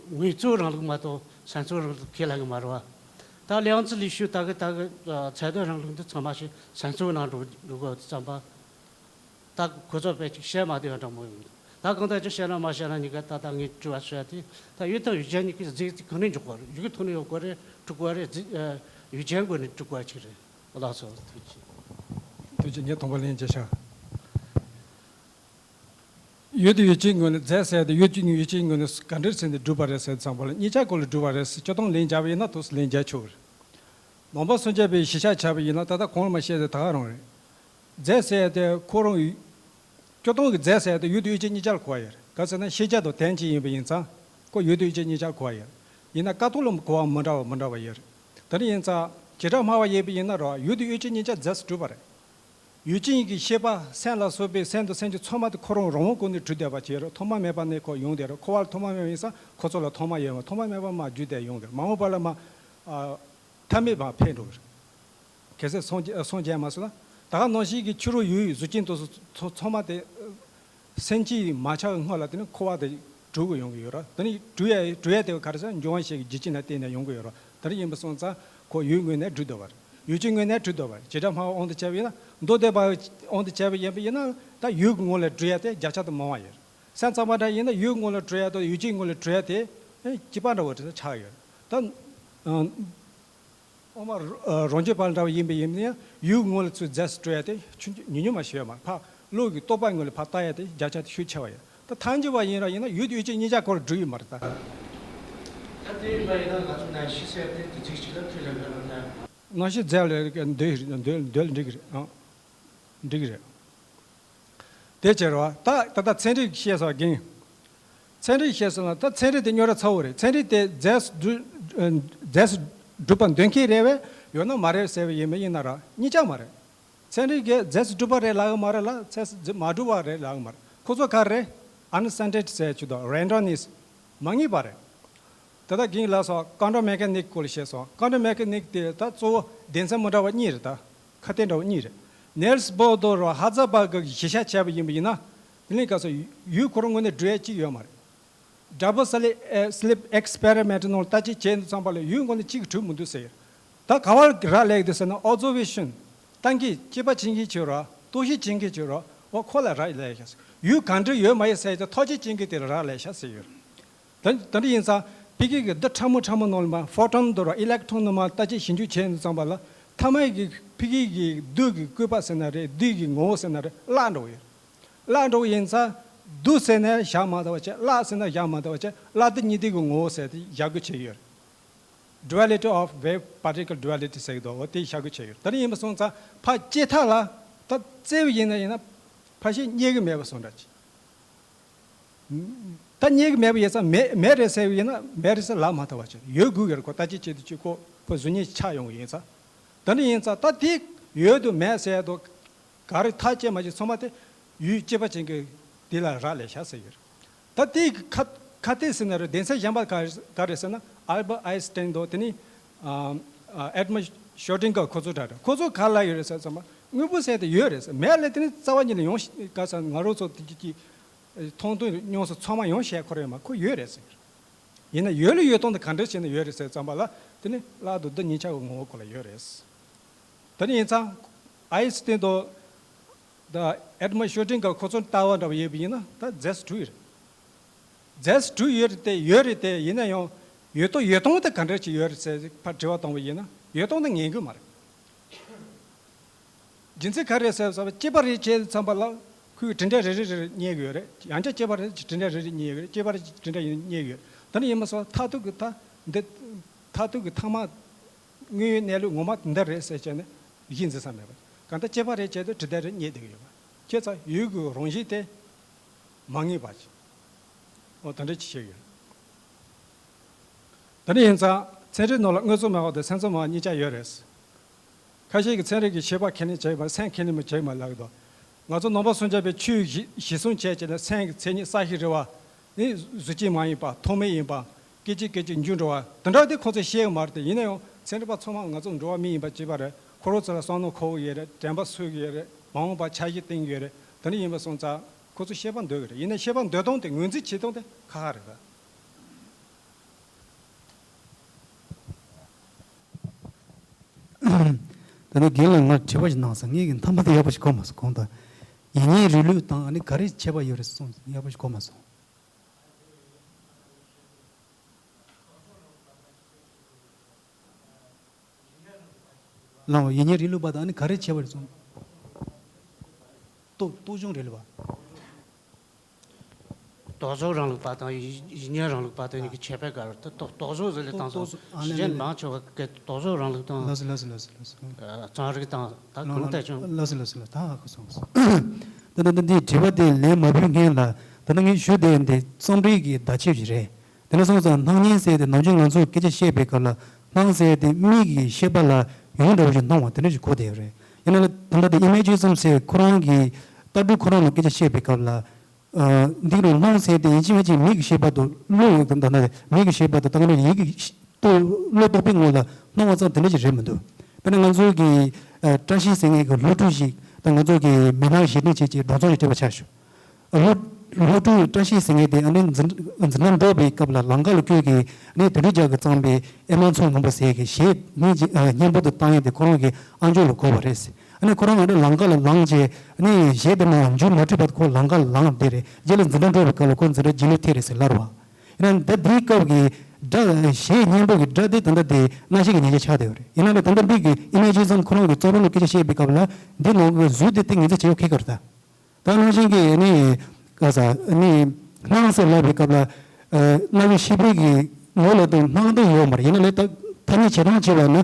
དངོས་གཙོ་རིང་ལུགས་མ་གཏོགས་ཚན་རྩལ་རིང་ལུགས་ཁས་ལེན་གི་མ་རེད་བ། ད་量子力学ད་གི་ད་གི་ཨ་ཚད་རྡུལ་རིང་ལུགས་འདི་ཚང་མ་ཞིག་ཚན་རྩལ་ནང་འགྲོ་འགྲོ་དགོས་ཙམ་པ། ད་ཁོ་ཚོ་དཔེ་ཅིག་བཤད་མ་བདེ་བ་འདྲ་མོ་ཡོང་གི་འདུག་ད་གང་ལྟར་ཅིག་བཤད་ན་མ་བཤད་ན་གཉིས་ཀ་ད་ད་ངས་དྲི་བ་ཞུ་ཡ་དེ་ད་ཡུལ་དང་ཡུལ་ཅན་གཉིས་ཀའི་རྫས་གང་ནས་འཇོག་པ་རེད། ཡུལ་གི་ཐོག་ནས་ཡོང་དགོས་རེད། སྒྲུབ་དགོས་རེད། རྫས་ཨ་ཡུལ་ཅན་སྒོ་ནས་སྒྲུབ་དགོས་ཅིག་རེད། ལགས་སོ། ཐུགས་རྗེ་ཆེ། ཐུགས་རྗེ་ཆེ། ངས་དང་པོ་ལན་བརྒྱབ་ཤག་ཡུལ་དེ་ཡུལ་ཅན་ངོས་ནས་རྫས་ཟེར་དེ་ཡུལ་ཅན་ཡུལ་ཅན་ངོས་ནས་ག་འདྲ་བྱས་ནས་གྲུབ་པ་རེད་ཟེར་ཙམ་པ་ལ་གཉིས་ཆ་སྐོར་ལ་གྲུབ་པ་རེད་ཟེར་སྤྱིར་བཏང་ལན་བརྒྱབ་པ་ཡིན་ན་ཐུགས་སུ་ལན་བརྒྱབ་ཆོག་གི་རེད། ནང་པ་སངས་རྒྱས་པའི་གཞི་བཞག་བྱས་པ་ཡིན་ན་ད་ལྟ་གོང་ལ་མ་བཤད་དེ་ད་ག་རང་རེད། རྫས་ཟེར་དེ་ཁོ་རང་ཡུལ་སྤྱིར་བཏང་གི་རྫས་ཟེར་དེ་ཡུལ་དེ་ཡུལ་ཅན་གཉིས་ཆར་གོ་བ་ཡོད་རེད། ག་ཟེར་ན་ཤེས་བྱ་དང་དོན་སྤྱི་ཡིན་པ་ཡིན་ཙང་ཁོ་ཡུལ་དེ་ཡུལ་ཅན་གཉིས་ཆར་གོ་བ་ཡོད་རེད། ཡིན་ན་ཀཿཐོག་ལ་གོ་བ་མི་འདྲ་བ་མི་འདྲ་བ་ཡོད་རེད། དེ་འདྲ་ཡིན་ཙང་བྱེ་བྲག་སྨྲ་བ་ཡིན་པ་ཡིན་ན་ར་ཡུལ་དེ་ཡུལ་ཅན་གཉིས་ཆར་རྫས་སུ་གྲུབ་པ་རེད། ཡུལ་ཅན་གྱི་ཤེས་པ་སེམས་ལ་སོགས་པའི་སེམས་དང་སེམས་ཀྱི་ཚོར་སྣང་དེ་ཁོ་རང་རང་དབང་སྒོ་ནས་གྲུབ་བསྡད་པ་བྱས་རེད། ཐོག་མ་མེད་པ་ནས་ཁོ་ཡོང་བསྡད་རེད། འཁོར་བ་ལ་ཐོག་མ་མེད་པ་ཡིན་ཙང་ཁོ་ཚོ་ལ་ཐོག་མ་ཡོད་མ་ཐོག་མ་མེད་པ་མར་བརྒྱུད་དེ་ཡོང་གི་རེད། མ་འོངས་པ་ལ་མར་ཨ་མཐའ་མེད་པར་འཕེལ་འགྲོ་གི་རེད། གལ་སྲིད་སངས་རྒྱས་སངས་རྒྱས་མ་སོང་ན་ད་ག་ནང་བཞིན་གྱི་ཕྱི་རོལ་ཡུལ་གཟུགས་ཅན་དུ་ཚོ་ཚང་མ་དེ་སེམས་ཅན་མ་ཆགས་སྔོན་ལ་དེ་ནི་འཁོར་བ་དེ་གྲོལ་གི་ཡོང་གི་ཡོད་ར། དེ་ནི་གྲོལ་ཡ་གྲོལ་ཡ་དེ་ག་རེ་ཟེར་འབྱུང་བ་ཞིག་གི་རྒྱུ་རྐྱེན་ལ་བརྟེན་ནས་ཡོང་གི་ཡོད་ར། དེ་འདྲ་ཡིན་པ་སོང་ཙང་ཁོ་ཡུལ་ངོས་ནས་གྲུབ་འདུག་བར་ཡུལ་ཅན་ངོས་ནས་གྲུབ་འདུག་བར་བྱེ་བྲག་སྨྲ་བ་དབང་དུ་བྱས་པ་ཡིན་ན་མདོ་སྡེ་པ་དབང་དུ་བྱས་པ་ཡིན་པ་ཡིན་ན་ད་ཡུལ་གྱི་ངོས་ལ་གྲུབ་ཡ་དེ་བརྒྱ་ཆ་དུ་མང་བ་ཡོད། སེམས་ཙམ་པ་འདྲ་ཡིན་ན་ཡུལ་ངོས་ལ་གྲུབ་ཡ་དང་ཡུལ་ཅན་ངོས་ལ་གྲུབ་ཡ་དེ་གཅིག་པ་འདྲ་བོ་དེ་ཆགས་ཡོད། ད་ཨ། དབུ་མ་རོ་ཨ་རང་རྒྱུད་པ་འདྲ་བ་ཡིན་པ་ཡིན་ན་ཡང་ཡུལ་ངོས་ལ་ཚུར་རྫས་སུ་སྤྲོད་ཡ་དེ་ཆུང་ཆུང་ཉུང་ཉུང་མ་ཞིག་ཡོད་མ་རེད། ཕར་བློ་གི་རྟོག་པ་ངོས་ལ་ཕར་ལྟ་ཡ་དེ་བརྒྱ་ཆ་དེ་ཤུགས་ཆེ་བ་ཡོད། ད་ཐལ་འགྱུར་བ་ཡིན་ར་ཡིན་ན་ཡུལ་དེ་ཡུལ་ཅན་གཉིས་ཆ་སྐོར་འགྲོ་ཡི་མ་རེད་ད། ད་དེ་ཡིན་པ་ཡིན་ན་ང་ཚོ་རྣམ་ཤེས་ཟེར་དེ་དེ་ཚིག་ཅིག་ལ་ཁས་ལེན་དགོས་ན། རྣམ་ཤེས་རྫས་ལ་འདོད་འདོད་འདོད་འགྲིག་གི་རེད། ཨང་། འགྲིག་གི་རེད། དེ་ཕྱིར་རོ། ད་ད་ལྟ་ཚན་རིག་བཤད་སོགས་འགན། ཚན་རིག་བཤད་སོགས་ལ་ད་ཚན་རིག་དེ་རྙོག་དྲ་ཚ་བོ་རེད། ཚན་རིག་དེ་རྫས་སུ་སྒྲུབ་རྫས་སུ་སྒྲུབ་པ་འདོད་མཁན་རེད་བས་ཡོད་ན་མ་རེད་ཟེར་བ་ཡིན་མིན་ཡིན་ན་ར་གཉིས་ཆ་མ་རེད། ཚན་རིག་གིས་རྫས་སུ་སྒྲུབ་པ་རེད་ལབ་གི་མ་རེད་ལ་རྫས་སུ་མ་སྒྲུབ་པ་རེད་ལབ་གི་མ་རེད། ཁོ་ཚོ་ག་རེ་རེད། ཨན་སར་ཊེན་ཊི་ཟེར་ཆུ་དང་རེན་ཌམ་ནེ་སི་མ་ངེས་པ་རེད། ད་ལྟ་གིང་ལ་སོགས་ཀོན་ཊམ་མེ་ཀ་ནིག་སྐོར་ལ་བཤད་སོང་། ཀོན་ཊམ་མེ་ཀ་ནིག་དེ་ད་གཙོ་བོ་སྡེ་ཚན་མི་འདྲ་བ་གཉིས་རེད། ད་ཁ་གཏད་འདྲ་བ་གཉིས་རེད། ནེལ་སི་བོར་དོ་ར་ཧར་ཛ་བར་གི་གཞི་བཞག་བྱས་པ་ཡིན་པ་ཡིན་ན་དེ་ནི་ག་ས་ཡུལ་ཁོ་རང་ངོས་ནས་འགྲོ་ཡ་གཅིག་ཡོད་མ་རེད། ཌབ་བལ་སི་ལིབ་ཨེ་སི་ལིབ་ཨེག་སི་པེ་རི་མེན་ཊི་ནང་ལ་ལྟ་ཅི་བྱས་འདུག་ཙམ་པ་ལ་ཡུལ་ངོས་ནས་གཅིག་གྲུབ་མི་འདུག་ཟེར་ཡོད། ད་ག་བར་རག་ལས་འདུག་ཟེར་ན་ཨོབ་ཛར་ཝེ་ཤན་ལྟ་མཁན་དཔྱད་པ་བྱེད་མཁན་བྱོས་ར་རྟོག་ཞིབ་བྱེད་མཁན་བྱོས་ར་འོ་ཁོ་ལ་རག་ལས་ཤག་ཡུལ་ག་འདྲ་ཡོད་མ་ཡོད་ཟེར་ཡ་ད་ཐག་གཅོད་བྱེད་མཁན་དེ་ལ་རག་ལས་ཤག་ཟེར་ཡོད། ད་ད་འདི་ཡིན་ཙང་ཕ་གི་གི་རྡུལ་ཕྲ་མོ་ཕྲ་མོ་ནང་ལ་མ་ཕོ་ཊོན་འདུག་ར་ཨི་ལེག་ཊོན་ནང་མ་ལྟ་ཅི་ཞིབ་འཇུག་བྱས་འདུག་ཙམ་པ་ལ་ཐ་མ་གི་ཕ་གི་གི་རྡུལ་གི་བཀོད་པ་ཟེར་ན་རེད། རྡུལ་གི་ངོ་བོ་ཟེར་ན་རེད། བརླག་འགྲོ་གི་ཡོད། བརླག་འགྲོ་གི་ཡིན་ཙང་རྡུལ་ཟེར་ན་བཞག་མ་ཐུབ་པ་བྱས། བརླག་ཟེར་ན་བཞག་མ་ཐུབ་པ་བྱས། བརླག་རྡུལ་གཉིས་ལྡན་གྱི་ངོ་བོ་ཟེར་དེ་བཞག་དགོས་བྱས་ཡོད། Duality of wave particle duality ཟེར་གི་འདུག་འོ་དེ་བཞག་དགོས་བྱས་ཡོད། ད་ནི་ཡིན་པ་སོང་ཙང་ཕར་སྐྱེ་མཐའ་ལ་ད་བཙལ་བ་ཡིན་ན་ཡིན་ན་ཕལ་ཆེར་རྙེད་གི་མེད་པ་སོང་འདྲ་ཅིག་ད་རྙེད་གི་མེད་པ་ཡིན་ཙང་མེད་མེད་རེད་ཟེར་བ་ཡིན་ན་མེད་རེད་ཟེར་ལབ་མ་ཐུབ་པ་བྱས་ཡོད་དགོས་ཀྱི་རེད། ཁོ་ལྟ་ཅི་བྱེད་དུ་ཅི་ཁོ་ཁོ་གཟུགས་བརྙན་ཆགས་ཡོང་གི་ཡིན་ཙང་། ད་ནི་ཡིན་ཙང་ད་དེ་ཡོད་དུ་མེད་ཟེར་དུ་ག་རེ་ཐག་བཅད་མ་བཅད་ཚང་མ་དེ་ཡུལ་སྐྱེད་པ་ཅན་གྱི་དེ་ལ་རག་ལས་ཤག་ཟེར་གྱི་རེད། ད་དེའི་ཁ་ཁ་གཏད་ཟེར་ན་རེད། གདན་ས་གཞན་པ་ག་རེ་ག་རེ་ཟེར་ན་ཨལ་བར་ཨའི་སི་ཊན་དང་དེ་ནི་ཨ་ཨ་ཨེ་ཌམ་ཤོ་ཊིན་གར་ཁོ་ཚོ་འདྲ་རེད། ཁོ་ཚོ་ག་ལ་ཡོད་རེད་ཟེར་ཙམ་པ་དངོས་པོ་ཟེར་དེ་ཡོད་རེད་ཟེར། མེད་ལས་དེ་ནི་རྩ་བ་ཉིད་ནས་ཡོང་ག་ས་ང་རང་ཚོ་དེ་གི་མཐོང་ཐོས་མྱོང་ཚོར་ཚང་མ་ཡོང་བཤད་ཁོ་རེད་མ་ཁོ་ཡོད་རེད་ཟེར། ཡིན་ན་ཡོད་ལ་ཡོད་སྟངས་དེ་ག་འདྲ་བྱས་ནས་ཡོད་རེད་ཟེར་ཙམ་པ་ལ་དེ་ནི་བརླག་ཏུ་རྡུལ་གཉིས་ཆ་གི་ངོ་བོ་ཁོ་ལ་ཡོད་རེད། དེ་ནི་ཡིན་ཙང་ཨའི་སི་ཊན་དང་ད་ཨེ་ཌམ་ཤོ་ཊིན་གར་ཁོ་ཚོར་ལྟ་བ་འདྲ་བ་ཡོད་པ་ཡིན་ན་ད་རྫས་སུ་གྲུབ་ཡོད་རེད། རྫས་སུ་གྲུབ་ཡོད་རེད་དེ་ཡོད་རེད་དེ་ཡིན་ན་ཡང་ཡོད་དོ་ཡོད་སྟངས་དེ་ག་འདྲ་ཅིག་ཡོད་རེད་ཟེར་ཕར་དྲི་བ་བཏང་བ་ཡིན་ན་ཡོད་སྟངས་དེ་ངེས་གི་མ་རེད། རྒྱུ་མཚན་ག་རེ་ཟེར་ཟེར་བ་སྐྱེས་པ་རེ་བྱས་ཙམ་པ་ལ་ཁོས་དྲི་འདྲ་རེ་རེ་རེ་རྙེད་གི་ཡོད་རེད། ཡང་བསྐྱར་སྐྱེས་པ་རེ་དྲི་འདྲ་རེ་རེ་རྙེད་ཡོད་རེད། སྐྱེས་པ་རེ་དྲི་འདྲ་ཡང་རྙེད་ཡོད། དེ་འདྲ་ཡིན་པ་སོང་མཐར་ཐུག་གི་ད་འདི་མཐར་ཐུག་གི་ཐ་མ་དངོས་ཡོད་གནས་ལུགས་ངོ་མ་འདི་རེད་ཟེར་བྱས་ནས་གཞི་འཛིན་ས་མེད་པ། གང་ལྟར་དཔྱད་པ་རེ་བྱས་དུས་དྲི་བ་རེ་རྙེད་བསྡད་ཀྱི་ཡོད་པ། ཁྱེད་ཚོ་ཡུལ་གྱི་རང་བཞིན་དེ་མ་ངེས་པ་ཅིག་འོ་དེ་འདྲ་ཅིག་བཤད་ཡོད། དེ་འདྲ་ཡིན་ཙང་ཚན་རིག་ནང་ལ་དངོས་མཚོན་མ་འོག་དང་སེམས་མཚོན་མ་འོག་གཉིས་ཆ་ཡོད་རེད། ཁ་ཤས་ཀྱིས་ཚན་རིག་གི་ཤེས་པ་ཁས་ལེན་བྱེད་པ་སེམས་ཁས་ལེན་མི་བྱེད་མ་ལབ་ཀྱི་འདུག་ང་ཚོ་ནང་པ་སངས་རྒྱས་པའི་ཆོས་གཞི་གཞི་བཟུང་བྱས་བྱས་ནས་སེམས་ཀྱི་མཚན་ཉིད་ས་ཞིང་རེད་བ། ནི་གཟུགས་ཅན་མ་ཡིན་པ་ཐོགས་མེད་ཡིན་པ། སྐད་ཅིག་སྐད་ཅིག་འགྱུར་འགྲོ་བ་དེ་འདྲ་དེ་ཁོང་ཚོས་ཤེས་ཀྱི་མ་རེད་དེ། ཡིན་ན་ཡང་ཚན་རིག་པ་ཚང་མ་ང་ཚོ་འགྲོ་བ་མི་ཡིན་པ་གཅིག་པ་རེད། ཁོ་རང་ཚོ་ལ་བསམ་བློ་འཁོར་གྱི་ཡོད་རེད། དྲན་པ་གསོ་གི་ཡོད་རེད། མ་འོངས་པ་འཆར་གཞི་བཏིང་གི་ཡོད་རེད། དེ་འདྲ་ཡིན་པ་སོང་ཙང་ཁོ་ཚོ་ཤེས་པ་འདོད་ཀྱི་རེད། ཡིན་ན་ཤེས་པ་འདོད་སྟངས་དེ་ངོས་འཛིན་བྱེད་སྟངས་དེ་ཁག་ཁག་རེད་ད། ད་ནི་རྒན་ལགས་ང་དྲི་བ་ཞིག་གནང་སོང་། ངས་ཀྱི་མཐའ་མ་དེ་ཡག་པོ་ཞིག་གོ་མ་སོང་། གོང་དུ་ཡིད་བརྙན་རིང་ལུགས་དང་ཨ་ནི་ག་རེ་ཁྱད་པར་ཡོད་རེད་གསུངས། ཡག་པོ་ཞིག་གོ་མ་སོང་། ལའང་ཡིད་བརྙན་རིང་ལུགས་པ་དང་ཨ་ནི་ག་རེ་ཁྱད་པར་རེད་གསུངས། རྟོག་རྟོག་བྱུང་རིང་ལུགས་པ། རྟོག་བཟོ་རིང་ལུགས་པ་དང་ཡིད་ཡིད་བརྙན་རིང་ལུགས་པ་དེ་གཉིས་ཀྱི་ཁྱད་པར་ག་རེ། ད་རྟོག་རྟོག་བཟོ་ཟེར་ལེ་བཏང་སོང་། ཞིག་ཅན་མང་ཆེ་བ་གི་རྟོག་བཟོ་རིང་ལུགས་དང་། ལགས་སོ་ལགས་སོ་ལགས་སོ་ལགས་སོ། རྩོམ་རིག་དང་ད་གང་ལྟར་ཀྱང་། ལགས་སོ་ལགས་སོ་ལགས། ད་ཧ་གོ་སོང་། ད་ད་ད་འདི་དྲི་བ་དེ་ལན་མ་ཕུལ་སྔོན་ལ་ད་ད་ངས་ཞུ་བསྡད་འདི་རྩོམ་རིག་གི་བརྡ་ཁྱབ་ཞིག་རེད། དེ་ནས་སོང་ཙང་སྣང་བརྙན་ཟེར་དེ་ནམ་རྒྱུན་ང་ཚོས་སྐད་ཆ་བཤད་པའི་སྐབས་ལ་སྣང་ཟེར་དེ་མིག་གི་ཤེས་པ་ལ་ཡུལ་འདྲ་བོ་ཞིག་སྣང་བ་དེ་འདྲ་ཞིག་གོ་བསྡད་ཡོད་རེད། ཡིན་ན་ལ་ད་ལྟ་དེ་ཨི་མེ་ཇི་ཛམ་ཟེར་ཁོ་རང་གི་ལྟ་གྲུབ་ཁོ་རང་ལ་སྐད་ཆ་བཤད་པའི་སྐབས་ལ། འདི་རུ་སྣང་ཟེར་དེ་ཡིན་གཅིག་མིན་གཅིག་མིག་གི་ཤེས་པ་དང་བློ་ཡོད་ད་ལྟ་མིག་གི་ཤེས་པ་དང་ད་ག་ནས་ཡིད་ཀྱི་ཤ་ལྟོ་བློ་རྟོག་པའི་ངོ་ལ་སྣང་བ་ཙམ་དེ་འདྲ་ཞིག་རེད་མི་འདུག་དཔེར་ན་ང་ཚོ་གི་བཀྲ་ཤིས་ཟེར་མཁན་གྱི་སློབ་ཕྲུག་ཞིག་དང་ང་ཚོ་གི་མི་སྣ་གཞས་འདྲེན་བྱེད་ཀྱི་སྒྲོག་ཚོགས་ཞིག་སྤྲད་པ་ཆ་བཞག་སློབ་སློབ་ཕྲུག་བཀྲ་ཤིས་ཟེར་མཁན་དེ་ཨ་ནི་འཛིན་འཛིན་གྲྭ་འགྲོ་བའི་སྐབས་ལ་ལམ་ཁ་ལ་ཁོས་ཀྱི་ཨ་ནི་དོན་གྲུབ་རྒྱལ་གྱིས་བརྩམས་པའི་ཨེ་མ་མཚོ་སྔོན་པོ་ཟེར་གྱི་གཞས་སྙན་ཅིག་སྙན་པོ་དེ་བཏང་ཡས་དེ་ཁོ་རང་གི་ཨ་མཆོག་ལ་གོ་བ་རེད། ཨ་ནི་ཁོ་རང་ཨ་ནི་ལམ་ཁ་ལ་ལངས་བྱས་ཨ་ནི་གཞས་དེ་མར་མཇུག་མ་ཁྲིད་བར་ཁོ་ལམ་ཁ་ལ་ལངས་བསྡད་རེད། རྗེས་ལ་འཛིན་གྲྭ་འགྲོ་བའི་སྐབས་ལ་ཁོ་འཛིན་གྲྭ་རྗེས་ལུས་ཐེབས་རེད་ཟེར་ལབ་རེད་བ། ཡིན་ན་ད་དེའི་སྐབས་ཀྱི་སྒྲ་གཞས་སྙན་པོ་གི་སྒྲ་དེ་ད་ལྟ་དེ་གནའ་ཤུལ་གྱི་ཉེས་ཆད་ཆགས་བསྡད་ཡོད་རེད། ཡིན་ན་ལས་ད་ལྟ་འདི་གི་ཨི་མེ་ཇི་ཛམ་ཁོ་རང་གི་རྩོམ་རིག་ལ་སྐད་ཆ་བཤད་པའི་སྐབས་ལ་འདི་ནང་གི་གཟུགས་དེ་དེ་ངེས་འཛིན་བྱེད་ཡོད་ཁེ་གར་ད། ད་ནང་བཞིན་གྱི་ནི་ག་ས་ནི་སྣང་ཟེར་ལབ་པའི་སྐབས་ལ་སྣང་བའི་ཤེས་པའི་གི་ངོ་ལ་དུ་སྣང་དུ་ཡོད་མ་རེད། ཡིན་ན་ལས་ད་ཐ་སྙད་བྱེད་སྟངས་བྱས་པ་ནི་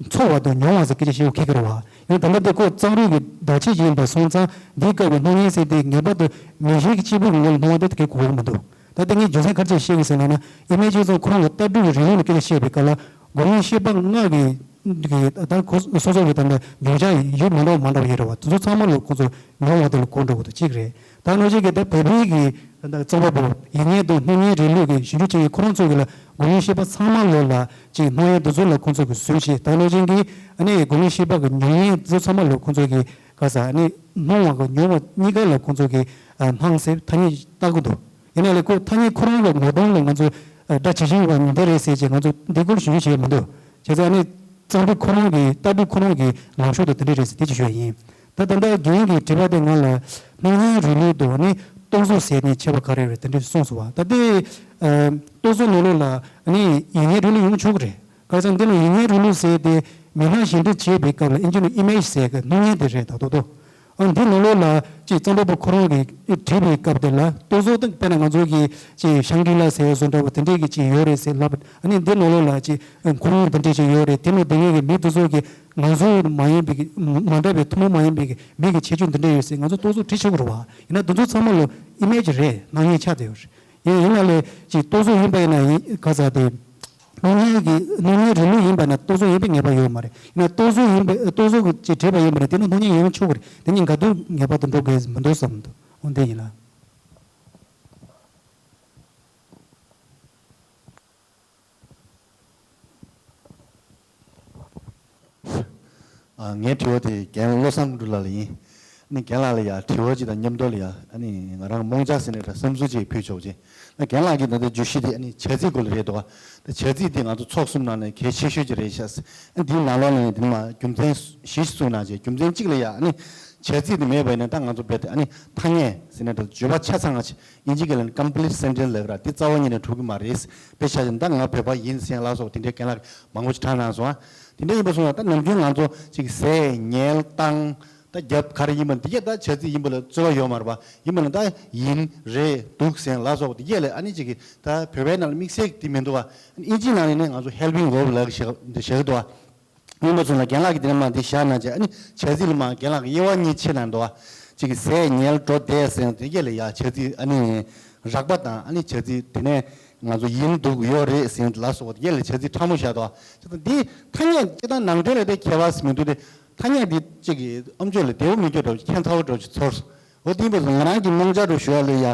ཚོར་བ་དང་མྱོང་བ་ཟེར་སྐད་ཆ་བཤད་ཡོད་ཁེ་གར་བ། ཡང་ད་ལྟ་དེ་ཁོ་རྩོམ་རིག་གི་བརྡ་ཆད་ཅིག་ཡིན་པ་སོང་ཙང་འདིའི་སྐབས་ཀྱི་སྣང་བརྙན་ཟེར་དེ་ངེས་པར་དུ་མིག་ཤེས་ཀྱི་སྐྱེས་བུ་གི་ངོ་ལ་སྣང་བ་དེ་དེ་གའི་གོ་གི་མི་འདུག་ད་ལྟ་ངས་རྒྱུ་མཚན་ག་རེ་བཤད་ཡོད་ཟེར་ན་ན་ཨི་མེ་ཇི་ཛམ་ཁོ་རང་གི་ལྟ་གྲུབ་ཀྱི་རིང་ལུགས་ལ་སྐད་ཆ་བཤད་པའི་སྐབས་ལ་སྒོམ་ཡུལ་ཤེས་པ་ལྔ་གི་གི་ད་ཁོ་སོ་སོ་གི་ད་ལྟ་མྱོང་བྱ་ཡུལ་མི་འདྲ་བ་མ་འདྲ་བ་ཡོད་རེད་བ། དེ་ཚོ་ཚང་མ་ལ་ཁོ་ཚོ་མྱོང་བ་དེ་ལ་གོ་འགྲོ་དགོས་འདུག་གཅིག་རེད། ད་ནང་བཞིན་གྱི་ད་བོད་པའི་གི་ད་ལྟ་རྩོམ་པ་པོ་ཡིད་བརྙན་དང་སྣང་བརྙན་རིང་ལུགས་ཀྱི་ཞིབ་འཇུག་བྱེད་མཁན་ཁོ་རང་ཚོ་གི་ལ་སྒོམ་ཡུལ་ཤེས་པ་ཚང་མ་ལོ་ལ་ཅིག་སྣང་བརྙན་དེ་ཚོ་ལ་ཁོ་ཚོ་གི་བཟོས་བྱས་ད་ནང་བཞིན་གྱི་ཨ་ནི་སྒོམ་ཡུལ་ཤེས་པ་གི་མྱོང་བརྙན་དེ་ཚོ་ཚང་མ་ལ་ཁོ་ཚོ་གི་ག་ས་ཨ་ནི་སྣང་བ་གི་མྱོང་བ་གཉིས་ཀ་ལ་ཁོ་ཚོ་གི་སྣང་ཟེར་ཐ་སྙད་བཏགས་ཀྱི་འདུག་ཡིན་ན་ལས་ཁོ་ཐ་སྙད་ཁོ་རང་གི་ངོ་གདོང་ལ་ང་ཚོ་སྒྲ་ཇི་བཞིན་པ་འདི་རེད་ཟེར་བྱས་ང་ཚོ་འདི་སྐོར་ཞུ་རྒྱུ་བྱས་མི་འདུག་བྱས་ཙང་ཨ་ནི་རྩོམ་རིག་ཁོ་རང་གི་ལྟ་གྲུབ་ཁོ་རང་གི་ལངས་ཕྱོགས་དང་དེ་འདྲ་རེད་ཟེར་དེ་ཅིག་ཞུ་ཡ་ཡིན། ད་ད་ལྟ་རྒན་གྱི་དྲི་བ་དེ་ང་ལ་སྣང་བརྙན་རིང་ལུགས་དང་ཨ་ནི་རྟོག་བཟོ་ཟེར་ནས་ཁྱད་པར་ག་རེ་རེད་དེ་འདྲ་གསུངས་སོང་བ། ད་ལྟའི་རྟོག་བཟོ་ནང་ལོགས་ལ་ཨ་ནི་ཡིད་བརྙན་རིང་ལུགས་ཡོང་ཆོག་གི་རེད། ག་རེ་ཟེར་ན་འདི་ལ་ཡིད་བརྙན་རིང་ལུགས་ཟེར་ཏེ་མི་སྣ་གཞན་སྒྲུང་བྱེད་པའི་སྐབས་ལ་ཨིན་ཇི་ནང་ཨི་མེ་ཇི་ཟེར་གི་སྣང་བརྙན་དེ་རེད་ད་དོ་དོ། ཨ་འདི་ནང་ལོགས་ལ་ཅིག་རྩོམ་པ་པོ་ཁོ་རང་གིས་བྲིས་པའི་སྐབས་དེ་ལ་རྟོག་བཟོ་དང་དཔེར་ན་ང་ཚོ་གི་ཅིག་ཤང་གི་ལ་ཟེར་བཟོ་འདྲ་བོ་དེ་འདྲས་ཀྱི་ཅིག་ཡོད་རེད་ཟེར་ལབ། ཨ་ནི་འདི་ནང་ལོགས་ལ་ཅིག་ཁོར་ཡུག་དེ་འདྲས་ཅིག་ཡོད་རེད། དེ་ནང་དེ་ངེད་ཀྱི་མི་དེ་ཚོ་གི་ང་ཚོ་མ་ཡིན་པའི་གི་མ་འདྲ་བའི་ཐུན་མོང་མ་ཡིན་པའི་གི་མི་གི་ཁྱད་ཆོས་འདི་འདྲས་ཡོད་ཟེར་ང་ཚོ་རྟོག་བཟོ་བྲིས་ཆོག་གི་རེད་བ། ཡིན་ན་འདི་ཚོ་ཚང་མ་ལོ་ཨི་མེ་ཇི་རེད། སྣང་བརྙན་ཆགས་བསྡད་ཡོད་རེད། ཡིན་ཡིན་ན་ལས་ཅིག་རྟོག་བཟོ་ཡིན་པ་ཡིན་ན་ཡིན་ག་ས་དེ། སྣང་བརྙན་གྱི་སྣང་བརྙན་རིང་ལུགས་ཡིན་པ་ན་རྟོག་བཟོ་ཡིན་པའི་ངེས་པ་ཡོད་མ་རེད། ཡིན་ན་རྟོག་བཟོ་ཡིན་པའི་རྟོག་བཟོ་གི་ཅིག་བྲིས་པ་ཡིན་པ་ན་དེ་ནི་སྣང་བརྙན་ཡིན་ཆོག་གི་རེད། དེ་གཉིས་འགལ་འདུ་ངེས་པར་དུ་འགྲོ་དགོས་མི་འདུག་བསམ་འདུག་འོ་འདི་ཡིན་ན། ཨ། ངའི་དྲི་བ་དེ་རྒན་བློ་བཟང་དངོས་གྲུབ་ལགས་ལ་ཡིན། ཨ་ནི་རྒན་ལགས་ལ་ཡང་དྲི་བ་ཅིག་དང་མཉམ་དུ་ལ་ཡང་ཨ་ནི་ང་རང་རྨོངས་འཆར་ཟེར་ནས་ད་བསམ་ཚུལ་ཅིག་ཕུལ་ཆོག་ཅིག་ཨ། རྒན་ལགས་ཀྱིས་ད་ལྟ་བརྗོད་གཞི་དེ་ཨ་ནི་བྱ་ཚིག་སྐོར་ལ་རེད་འདུག་ད་བྱ་ཚིག་དེ་ང་ཚོ་ཚོགས་གསུམ་ནང་ནས་གལ་ཆེ་ཤོས་ཅིག་རེད་ཤག་ཨ། འདིའི་ནང་ལོགས་ལ་ཡང་དེ་ནི་མ་རྒྱུ་མཚན་བཞི་ཞིག་གསུངས་གནང་བྱས། རྒྱུ་མཚན་གཅིག་ལ་ཡང་ཨ་ནི་བྱ་ཚིག་དེ་མེད་པ་ཡིན་ན་ད་ང་ཚོ་རྦད་དེ་ཨ་ནི་ཐ་སྙད་ཟེར་ནས་ད་བརྗོད་པ་ཆ་ཚང་བ་ཅིག་ཨིན་ཇི་སྐད་ལ་ནི་complete sentence ལབ་ཀྱི་ར། དེ་རྩ་བ་ཉིད་ནས་གྲུབ་ཀྱི་མ་རེད། དཔེ་ཆ་བཞག་ན་ད་ང་བོད་པ་ཡིན་ཟེར་ལ་སོགས་དེ་འདྲའི་རྒན་ལགས་མང་པོ་ཅིག་གྲགས་གནང་སོང་ཨ། དེ་འདྲ་ཡིན་པ་སོང་ཙང་ད་ནམ་རྒྱུན་ང་ཚོ་ཅིག་ཟས་ཉལ་བཏང་། ད་རྒྱབ་ག་རེ་ཡིན་པ་འདི་གས་ད་བྱ་ཚིག་ཡིན་པ་ལ་རྩོལ་བ་ཡོད་མ་རེད་པ། ཡིན་པ་ན་ད་ཡིན་རེད་འདུག་ཟེར་ལ་སོགས་པ་འདི་གས་ལ་ཨ་ནི་ཅིག་གི་ད་བོད་པའི་ནང་ལ་དམིགས་བསལ་འདི་མི་འདུག་པ། ཨིན་ཇིའི་ནང་ལ་ནི་ང་ཚོ་ཧེལ་པིང་ཝརབ་ལབ་ཞེས་འདི་བཞག་འདུག་པ། ཡིན་པ་སོང་ལ་རྒན་ལགས་ཀྱིས་དེ་ནས་མ་འདི་བཞག་གནང་བྱས། ཨ་ནི་བྱ་ཚིག་ལ་མ་རྒན་ལགས་ཀྱིས་དབྱེ་བ་གཉིས་ཕྱེ་གནང་འདུག་པ། ཅིག་གི་ཟས་ཉལ་འགྲོ་བསྡད་ཟེར་འདི་གས་ལ་ཡ་བྱ་ཚིག་ཨ་ནི་རགས་པ་དང་། ཨ་ནི་བྱ་ཚིག་དེ་ནས་ང་ཚོ་ཡིན་འདུག་ཡོད་རེད་ཟེར་ལ་སོགས་པ་འདི་གས་ལ་བྱ་ཚིག་ཕྲ་མོ་བཞག་འདུག་པ། ཅིག་ད་འདི་ཐ་སྙད་ཅིག་ད་ནང་དོན་ལ་དེ་ཁྱད་པར་མི་འདུག་སྟེ། ཐ་སྙད་འདི་གཅིག་གིས་ཨམ་ཅོག་ལ་བདེ་པོ་མི་སྐྱོ་འདྲ་པོ་ཁྱད་མཚར་པོ་འདྲ་པོ་ཅིག་ཚོར་སོང་། འོ་དེ་ཡིན་པ་སོང་ང་རང་གི་རྨོངས་འཆར་རུ་ཞུ་བ་ལ་ཡ།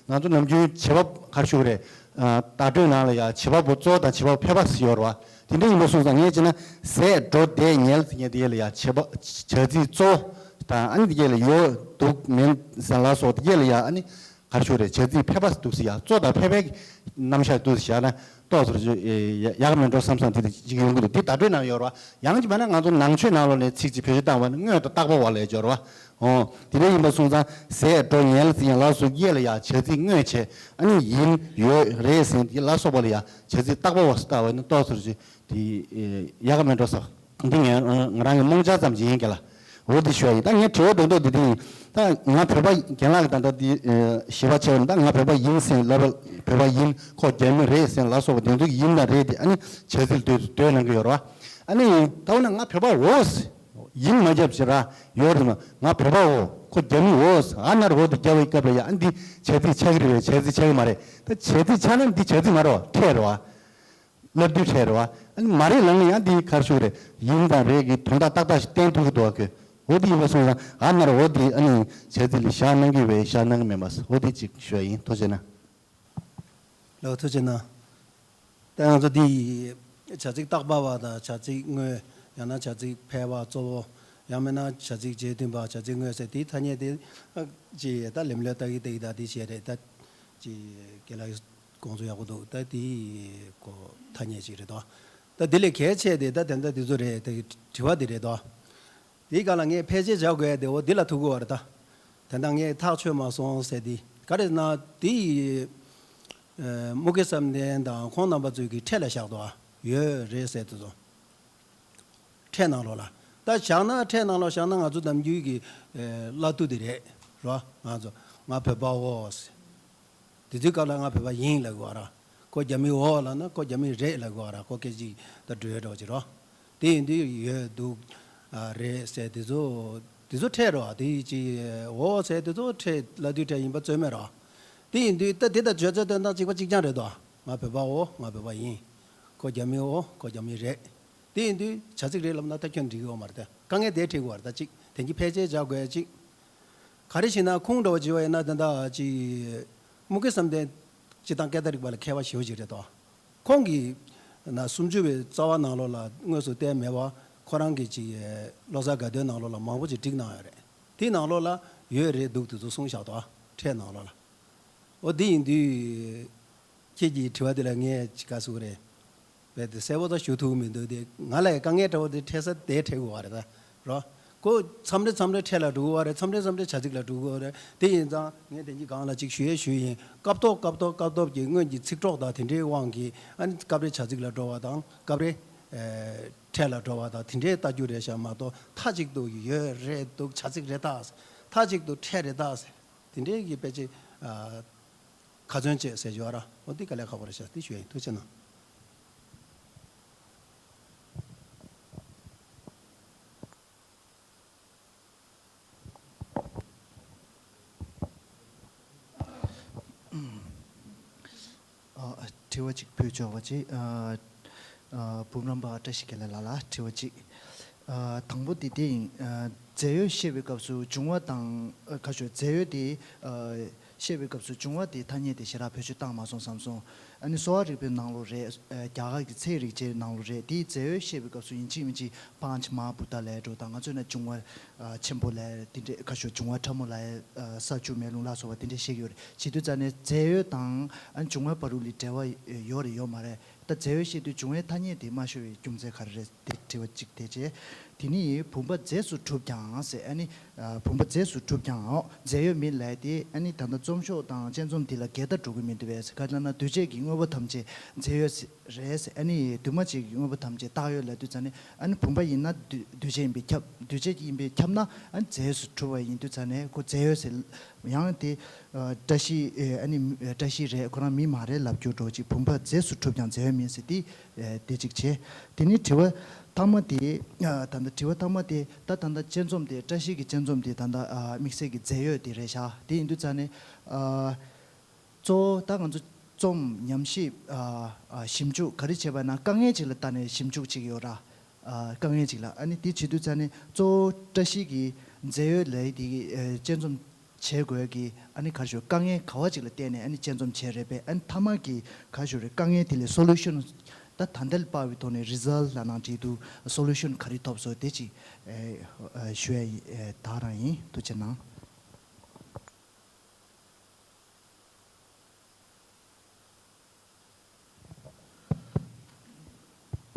ང་ཚོ་ནམ་རྒྱུན་བྱེད་པ་ག་རེ་ཞུ་དགོས་རེད། ཨ། བརྡ་སྤྲོད་ནང་ལ་ཡ་བྱེད་པ་པོ་གཙོ་བོ་དང་བྱེད་པ་པོ་ཕལ་པ་ཟེར་ཡོད་རེད་པ། དེ་འདྲ་ཡིན་པ་སོང་ཙང་ངས་བྱས་ན་ཟས་འགྲོ་བསྡད་ཉལ་ཟེར་མཁན་དེ་གས་ལ་ཡ་བྱེད་པ་བྱ་ཚིག་གཙོ་བོ་དང་། ཨ་ནི་དེ་གས་ལ་ཡོད་འདུག་མིན་ཟེར་ལ་སོགས་དེ་གས་ལ་ཡ། ཨ་ནི་ག་རེ་ཞུ་དགོས་རེད། བྱ་ཚིག་ཕལ་པ་འདུག་ཟེར་ཡ། གཙོ་དང་ཕལ་པའི་རྣམ་གཞག་འདུག་ཟེར་བཞག་ན། ཏོག་ཙམ་ཅིག་ཡག་ག་མེད་འགྲོ་བསམ་བསམ་དེ་འདྲ་ཅིག་ཡོང་གི་འདུག། འདི་བརྡ་སྤྲོད་ནང་ཡོད་རེད་པ། ཡང་ཅིག་མིན་ན་ང་ཚོ་ནང་ཆོས་ནང་ལོགས་ནས་ཚིག་ཅིག་བེད་སྤྱོད་བཏང་བ་ནི་དངོས་དང་བཏགས་པ་བ་ལས་སྦྱོར་བ། འོ། དེ་འདྲ་ཡིན་པ་སོང་ཙང་ཟས་འགྲོ་ཉལ་ཟེར་ཡ་ལ་སོགས་ཀྱི་ལ་ཡ་བྱ་ཚིག་དངོས་བྱས། ཨ་ནི་ཡིན་ཡོད་རེད་ཟེར་དེ་ལ་སོགས་པ་ལ་ཡ་བྱ་ཚིག་བཏགས་པ་བ་སོགས་བཏགས་པ་ནི་ཏོག་ཙམ་ཅིག་དེ་ཡག་ག་མེད་འགྲོ་བསམ། འདི་ངས་ང་རང་གི་རྨོངས་འཆར་ཙམ་ཅིག་ཡིན་གྱི་ལ། འོ་དེ་ཞུ་བ་ཡིན། ད་ངའི་དྲི་བ་དོན་དག་འདི་དེ་ཡིན། ད་ང་བོད་པ་རྒན་ལགས་ཀྱིས་ད་ལྟ་འདི་ཞིབ་པ་བྱས་པ་ཡིན། ད་ང་བོད་པ་ཡིན་ཟེར་ལབ་པ། བོད་པ་ཡིན། ཁོ་རྒྱ་མི་རེད་ཟེར་ལ་སོགས་པ་དེ་ཚོ་གི་ཡིན་དང་རེད་དེ་ཨ་ནི་བྱ་ཚིག་ལ་ལྟོས་ལྟོས་གནང་གི་ཡོད་རེད་པ། ཨ་ནི་ད་འོ་ན་ང་བོད་པ་འོ་ཟེར་ཡིན་མ་རྒྱབ་ཅིག་ར་ཡོད་རེད་མ། ང་བོད་པ་འོ་ཁོ་རྒྱ་མི་འོ་ཟེར་ཨ་ནར་འོ་དེ་རྒྱབ་པའི་སྐབས་ལ་ཡ། ཨ་ནི་འདི་བྱ་ཚིག་ཆགས་ཀྱི་རེད་པས། བྱ་ཚིག་ཆགས་ཀྱི་མ་རེད། ད་བྱ་ཚིག་ཆགས་ན་འདི་བྱ་ཚིག་མ་རེད་པ། ཕྲད་རེད་པ། ལབ་དུས་ཕྲད་རེད་པ། ཨ་ནི་མ་རེད་ལབ་ན་ཡང་འདི་ག་རེ་ཞུ་དགོས་རེད། ཡིན་དང་རེད་ཀྱི་དོན་དག་ཏག་ཏག་ཞིག་བསྟན་ཐུབ་ཀྱི་འདུག་ག་འོ་དེ་ཡིན་པ་སོང་ཙང་ཨ་ནར་འོ་དེ་ཨ་ནི་བྱ་ཚིག་ལ་བཞག་གནང་གི་རེད་པས། བཞག་གནང་གི་མེད་པས། འོ་དེ་གཅིག་ཞུ་བ་ཡིན། ཐུགས་རྗེ་གནང་། ལགས་ཐུགས་རྗེ་གནང་། ད་ང་ཚོ་འདི་བྱ་ཚིག་བཏགས་པ་བ་དང་བྱ་ཚིག་དངོས། ཡང་ན་བྱ་ཚིག་ཕལ་པ་གཙོ་བོ། ཡང་མིན་ན་བྱ་ཚིག་རྗེས་མཐུན་པ་བྱ་ཚིག་དངོས་ཟེར་དེའི་ཐ་སྙད་དེ་ཅིག་ད་ལེམ་ལེ་ལྟ་གི་ལྟ་གི་ད་དེ་བྱས་རེད། ད་ཅིག་རྒན་ལགས་དགོངས་ཚུལ་ཡག་པོ་འདུག། ད་དེ་གོ་ཐ་སྙད་ཅིག་རེད་དོ། ད་དེ་ལས་གལ་ཆེ་དེ་ད་དེ་འདྲ་དེ་ཚོ་རེད། དེ་དྲི་བ་དེ་རེད་དོ། དེའི་སྒང་ལ་ངས་ཕལ་ཆེར་བྱ་དགོས་ཡ་དེ་འོ་འདི་ལ་ཐུག་གི་ཡོད་རེད་ད། དེ་འདྲ་ངས་ཐག་ཆོད་མ་སོང་ཟེར་དེ་ག་རེ་ཟེར་ན། དེ་ཡི་ཨ་དམུ་དགེ་བསམ་གཏན་དང་ཁོང་རྣམ་པ་ཚོས་ཀྱི་ཕྲད་ལ་བཞག་འདུག་ཨ། ཡོད་རེད་ཟེར་དེ་ཚོ། ཕྲད་ནང་ལོགས་ལ། ད་བཞག་ན་ཕྲད་ནང་ལོགས་བཞག་ན་ང་ཚོ་ནམ་རྒྱུན་གྱི་ཨ་བླ་རྡོ་དེ་རེད། རོ། ང་ཚོ་ང་བོད་པའོ་ཟེར། དེ་དུས་སྐབས་ལ་ང་བོད་པ་ཡིན་ལབ་དགོས་ར། ཁོ་རྒྱ་མི་འོ་ལབ་ན་ཁོ་རྒྱ་མི་རེད་ལབ་དགོས་ར། ཁོ་སྐད་ཅིག་ད་འགྲོས་འགྲོ་ཅིག་རོ། དེ་ཡིན་དུས་ཡོད་འདུག་ཨ་རེད་ཟེར་དེ་ཚོ་དེ་ཚོ་ཕྲད་རོ། དེ་ཅི་འོ་ཟེར་དེ་ཚོ་ཕྲད་ལབ་དུས་ཕྲད་ཡིན་པ་རྩོད་མེད་རོ། དེ་ཡིན་དུས་ད་དེ་དང་བརྗོད་བྱ་དོན་དག་གཅིག་པ་གཅིག་རྐྱང་རེད་དོ། ང་བོད་པའོ་ང་བོད་པ་ཡིན། ཁོ་རྒྱ་མི་འོ་ཁོ་རྒྱ་མི་རེད། དེ་ཡིན་དུས་བྱ་ཚིག་རེད་ལབ་ན་ད་ཁྱོན་འགྲིག་གི་ཡོད་མ་རེད་དེ། དཀའ་ངལ་དེ་འཕྲད་དགོས་པ་རེད། ད་གཅིག་དེ་གཉིས་ཕལ་ཆེར་བྱ་དགོས་གཅིག། ག་རེ་ཞེ་ན་ཁོང་འདྲ་བོ་བྱས་པ་ཡིན་ན་ད་ལྟ་ཅིག་དམུ་དགེ་བསམ་གཏན་སྤྱིར་བཏང་སྐད་བརྡ་རིག་པ་ལ་མཁས་པ་ཞེ་པོ་ཅིག་རེད་དོ། ཁོང་གིས་ན་སུམ་ཅུ་པའི་རྩ་བ་ནང་ལོགས་ལ་དངོས་སུ་བསྟན་མེད་པ་ཁོ་རང་གིས་ཅིག་བློ་གསར་དགའ་སྟོན་ནང་ལོགས་ལ་མང་པོ་ཅིག་བསྒྲིགས་གནང་ཡོད་རེད། དེའི་ནང་ལོགས་ལ་ཡོད་རེད་འདུག་དེ་ཚོ་གསུངས་བཞག་དོ། ཕྲད་ནང་ལོགས་ལ། འོ་དེ་ཡིན་དུས། ཁྱེད་ཀྱི་དྲི་བ་དེ་ལ་ངས་ཅི་ག་ཟེར་དགོས་རེད། རྦད་དེ་གསལ་པོ་ད་ཞུ་ཐུབ་ཀྱི་མི་འདུག་སྟེ། ང་ལ་ཡང་དཀའ་ངལ་འདྲ་བོ་དེ་འཕྲད་ས་དེ་འཕྲད་དགོས་པ་རེད་ད། རོ། ཁོ་མཚམས་རེ་མཚམས་རེ་ཕྲད་ལ་འགྲོ་གི་ཡོད་རེད། མཚམས་རེ་མཚམས་རེ་བྱ་ཚིག་ལ་འགྲོ་གི་ཡོད་རེད། དེ་ཡིན་ཙང་ངས་དེ་གཉིས་སྒང་ལ་ཅིག་ཞུ་ཡས་ཞུས་ཡིན། སྐབས་ཐོག་སྐབས་ཐོག་སྐབས་ཐོག་གི་སྔོན་གྱི་ཚིག་གྲོགས་དང་དེ་འདྲའི་དབང་གིས་ཨ་ནི་སྐབས་རེ་བྱ་ཚིག་ལ་འགྲོ་བ་དང་སྐབས་རེ་ཨེ་ཕྲད་ལ་འགྲོ་བ་དང་དེ་འདྲའི་ལྟ་རྒྱུ་རེད་ཤག་མ་གཏོགས་མཐའ་གཅིག་ཏུ་ཡོད་རེད་འདུག་བྱ་ཚིག་རེད་ད། མཐའ་གཅིག་ཏུ་ཕྲད་རེད་ད། དེ་འདྲའི་གི་དཔེ་ཆ་ཨ། ཁ་ཚོན་བཅད་ཟེར་ཞུ་བ་ར། འོ་འདི་དཀའ་ལས་ཁག་པོ་རེད་ཤག་འདི་ཞུ་ཡིན། ཐུགས་རྗེ་གནང་། ཨ། དྲི་བ་གཅིག་ཕུལ་ཆོག་པ་ཅིག་ཨ། ཨ། འབུམ་རམས་པ་བཀྲ་ཤིས་དགེ་ལེགས་ལགས་ལ་དྲི་བ་གཅིག་ཨ། དང་པོ་དེ་དེ་ཡིན། ཨ། རྫས་ཡོད་བཤད་པའི་སྐབས་སུ་འབྱུང་བ་དང་། ཨ། ཁ་ཤོ་རྫས་ཡོད་དེ། ཨ། བཤད་པའི་སྐབས་སུ་འབྱུང་བ་དེ་ཐ་སྙད་དེ་ཞེ་དྲག་བེད་སྤྱོད་བཏང་མ་སོང་བསམ་སོང་། ཨ་ནི་གསོ་བ་རིག་པའི་ནང་ལོགས་རེད། ཨ། རྒྱ་གར་གྱི་ཚད་རིག་བྱེད་ནང་ལོགས་རེད། དེའི་རྫས་ཡོད་བཤད་པའི་སྐབས་སུ་ཡིན་གཅིག་མིན་གཅིག་པཱཉྩ་མ་ཧཱ་བྷུ་ཏ་ལབ་འགྲོ་དང་། ང་ཚོས་ན་འབྱུང་བ་ཨ། ཆེན་པོ་ལབ་དེ་འདྲས། ཁ་ཤོ་འབྱུང་བ་ཕྲ་མོ་ལབ་ས་ཆུ་མེ་རླུང་ལ་སོགས་པ་དེ་འདྲས་བཤད་ཀྱི་ཡོད་རེད། བྱེད་དུས་ཙ་ནས་རྫས་ཡོད་དང་ཨ་ནི་འབྱུང་བའི་བར་དུ་ལ་འབྲེལ་བ་ཡོད་རེད་ཡོད་མ་རེད། ད་རྫས་ཡོད་བཤད་དུས་འབྱུང་བའི་ཐ་སྙད་དེ་མ་ཤོར་བའི་རྒྱུ་མཚན་ག་རེ་རེད། དེ་དྲི་བ་གཅིག་དེ་བྱས། དེ་ནི་བུམ་པ་རྫས་སུ་གྲུབ་ཀྱང་ཟེར། ཨ་ནི་ཨ་བུམ་པ་རྫས་སུ་གྲུབ་ཀྱང་འོ་རྫས་ཡོད་མིན་ལས་དེ། ཨ་ནི་ད་ལྟ་རྩོམ་ཤོག་དང་དཔྱད་རྩོམ་འདི་ལ་འགལ་ཟླ་འགྲོ་གི་མི་འདུག་པས། ག་ལབ་ན་འདུས་བྱས་ཀྱི་དངོས་པོ་ཐམས་ཅད་རྫས་ཡོད་ཟེར་རེད་ཟེར། ཨ་ནི་འདུས་མ་བྱས་ཀྱི་དངོས་པོ་ཐམས་ཅད་བཏགས་ཡོད་ལབ་དུས་ཙ་ནས། ཨ་ནི་བུམ་པ་ཡིན་ན་འདུས་འདུས་བྱས་ཡིན་པས་ཁྱབ། འདུས་བྱས་ཀྱི་ཡིན་པས་ཁྱབ་ན། ཨ་ནི་རྫས་སུ་གྲུབ་པ་ཡིན་དུས་ཙ་ནས་ཁོ་རྫས་ཡོད་ཟེར། ཡང་དེ་ཨ་བཀྲ་ཤིས་ཨ་ནི་བཀྲ་ཤིས་རེད། ཁོ་རང་མི་མ་རེད་ལབ་རྒྱུ་འགྲོ་ཅིག་བུམ་པ་རྫས་སུ་གྲུབ་ཀྱང་རྫས་ཡོད་མིན་ཟེར་དེ་དེ་གཅིག་བྱས། དེ་ནས་དྲི་བ་མཐའ་མ་དེ། ད་ལྟ་དྲི་བ་མཐའ་མ་དེ་ད་ད་ལྟ་དཔྱད་རྩོམ་དེ། བཀྲ་ཤིས་ཀྱི་དཔྱད་རྩོམ་དེ་ད་ལྟ་དམིགས་བསལ་གྱི་རྫས་ཡོད་དེ་རེད་ཤག་དེ་ཡིན་དུས་ཙ་ནས། གཙོ་བོ་ད་ང་ཚོ་རྩོམ་ཉམས་ཞིབ་ཞིབ་འཇུག་ག་རེ་བྱས་པ་ན་དཀའ་ངལ་ཅིག་ལ་ལྟ་ནས་ཞིབ་འཇུག་བྱེད་ཀྱི་ཡོད་ར། དཀའ་ངལ་ཅིག་ལ། ཨ་ནི་དེ་བྱེད་དུས་ཙ་ནས་གཙོ་བོ་བཀྲ་ཤིས་ཀྱི་རྫས་ཡོད་ལབ་དེ་དཔྱད་རྩོམ་བྱེད་དགོས་ཀྱི། ཨ་ནི་ག་རེ་ཞུ། དཀའ་ངལ་ག་བ་ཅིག་ལ་བརྟེན་ནས་ཨ་ནི་དཔྱད་རྩོམ་བྱས་རེད་པས། ཨ་ནི་མཐའ་མ་གི་ག་རེ་ཞུ་རེད། དཀའ་ངལ་དེ་ལ་སོ་ལུ་ཤོན། ད་ད་ལྟ་ལ་དཔག་པའི་ཐོག་ནས་རི་ཛལ་ཊི་ལབ་ན་འགྲིག་འདུག་སོ་ལུ་ཤོན་ག་རེ་ཐོབ་སོང་དེ་ཅིག་ཞུ་ཡ་ད་རང་ཡིན། ཐུགས་རྗེ་གནང་།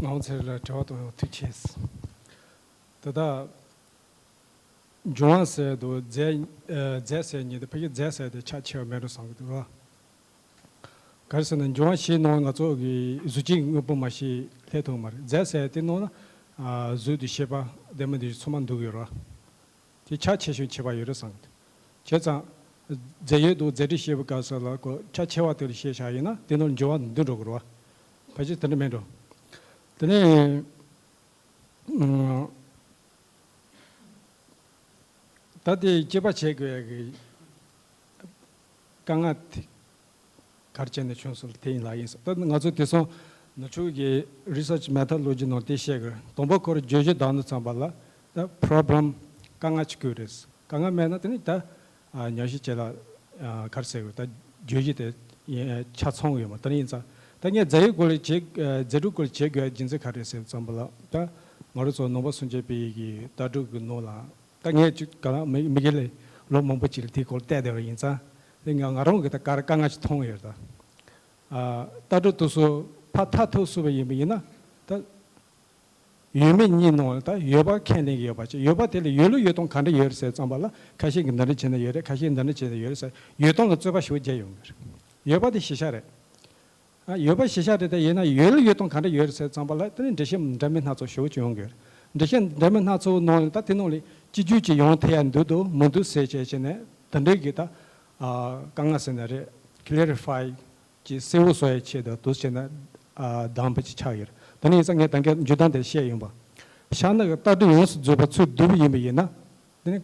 ངག་དབང་ཚེ་རིང་ལགས་དྲི་བ་གཏོང་ཡོང་ཐུགས་ཆེ། ད་ལྟ་འབྱུང་བ་ཟེར་དུས་རྫས་རྫས་ཟེར་མཁན་དེ་ཕ་གི་རྫས་ཟེར་དེ་ཆ་ཆེ་བ་མེད་འགྲོ་བསམ་གྱི་འདུག་ར། ག་རེ་ཟེར་ན་འབྱུང་བ་བཞིའི་ནང་ང་ཚོ་གི་གཟུགས་ཅན་གྱི་དངོས་པོ་མ་ཤེས་ལྷད་ཐུབ་མ་རེད། རྫས་ཟེར་དེ་ནང་ན་གཟུགས་དང་ཤེས་པ་ལྡན་མིན་དེ་ཚང་མ་འདུ་གི་ཡོད་ར། དེ་ཆ་ཆེ་ཤོས་ཁྱད་པར་ཡོད་རེད་བསམ་གྱི་འདུག་བྱས་ཙང་རྫས་ཡོད་དང་རྫས་སྒྲིབ་བཤད་པའི་སྐབས་སུ་ལ་ཁོ་ཆ་ཆེ་བ་དེ་ལ་བཤད་བཞག་ཡིན་ན་དེ་ནང་འབྱུང་བ་འདུ་འགྲོ་གི་རེད་བ། ཕལ་ཆེར་དེ་འདྲ་མེད་འགྲོ། དེ་ནས་ད་དེ་དཔྱད་པ་བྱེད་དགོས་ཡ་གི་དཀའ་ངལ་དེ། ག་རེ་བྱས་ནས་བྱུང་སོང་དེ་ཡིན་ལ་ཡིན་ཟེར། ད་ང་ཚོ་དེང་སང་ནུབ་ཕྱོགས་ཀྱི་རི་སར་ཆི་མེ་ཐོ་ལོ་ཇི་ནང་དེ་བཤད་གི་རེད། དང་པོ་ཁོ་རང་བརྗོད་གཞི་བདམས་དུས་ཙམ་པ་ལ་ད་པོ་རོབ་ལེམ་དཀའ་ངལ་ཅིག་དགོས་རེད། དཀའ་ངལ་མེད་ན་དེ་ནི་ད་ཉམས་ཞིབ་བྱེད་ལ་ག་རེ་ཟེར་དགོས། ད་བརྗོད་གཞི་དེ་ཆ་ཚང་ཡོད་མ་དེ་ནི་ཡིན་ཙང་། ད་ངས་རྫས་ཡོད་སྐོར་ལ་བྱེད་རྫས་གྲུབ་སྐོར་ལ་བྱེད་དགོས་རྒྱུ་མཚན་ག་རེ་ཟེར་ཙམ་པ་ལ་ད་ང་རང་ཚོ་ནང་པ་སངས་རྒྱས་པའི་གི་ལྟ་གྲུབ་ཀྱི་ནང་ལ། ད་ངས་ཅིག་ག་ལ་མི་མི་སྒེར་ལས་ལོ་མང་པོ་ཅིག་ལ་དེའི་སྐོར་བལྟས་བསྡད་པ་ཡིན་ཙང་། དེ་ང་ང་རང་གི་ད་དཀའ་དཀའ་ངལ་ཅིག་མཐོང་ཡོད་ད། ལྟ་གྲུབ་དེ་ཚོ་ཕར་མཐར་ཐུག་ཚུགས་པ་ཡིན་པ་ཡིན་ན་ད། ཡོད་མེད་གཉིས་ནང་ལ་ད་ཡོད་པ་ཁས་ལེན་གྱི་ཡོད་པ་ཅིག་ཡོད་པ་དེ་ལ་ཡོད་ལུགས་ཡོད་སྟངས་ག་འདྲ་ཡོད་རེད་ཟེར་ཙམ་པ་ལ་ཁ་ཤས་ཀྱིས་འདི་འདྲ་བྱས་ན་ཡོད་རེད། ཁ་ཤས་འདི་འདྲ་བྱས་ན་ཡོད་རེད་ཟེར་ཡོད་སྟངས་ལ་རྩོད་པ་ཞེ་པོ་རྒྱག་ཡོང་གི་རེད། ཡོད་པ་དེ་གཞི་བཞག་རེད། ཨ། ཡོད་པ་གཞི་བཞག་དེ་ད་ཡིན་ན་ཡོད་ལུགས་ཡོད་སྟངས་ག་འདྲ་ཡོད་རེད་ཟེར་ཙམ་པ་ལ་དེ་ནི་འགྲེལ་བཤད་འདྲ་མིན་སྣ་ཚོགས་ཞེ་པོ་ཅིག་ཡོང་གི་ཡོད་རེད། འགྲེལ་བཤད་འདྲ་མིན་སྣ་ཚོགས་ནང་ལ་ད་དེ་ནང་ལ་གཅིག་གྱུར་གྱི་ཡོང་ཐུབ་ཡ་འདུག་འདུག་མི་འདུག་ཟེར་བྱས་བྱས་ནས་དེ་འདྲའི་གི་ད་ཨ་དཀའ་ངལ་ཟེར་ན་རེད། ཀི་ལེ་རི་ཕའི་ཅིག་གསལ་བོ་བཟོ་ཡ་ཆེད་དུ་འདུག་བྱས་ན་ཨ་བདམས་པ་ཅིག་ཆགས་ཡོད་རེད། དེ་ནི་ཡིན་ཙང་ངས་ད་གིན་འཇུག་སྟངས་དེ་བཤད་ཡོང་པ། ཤ་ན་གི་ལྟ་གྲུབ་ཡོངས་སུ་རྫོགས་པ་ཚུར་བསྡུ་བ་ཡིན་པ་ཡིན་ན། དེ་ནི་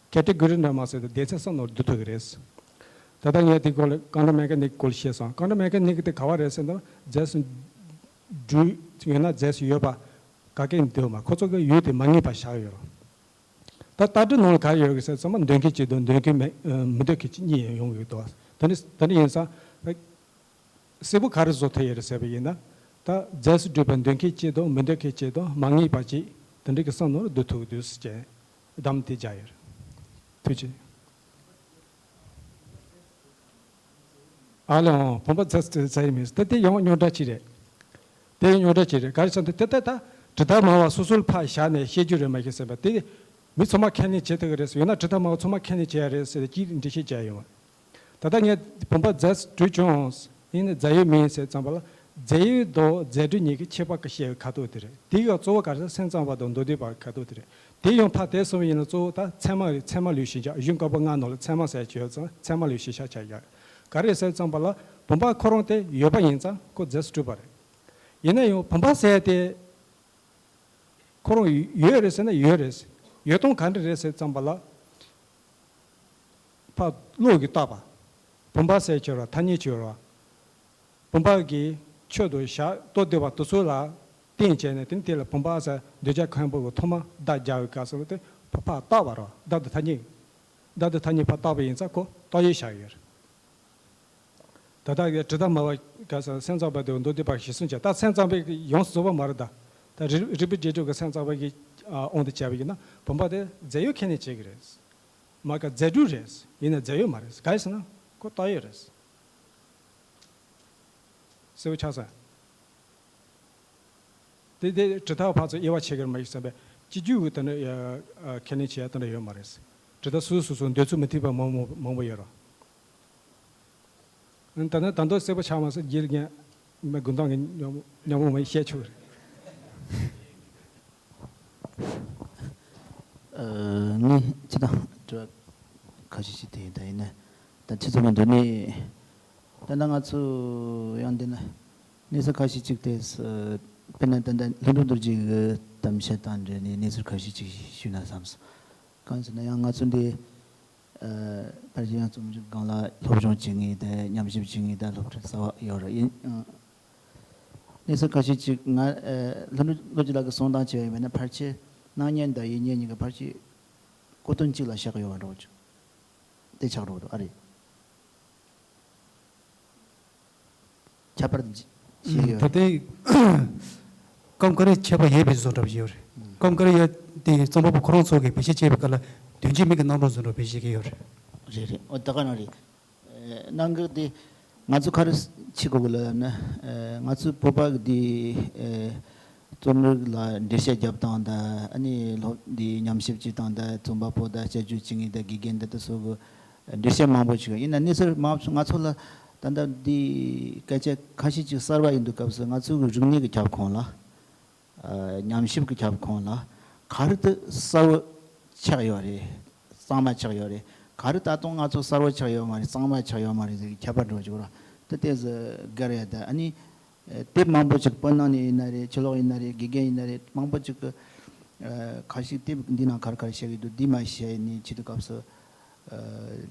ཀེ་ཊི་གོ་རི་འདྲ་མ་ཟེར་ཏེ་སྡེ་ཚན་གསུམ་ནང་བསྡུ་ཐུབ་ཀྱི་རེད། ད་ལྟ་ངས་དེ་སྐོར་ལ་ཀོན་ཊམ་མེ་ཀ་ནིག་སྐོར་བཤད་སོང་། ཀོན་ཊམ་མེ་ཀ་ནིག་དེ་ག་བ་རེད་ཟེར་ན་རྫས་སུ་འགྲུལ་ཡོད་ན་རྫས་སུ་ཡོད་པ་ག་གེ་འདུག་མ་ཁོ་ཚོ་གི་ཡུལ་དེ་མ་ངེས་པ་བཞག་ཡོད་རེད། ད་ལྟ་གྲུབ་ནང་ལ་ག་རེ་ཡོད་གི་ཟེར་ཚང་མ་འདོད་མཁན་གཅིག་དང་འདོད་མཁན་མེད་མི་འདོད་མཁན་གཅིག་གཉིས་ཡོང་གི་འདུག་དེ་ནི་དེ་ནི་ཡིན་ཙང་། གསལ་པོ་ག་རེ་བཟོ་ཐུབ་ཡོད་རེད་ཟེར་བ་ཡིན་ན། ད་རྫས་སུ་གྲུབ་པའི་འདོད་མཁན་གཅིག་དང་མི་འདོད་མཁན་གཅིག་དང་མ་ངེས་པ་གཅིག་དེ་འདྲ་གི་བསམ་བློ་རུ་བསྡུ་ཐུབ་འདུག་ཟེར་བྱས་བདམས་ཏེ་བྱས་ཡོད་རེད། ཐུགས་རྗེ་ཆེ། ཨ་ལེ་ཨང་བུམ་པ་རྫས་སུ་གྲུབ་ཡོད་མེད་ད་དེ་ཡང་རྙོག་དྲ་གཅིག་རེད། དེ་རྙོག་དྲ་གཅིག་རེད། ག་རེ་ཟེར་ན་དེ་ལྟ་ད་གྲུབ་མཐའ་སྨྲ་བ་སོ་སོར་ཕར་བཞག་ནས་བཤད་རྒྱུ་རེད་མ་གཞི་ཟེར་བ་དེ་མི་ཚང་མ་ཁས་ལེན་བྱེད་ཐུབ་ཀྱི་རེད་ཟེར་ཡོད་ན་གྲུབ་མཐའ་སྨྲ་བ་ཚང་མ་ཁས་ལེན་བྱེད་ཡ་རེད་ཟེར་ཏེ་གཅིག་འགྲེལ་བཤད་བྱས་ཡོད། ད་ལྟ་ངས་བུམ་པ་རྫས་སུ་གྲུབ་ཀྱང་ཡིན་ན་རྫས་ཡོད་མིན་ཟེར་ཙམ་པ་ལ་རྫས་ཡོད་དང་རྫས་གྲུབ་གཉིས་ཀྱི་ཁྱད་པར་གྱི་བཤད་པའི་ཁ་ཐུག་དེ་རེད། དེ་ག་གཙོ་བོ་ག་རེ་ཟེར་སེམས་ཙམ་པ་དང་མདོ་སྡེ་པ་ཁ་ཐུག་དེ་རེད། དེ་ཡང་ཕར་དེ་གསུམ་ཡིན་ན་གཙོ་བོ་ད་ཚད་མ་རེད། ཚད་མ་ལུགས་གཞིར་བཞག་གཞུང་བཀའ་པོད་ལྔ་ནང་ལ་ཚད་མ་ཟེར་གྱི་ཡོད་ཙང་ཚད་མ་ལུགས་གཞིར་བཞག་བྱ་ཡག་ག་རེ་ཟེར་ཙམ་པ་ལ་བུམ་པ་ཁོ་རང་དེ་ཡོད་པ་ཡིན་ཙང་ཁོ་རྫས་སུ་གྲུབ་པ་རེད། ཡིན་ན་ཡང་བུམ་པ་ཟེར་དེ། ཁོ་རང་ཡོད་རེད་ཟེར་ན་ཡོད་རེད། ཡོད་སྟངས་ག་འདྲ་རེད་ཟེར་ཙམ་པ་ལ། ཕར་བློ་གིས་བཏགས་པ། བུམ་པ་ཟེར་གྱི་ཡོད་རེད་ཐ་སྙད་ཅིག་ཡོད་རེད། བུམ་པ་གི་ཆོས་དང་ཞག་ལྟོ་ལྡིར་བ་དེ་ཚོ་ལ་བརྟེན་བྱས་ནས་དེ་ནི་དེ་ལ་བུམ་པ་ཟེར་འདོད་ཆགས་ཁོང་པོ་གི་ཐོག་མ་བརྡ་རྒྱག་པའི་སྐབས་སུ་དེ་ཕར་ཕར་བཏགས་པ་རེད། བརྡ་དང་ཐ་སྙད། བརྡ་དང་ཐ་སྙད་ཕར་བཏགས་པ་ཡིན་ཙང་ཁོ་བཏགས་ཡོད་བཞག་ཡོད་རེད། ད་ལྟ་གི་གྲུབ་མཐའ་སྨྲ་བ་ག་ས་སེམས་ཙམ་པ་དེ་མདོ་སྡེ་པ་ཞེས་གསུངས་ཀྱང་ད་སེམས་ཙམ་པའི་ཡོངས་སུ་རྫོགས་པ་མ་རེད་ད། ད་རིགས་རིགས་པའི་འབྲས་གྲོལ་གྱི་སེམས་ཙམ་པ་གི་ཨ་དབང་དུ་བྱས་པ་ཡིན་ན་བུམ་པ་དེ་རྫས་ཡོད་ཁས་ལེན་བྱེད་ཀྱི་རེད། མ་ག་རྫས་གྲུབ་རེད། ཡིན་ན་རྫས་ཡོད་མ་རེད། ག་རེ་ཟེར་ན་ཁོ་བཏགས་ཡོད་རེད། གསལ་པོ་ཆགས་སོང་། དེ་དེ་གྲུབ་མཐའ་ཕར་ཚུར་དབྱེ་བ་ཕྱེ་གི་རེད་མ་གཞི་བསམ་པས། སྤྱི་རྒྱུ་གི་དེ་འདྲ་ཡ་ཨ་ཁས་ལེན་བྱེད་ཡ་དེ་འདྲ་ཡོད་མ་རེད། དེ་ལྟར་སོ་སོ་སོ་སོ་འདོད་ཚུལ་མི་མཐུན་པ་མང་མང་མང་པོ་ཡོད་རེད། ད་ནི་ད་དུང་གསལ་པོ་ཆགས་མ་སོང་། རྗེས་ལ་ངས་མི་དགུ་མདང་གི་ཉམས་ཉམས་མོ་མ་བཤད་ཆོག་རེད། ཨ་ངས་ཅི་དང་དྲི་བ་ཁ་ཤས་ཤིག་དེ་ཡིན་ད་ཡིན་ན། ད་ཁྱེད་ཚོ་གི་འདི་ནས་ད་ལྟ་ང་ཚོ་ཡང་འདི་ན་གནས་ཚུལ་ཁ་ཤས་ཅིག་དེ་དཔེར་ན་ད་ལྟ་ལྷུན་གྲུབ་རྡོ་རྗེ་གི་གཏམ་བཤད་དང་འབྲེལ་ནས་གནས་ཚུལ་ཁ་ཤས་ཅིག་ཞུས་ན་བསམ་སོང་། གང་ཟེར་ན་ཡང་ང་ཚོ་འདི་ཨ་ཕལ་ཆེར་ཡང་རྩོམ་རིག་སྒང་ལ་སློབ་སྦྱོང་བྱེད་མཁན་དང་ཉམས་ཞིབ་བྱེད་མཁན་དང་སློབ་ཕྲུག་གསར་བ་ཡོད་རེད། ཡིན་ཡང་གནས་ཚུལ་ཁ་ཤས་ཅིག་ང་ཨ་ལྷུན་གྲུབ་རྡོ་རྗེ་ལགས་ཀྱིས་གསུངས་སྟངས་བྱས་པ་ཡིན་ན་ཕལ་ཆེར་སྣང་བརྙན་དང་ཡིད་བརྙན་གཉིས་ཀ་ཕལ་ཆེར་གོ་དོན་གཅིག་ལ་བཞག་ཡོད་པ་འདྲ་བོ་ཅིག་དེ་ཆགས་འགྲོ་གི་འདུག་ཨ་རེད། ཁྱད་པར་ཅི་ཞིག་ཡོད། ད་ལྟའི་སྐབས་འགའ་རེ་ཁྱད་པར་ཡོད་པའི་བཟོ་འདྲ་ཞིག་ཡོད་རེད། སྐབས་འགའ་རེ་ཡོད་དེ་རྩོམ་པ་པོ་ཁོ་རང་ཚོ་གིས་བེད་སྤྱོད་བྱས་པའི་སྐབས་ལ་དོན་གཅིག་མིང་གི་རྣམ་གྲངས་བཟོ་འདྲ་བེད་སྤྱོད་བྱེད་ཀྱི་ཡོད་རེད། རེད་རེད། འོ་ད་ག་རང་རེད། ཨེ་གནད་འགག་དེ་ང་ཚོ་ག་རེ་བྱེད་དགོས་ལབ་ན། ཨེ་ང་ཚོའི་བོད་པ་གི་དེ་ཨེ་རྩོམ་རིག་ལ་འགྲེལ་བཤད་རྒྱབ་སྟངས་དང་ཨ་ནི་སློབ་དེ་ཉམས་ཞིབ་བྱེད་སྟངས་དང་རྩོམ་པ་པོ་དང་དཔྱད་བརྗོད་བྱེད་མཁན་དང་དགེ་རྒན་དང་དེ་ཚོ་གི་འགྲེལ་བཤད་མང་པོ་བྱུང་། ཡིན་ན་གནས་ཚུལ་མང་ང་ཚོ་ལ་ད་ལྟ་འདི་སྐད་ཆ་ཁ་ཤས་ཅིག་གསར་བ་ཡིན་དུས་སྐབས་སུ་ང་ཚོའི་རིག་གནས་ཀྱི་ཁྱབ་ཁོངས་ལ་ཨ་ཉམས་ཞིབ་ཀྱི་ཁྱབ་ཁོངས་ལ་ག་རེ་དེ་གསར་བ་ཆགས་ཡོད་རེད། གཙང་མ་ཆགས་ཡོད་རེད། ག་རེ་ད་དུང་ང་ཚོ་གསར་བ་ཆགས་ཡོད་མ་རེད། གཙང་མ་ཆགས་ཡོད་མ་རེད་ཟེར་གྱི་ཁྱད་པར་འགྲོ་བཅུག་ར་དེ་ལྟས་སུ་དགར་ཡ་ད་ཨ་ནི། ཨེ་དེབ་མང་པོ་ཅིག་བོད་ནང་ནས་ཡིན་ན་རེད། ཕྱི་ལོགས་ཡིན་ན་རེད། དགེ་རྒན་ཡིན་ན་རེད། མང་པོ་ཅིག་གི་ཨ་ཁ་ཤས་དེབ་འདི་ནང་ག་རེ་ག་རེ་བཤད་ཀྱི་འདུག་འདི་མ་བཤད་ནས་བྱེད་དུས་སྐབས་སུ་ཨ་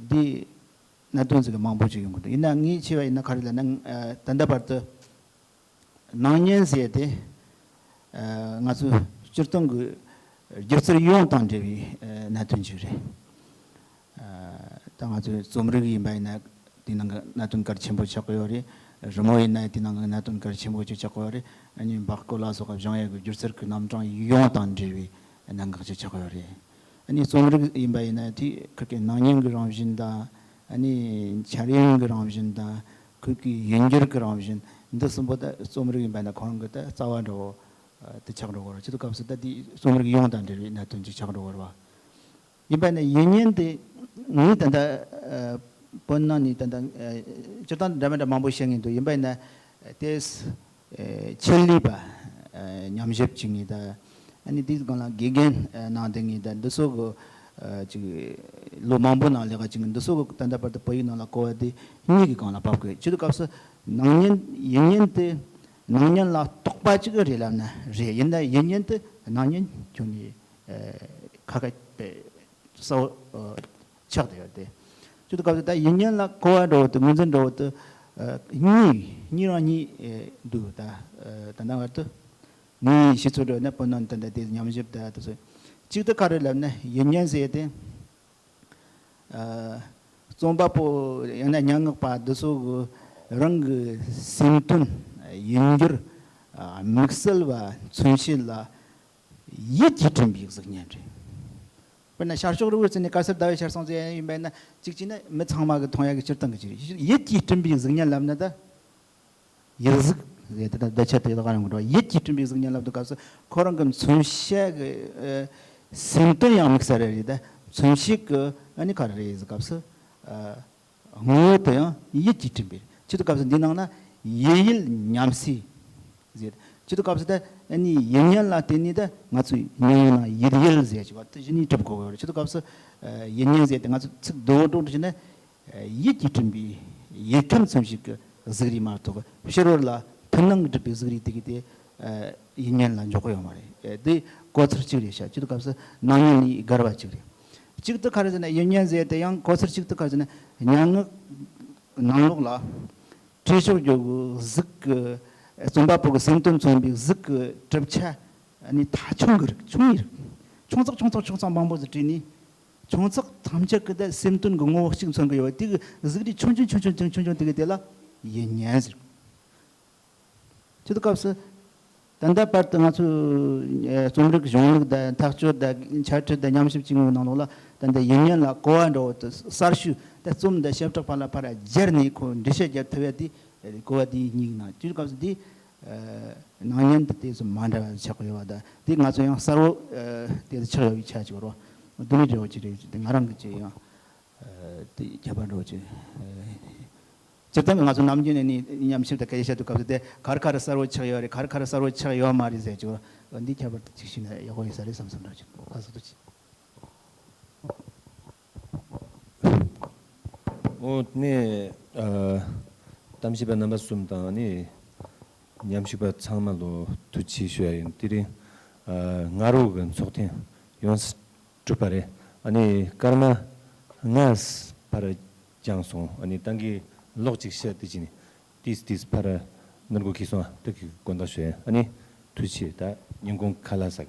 འདི་གནད་དོན་ཟིག་གི་མང་པོ་ཅིག་ཡོང་གི་འདུག་ཡིན་ན་ངས་བྱས་པ་ཡིན་ན་ག་རེ་ལབ་ན་ཨ་ད་ལྟ་བར་དུ་སྣང་བརྙན་ཟེར་ཏེ་ཨ་ང་ཚོའི་སྤྱིར་བཏང་གི་སྒྱུ་རྩལ་ཡོངས་དང་འབྲེལ་བའི་ཨ་གནད་དོན་ཅིག་རེད། ཨ་ད་ང་ཚོའི་རྩོམ་རིག་ཡིན་པ་ཡིན་ན་དེའི་ནང་གི་གནད་དོན་གལ་ཆེན་པོ་ཆགས་ཀྱི་ཡོད་རེད། རི་མོ་ཡིན་ན་དེའི་ནང་གི་གནད་དོན་གལ་ཆེན་པོ་ཅིག་ཆགས་ཀྱི་ཡོད་རེད། ཨ་ནི་འབག་བརྐོ་ལ་སོགས་པ་སྦྱང་ཡས་ཀྱི་སྒྱུ་རྩལ་གྱི་རྣམ་གྲངས་ཡོངས་དང་འབྲེལ་བའི་གནད་འགག་ཅིག་ཆགས་ཀྱི་ཡོད་རེད། ཨ་ནི་རྩོམ་རིག་ཡིན་པ་ཡིན་ན་དེ་ཁུར་གི་སྣང་བརྙན་གྱི་རང་བཞིན་དང་ཨ་ནི་འཆར་ཡན་གྱི་རང་བཞིན་དང་ཁུར་གི་ཡིད་འགྱུར་གྱི་རང་བཞིན་འདི་གསུམ་པོ་ད་རྩོམ་རིག་ཡིན་པ་ཡིན་ན་ཁོ་རང་གི་ད་རྩ་བ་འདྲ་བོ་དེ་ཆགས་འགྲོ་གི་རེད། བྱེད་དུས་སྐབས་སུ་ད་དེ་རྩོམ་རིག་ཡོངས་དང་འབྲེལ་བའི་གནད་དོན་ཅིག་ཆགས་འགྲོ་གི་རེད་བ། ཡིན་པ་ཡིན་ན་ཡིད་བརྙན་དེ་ངས་ད་ལྟ་ཨ་བོད་ནང་ནས་ད་ལྟ་ཨ་སྤྱིར་བཏང་འདྲ་མི་འདྲ་མང་པོ་བཤད་ངེས་འདུག་ཡིན་པ་ཡིན་ན་ཏེས་ཨ་ཆེད་ལས་པ་ཨ་ཉམས་ཞིབ་བྱེད་མཁན་དང་ཨ་ནི་དེའི་སྒང་ལ་དགེ་རྒན་ཨ་གནང་བསྡད་མཁན་དང་འདི་ཚོ་གི་ཨ་ཅིག་ལོ་མང་པོ་ནང་ལས་ཀ་བྱེད་མཁན་འདི་ཚོ་གི་ད་ལྟ་བར་དུ་བོད་ཡིག་ནང་ལ་གོ་བ་དེ་གཉིས་ཀྱི་སྒང་ལ་བབས་དགོས། བྱེད་དུས་སྐབས་སུ་སྣང་བརྙན་ཡིད་བརྙན་དེ་སྣང་བརྙན་ལ་གཏོགས་པ་ཅིག་རེད་ལབ་ན་རེད། ཡིན་ན་ཡིད་བརྙན་དེ་སྣང་བརྙན་ཁྱོན་ནས་ཨ་ཁ་ཁ་པའི་གསལ་བོ་ཨ་ཆགས་བསྡད་ཡོད་དེ། བྱེད་དུས་སྐབས་སུ་ད་ཡིད་བརྙན་ལ་གོ་བ་འདྲ་བོ་དེ་ངོས་འཛིན་འདྲ་བོ་དེ་ཨ་གཉིས་གཉིས་རང་གཉིས་ཨེ་འདུག་ད་ཨ་ད་ལྟ་བར་དུ་ངའི་ཤེས་ཚོད་འདྲ་བོ་ན་བོད་ནང་ད་ལྟ་དེ་ཉམས་ཞིབ་ད་དེ་ཚོ་གཅིག་ཏུ་ག་རེ་ལབ་ན་ཡིད་བརྙན་ཟེར་ཏེ། ཨ་རྩོམ་པ་པོ་ཡང་ན་སྙན་ངག་པ་འདི་ཚོ་གི་རང་གི་སེམས་དོན་ཡིད་འགྱུར་ཨ་དམིགས་བསལ་བ་མཚོན་བྱེད་ལ་ཡིད་ཀྱིས་བསྐྲུན་པའི་གཟུགས་བརྙན་རེད། དཔེར་ན་ཤར་ཕྱོགས་རི་བོའི་རྩེ་ནས་དཀར་གསལ་ཟླ་བའི་ཤར་སོང་ཟེར་ཡ་ཡིན་པ་ཡིན་ན་གཅིག་བྱས་ན་མི་ཚང་མ་གི་མཐོང་ཡ་གི་སྤྱིར་བཏང་གི་ཅིག་རེད། ཡིད་ཀྱིས་བསྐྲུན་པའི་གཟུགས་བརྙན་ལབ་ན་ད། ཡིད་གཟུགས་ཟེར་དེ་དང་བརྡ་ཆད་དེ་ལ་ག་རང་གི་འགྲོ་བ་ཡིད་ཀྱིས་བསྐྲུན་པའི་གཟུགས་བརྙན་ལབ་དུས་སྐབས་སུ་ཁོ་རང་གི་མཚོན་བྱེད་ཀྱི་ཨ་སེམས་དོན་ཡང་དམིགས་བསལ་རེ་རེད། ད་མཚོན་བྱེད་ཀྱི་ཨ་ནི་ག་རེ་རེད་ཟེར་སྐབས་སུ་ཨ་ངོ་བོ་དེ་ཡང་ཡིད་ཀྱིས་བསྐྲུན་པའི་ཕྱི་དུས་སྐབས་སུ་འདི་ནང་ན་ཡིད་ཡུལ་ཉམས་སྲིད་ཟེར་ཕྱི་དུས་སྐབས་སུ་ད་ཨ་ནི་ཡིད་བརྙན་ལ་བརྟེན་ནས་ད་ང་ཚོའི་ཉོན་མོངས་ནང་ཡིད་ཡུལ་ཟེར་གྱི་བ་དེ་གཞི་ནས་གྲུབ་དགོས་པ་རེད། ཕྱི་དུས་སྐབས་སུ་ཨ་ཡིད་བརྙན་ཟེར་ཏེ་ང་ཚོ་ཚིག་བསྡུ་བ་འགྲོ་འགྲོ་བྱས་ན། ཡིད་ཀྱིས་བསྐྲུན་པའི་ཡིད་ཁམས་མཚོན་བྱེད་ཀྱི་གཟུགས་རིས་མ་གཏོགས་ཕྱི་རོལ་ལ་མཐུན་སྣང་གིས་གྲུབ་པའི་གཟུགས་རིས་དེ་གི་དེ་ཡིད་བརྙན་ལ་འཇོག་གི་ཡོད་མ་རེད། དེ་གོ་ཚུལ་གཅིག་རེད་ཤག་ཕྱི་དུས་སྐབས་སུ་སྣང་བརྙན་ལས་བརྒལ་བ་གཅིག་རེད། གཅིག་ཏུ་ག་རེ་ཟེར་ན་ཡིད་བརྙན་ཟེར་དེ་ཡང་གོ་ཚུལ་གཅིག་ཏུ་ག་རེ་ཟེར་ན་སྙན་ངག་ནང་ལོགས་ལ་བྲིས་ཆོག་རྒྱུ་གི་གཟུགས་ཀྱི་རྩོམ་པ་པོ་གི་སེམས་དོན་མཚོན་པའི་གཟུགས་ཀྱི་གྲུབ་ཆ་ནི་ཐ་ཆུང་གི་རིགས་ཆུང་ངུའི་རིགས་ཆུང་ཙག་ཆུང་ཙག་ཆུང་ཙག་མང་པོ་ཟིག་བྲིས་ནས། ཆུང་ཙག་ཐམས་ཅད་ཀྱི་ད་སེམས་དོན་གྱི་ངོ་བོ་གཅིག་མཚོན་གྱི་ཡོད་པ་དེ་གི་གཟུགས་རིས་ཆུང་ཆུང་ཆུང་ཆུང་ཆུང་ཆུང་ཆུང་དེ་གི་དེ་ལ་ཡིད་བརྙན་ཟེར། ཆེད་དུ་སྐབས་སུ་ད་ལྟ་བར་དུ་ང་ཚོའི་ཨེ་རྩོམ་རིག་གཞུང་ལུགས་དང་ཐག་གཅོད་དང་འཆད་ཁྲིད་དང་ཉམས་ཞིབ་བྱེད་མཁན་ནང་ལོགས་ལ་ད་ལྟ་ཡིད་བརྙན་ལ་གོ་བ་འདྲ་བོ་དེ་གསར་ཞུ་ད་རྩོམ་འདི་བྱེ་བྲག་པ་ལ་ཕར་སྦྱར་ནས་ཁོ་འགྲེལ་བཤད་རྒྱབ་ཐུབ་ཡ་དེ་གོ་བ་དེ་གཉིས་ནང་དུས་སྐབས་སུ་དེ། ཨ་སྣང་བརྙན་དེ་དེ་ཚོ་མ་འདྲ་བ་ཆགས་ཡོད་པ་དང་། དེ་ང་ཚོ་ཡང་གསལ་བོ་ཨ་དེ་ཚོ་ཆགས་ཡོད་པའི་ཆ་ཅིག་རོ། དེ་ནི་འབྲེལ་བ་ཅིག་རེད། དེ་ང་རང་གི་ཅིག་ཡང་ཨ་དེ་ཁྱད་པར་འདྲ་བོ་ཅིག་རེད། སྤྱིར་བཏང་གི་ང་ཚོ་ནམ་རྒྱུན་ནས་ནི་ཉམས་ཞིབ་དང་སྐད་ཆ་བཤད་དུས་སྐབས་སུ། དེ་ག་རེ་ག་རེ་གསལ་བོ་ཆགས་ཡོད་རེད། ག་རེ་ག་རེ་གསལ་བོ་ཆགས་ཡོད་མ་རེད་ཟེར་ཅིག་འདི་ཁྱད་པར་ཅིག་ཤེས་ན་ཡག་པོ་ཡོད་ས་རེད་བསམ་བསམ་འདྲ་ཅིག་ཁ་སོ་ཐུག་ཅིག་འོ་ནས་ཨ་གཏམ་བཤད་པ་རྣམ་པ་གསུམ་དང་ནི་ཉམས་ཞིབ་པ་ཚང་མ་ལོ་ཐུགས་རྗེ་ཆེ་ཞུ་ཡ་ཡིན། དེ་རིང་ཨ་ང་རོ་གི་ཚོགས་ཐེངས་ཡོངས་སུ་གྲུབ་པ་རེད། ཨ་ནི་སྐར་མ་ལྔ་ཕར་འགྱངས་སོང་། ཨ་ནི་ཏང་གི་ལོག་ཅིག་བཤད་དེ་ཅི་ནི་ཏིས་ཏིས་ཕར་ནུར་གོ་ཁི་སོང་། ཨ་ཏི་གི་དགོངས་དག་ཞུ་ཡ། ཨ་ནི་ཐུགས་རྗེ་ཆེ། ད་ཉིན་གུང་ཁ་ལག་ཟ།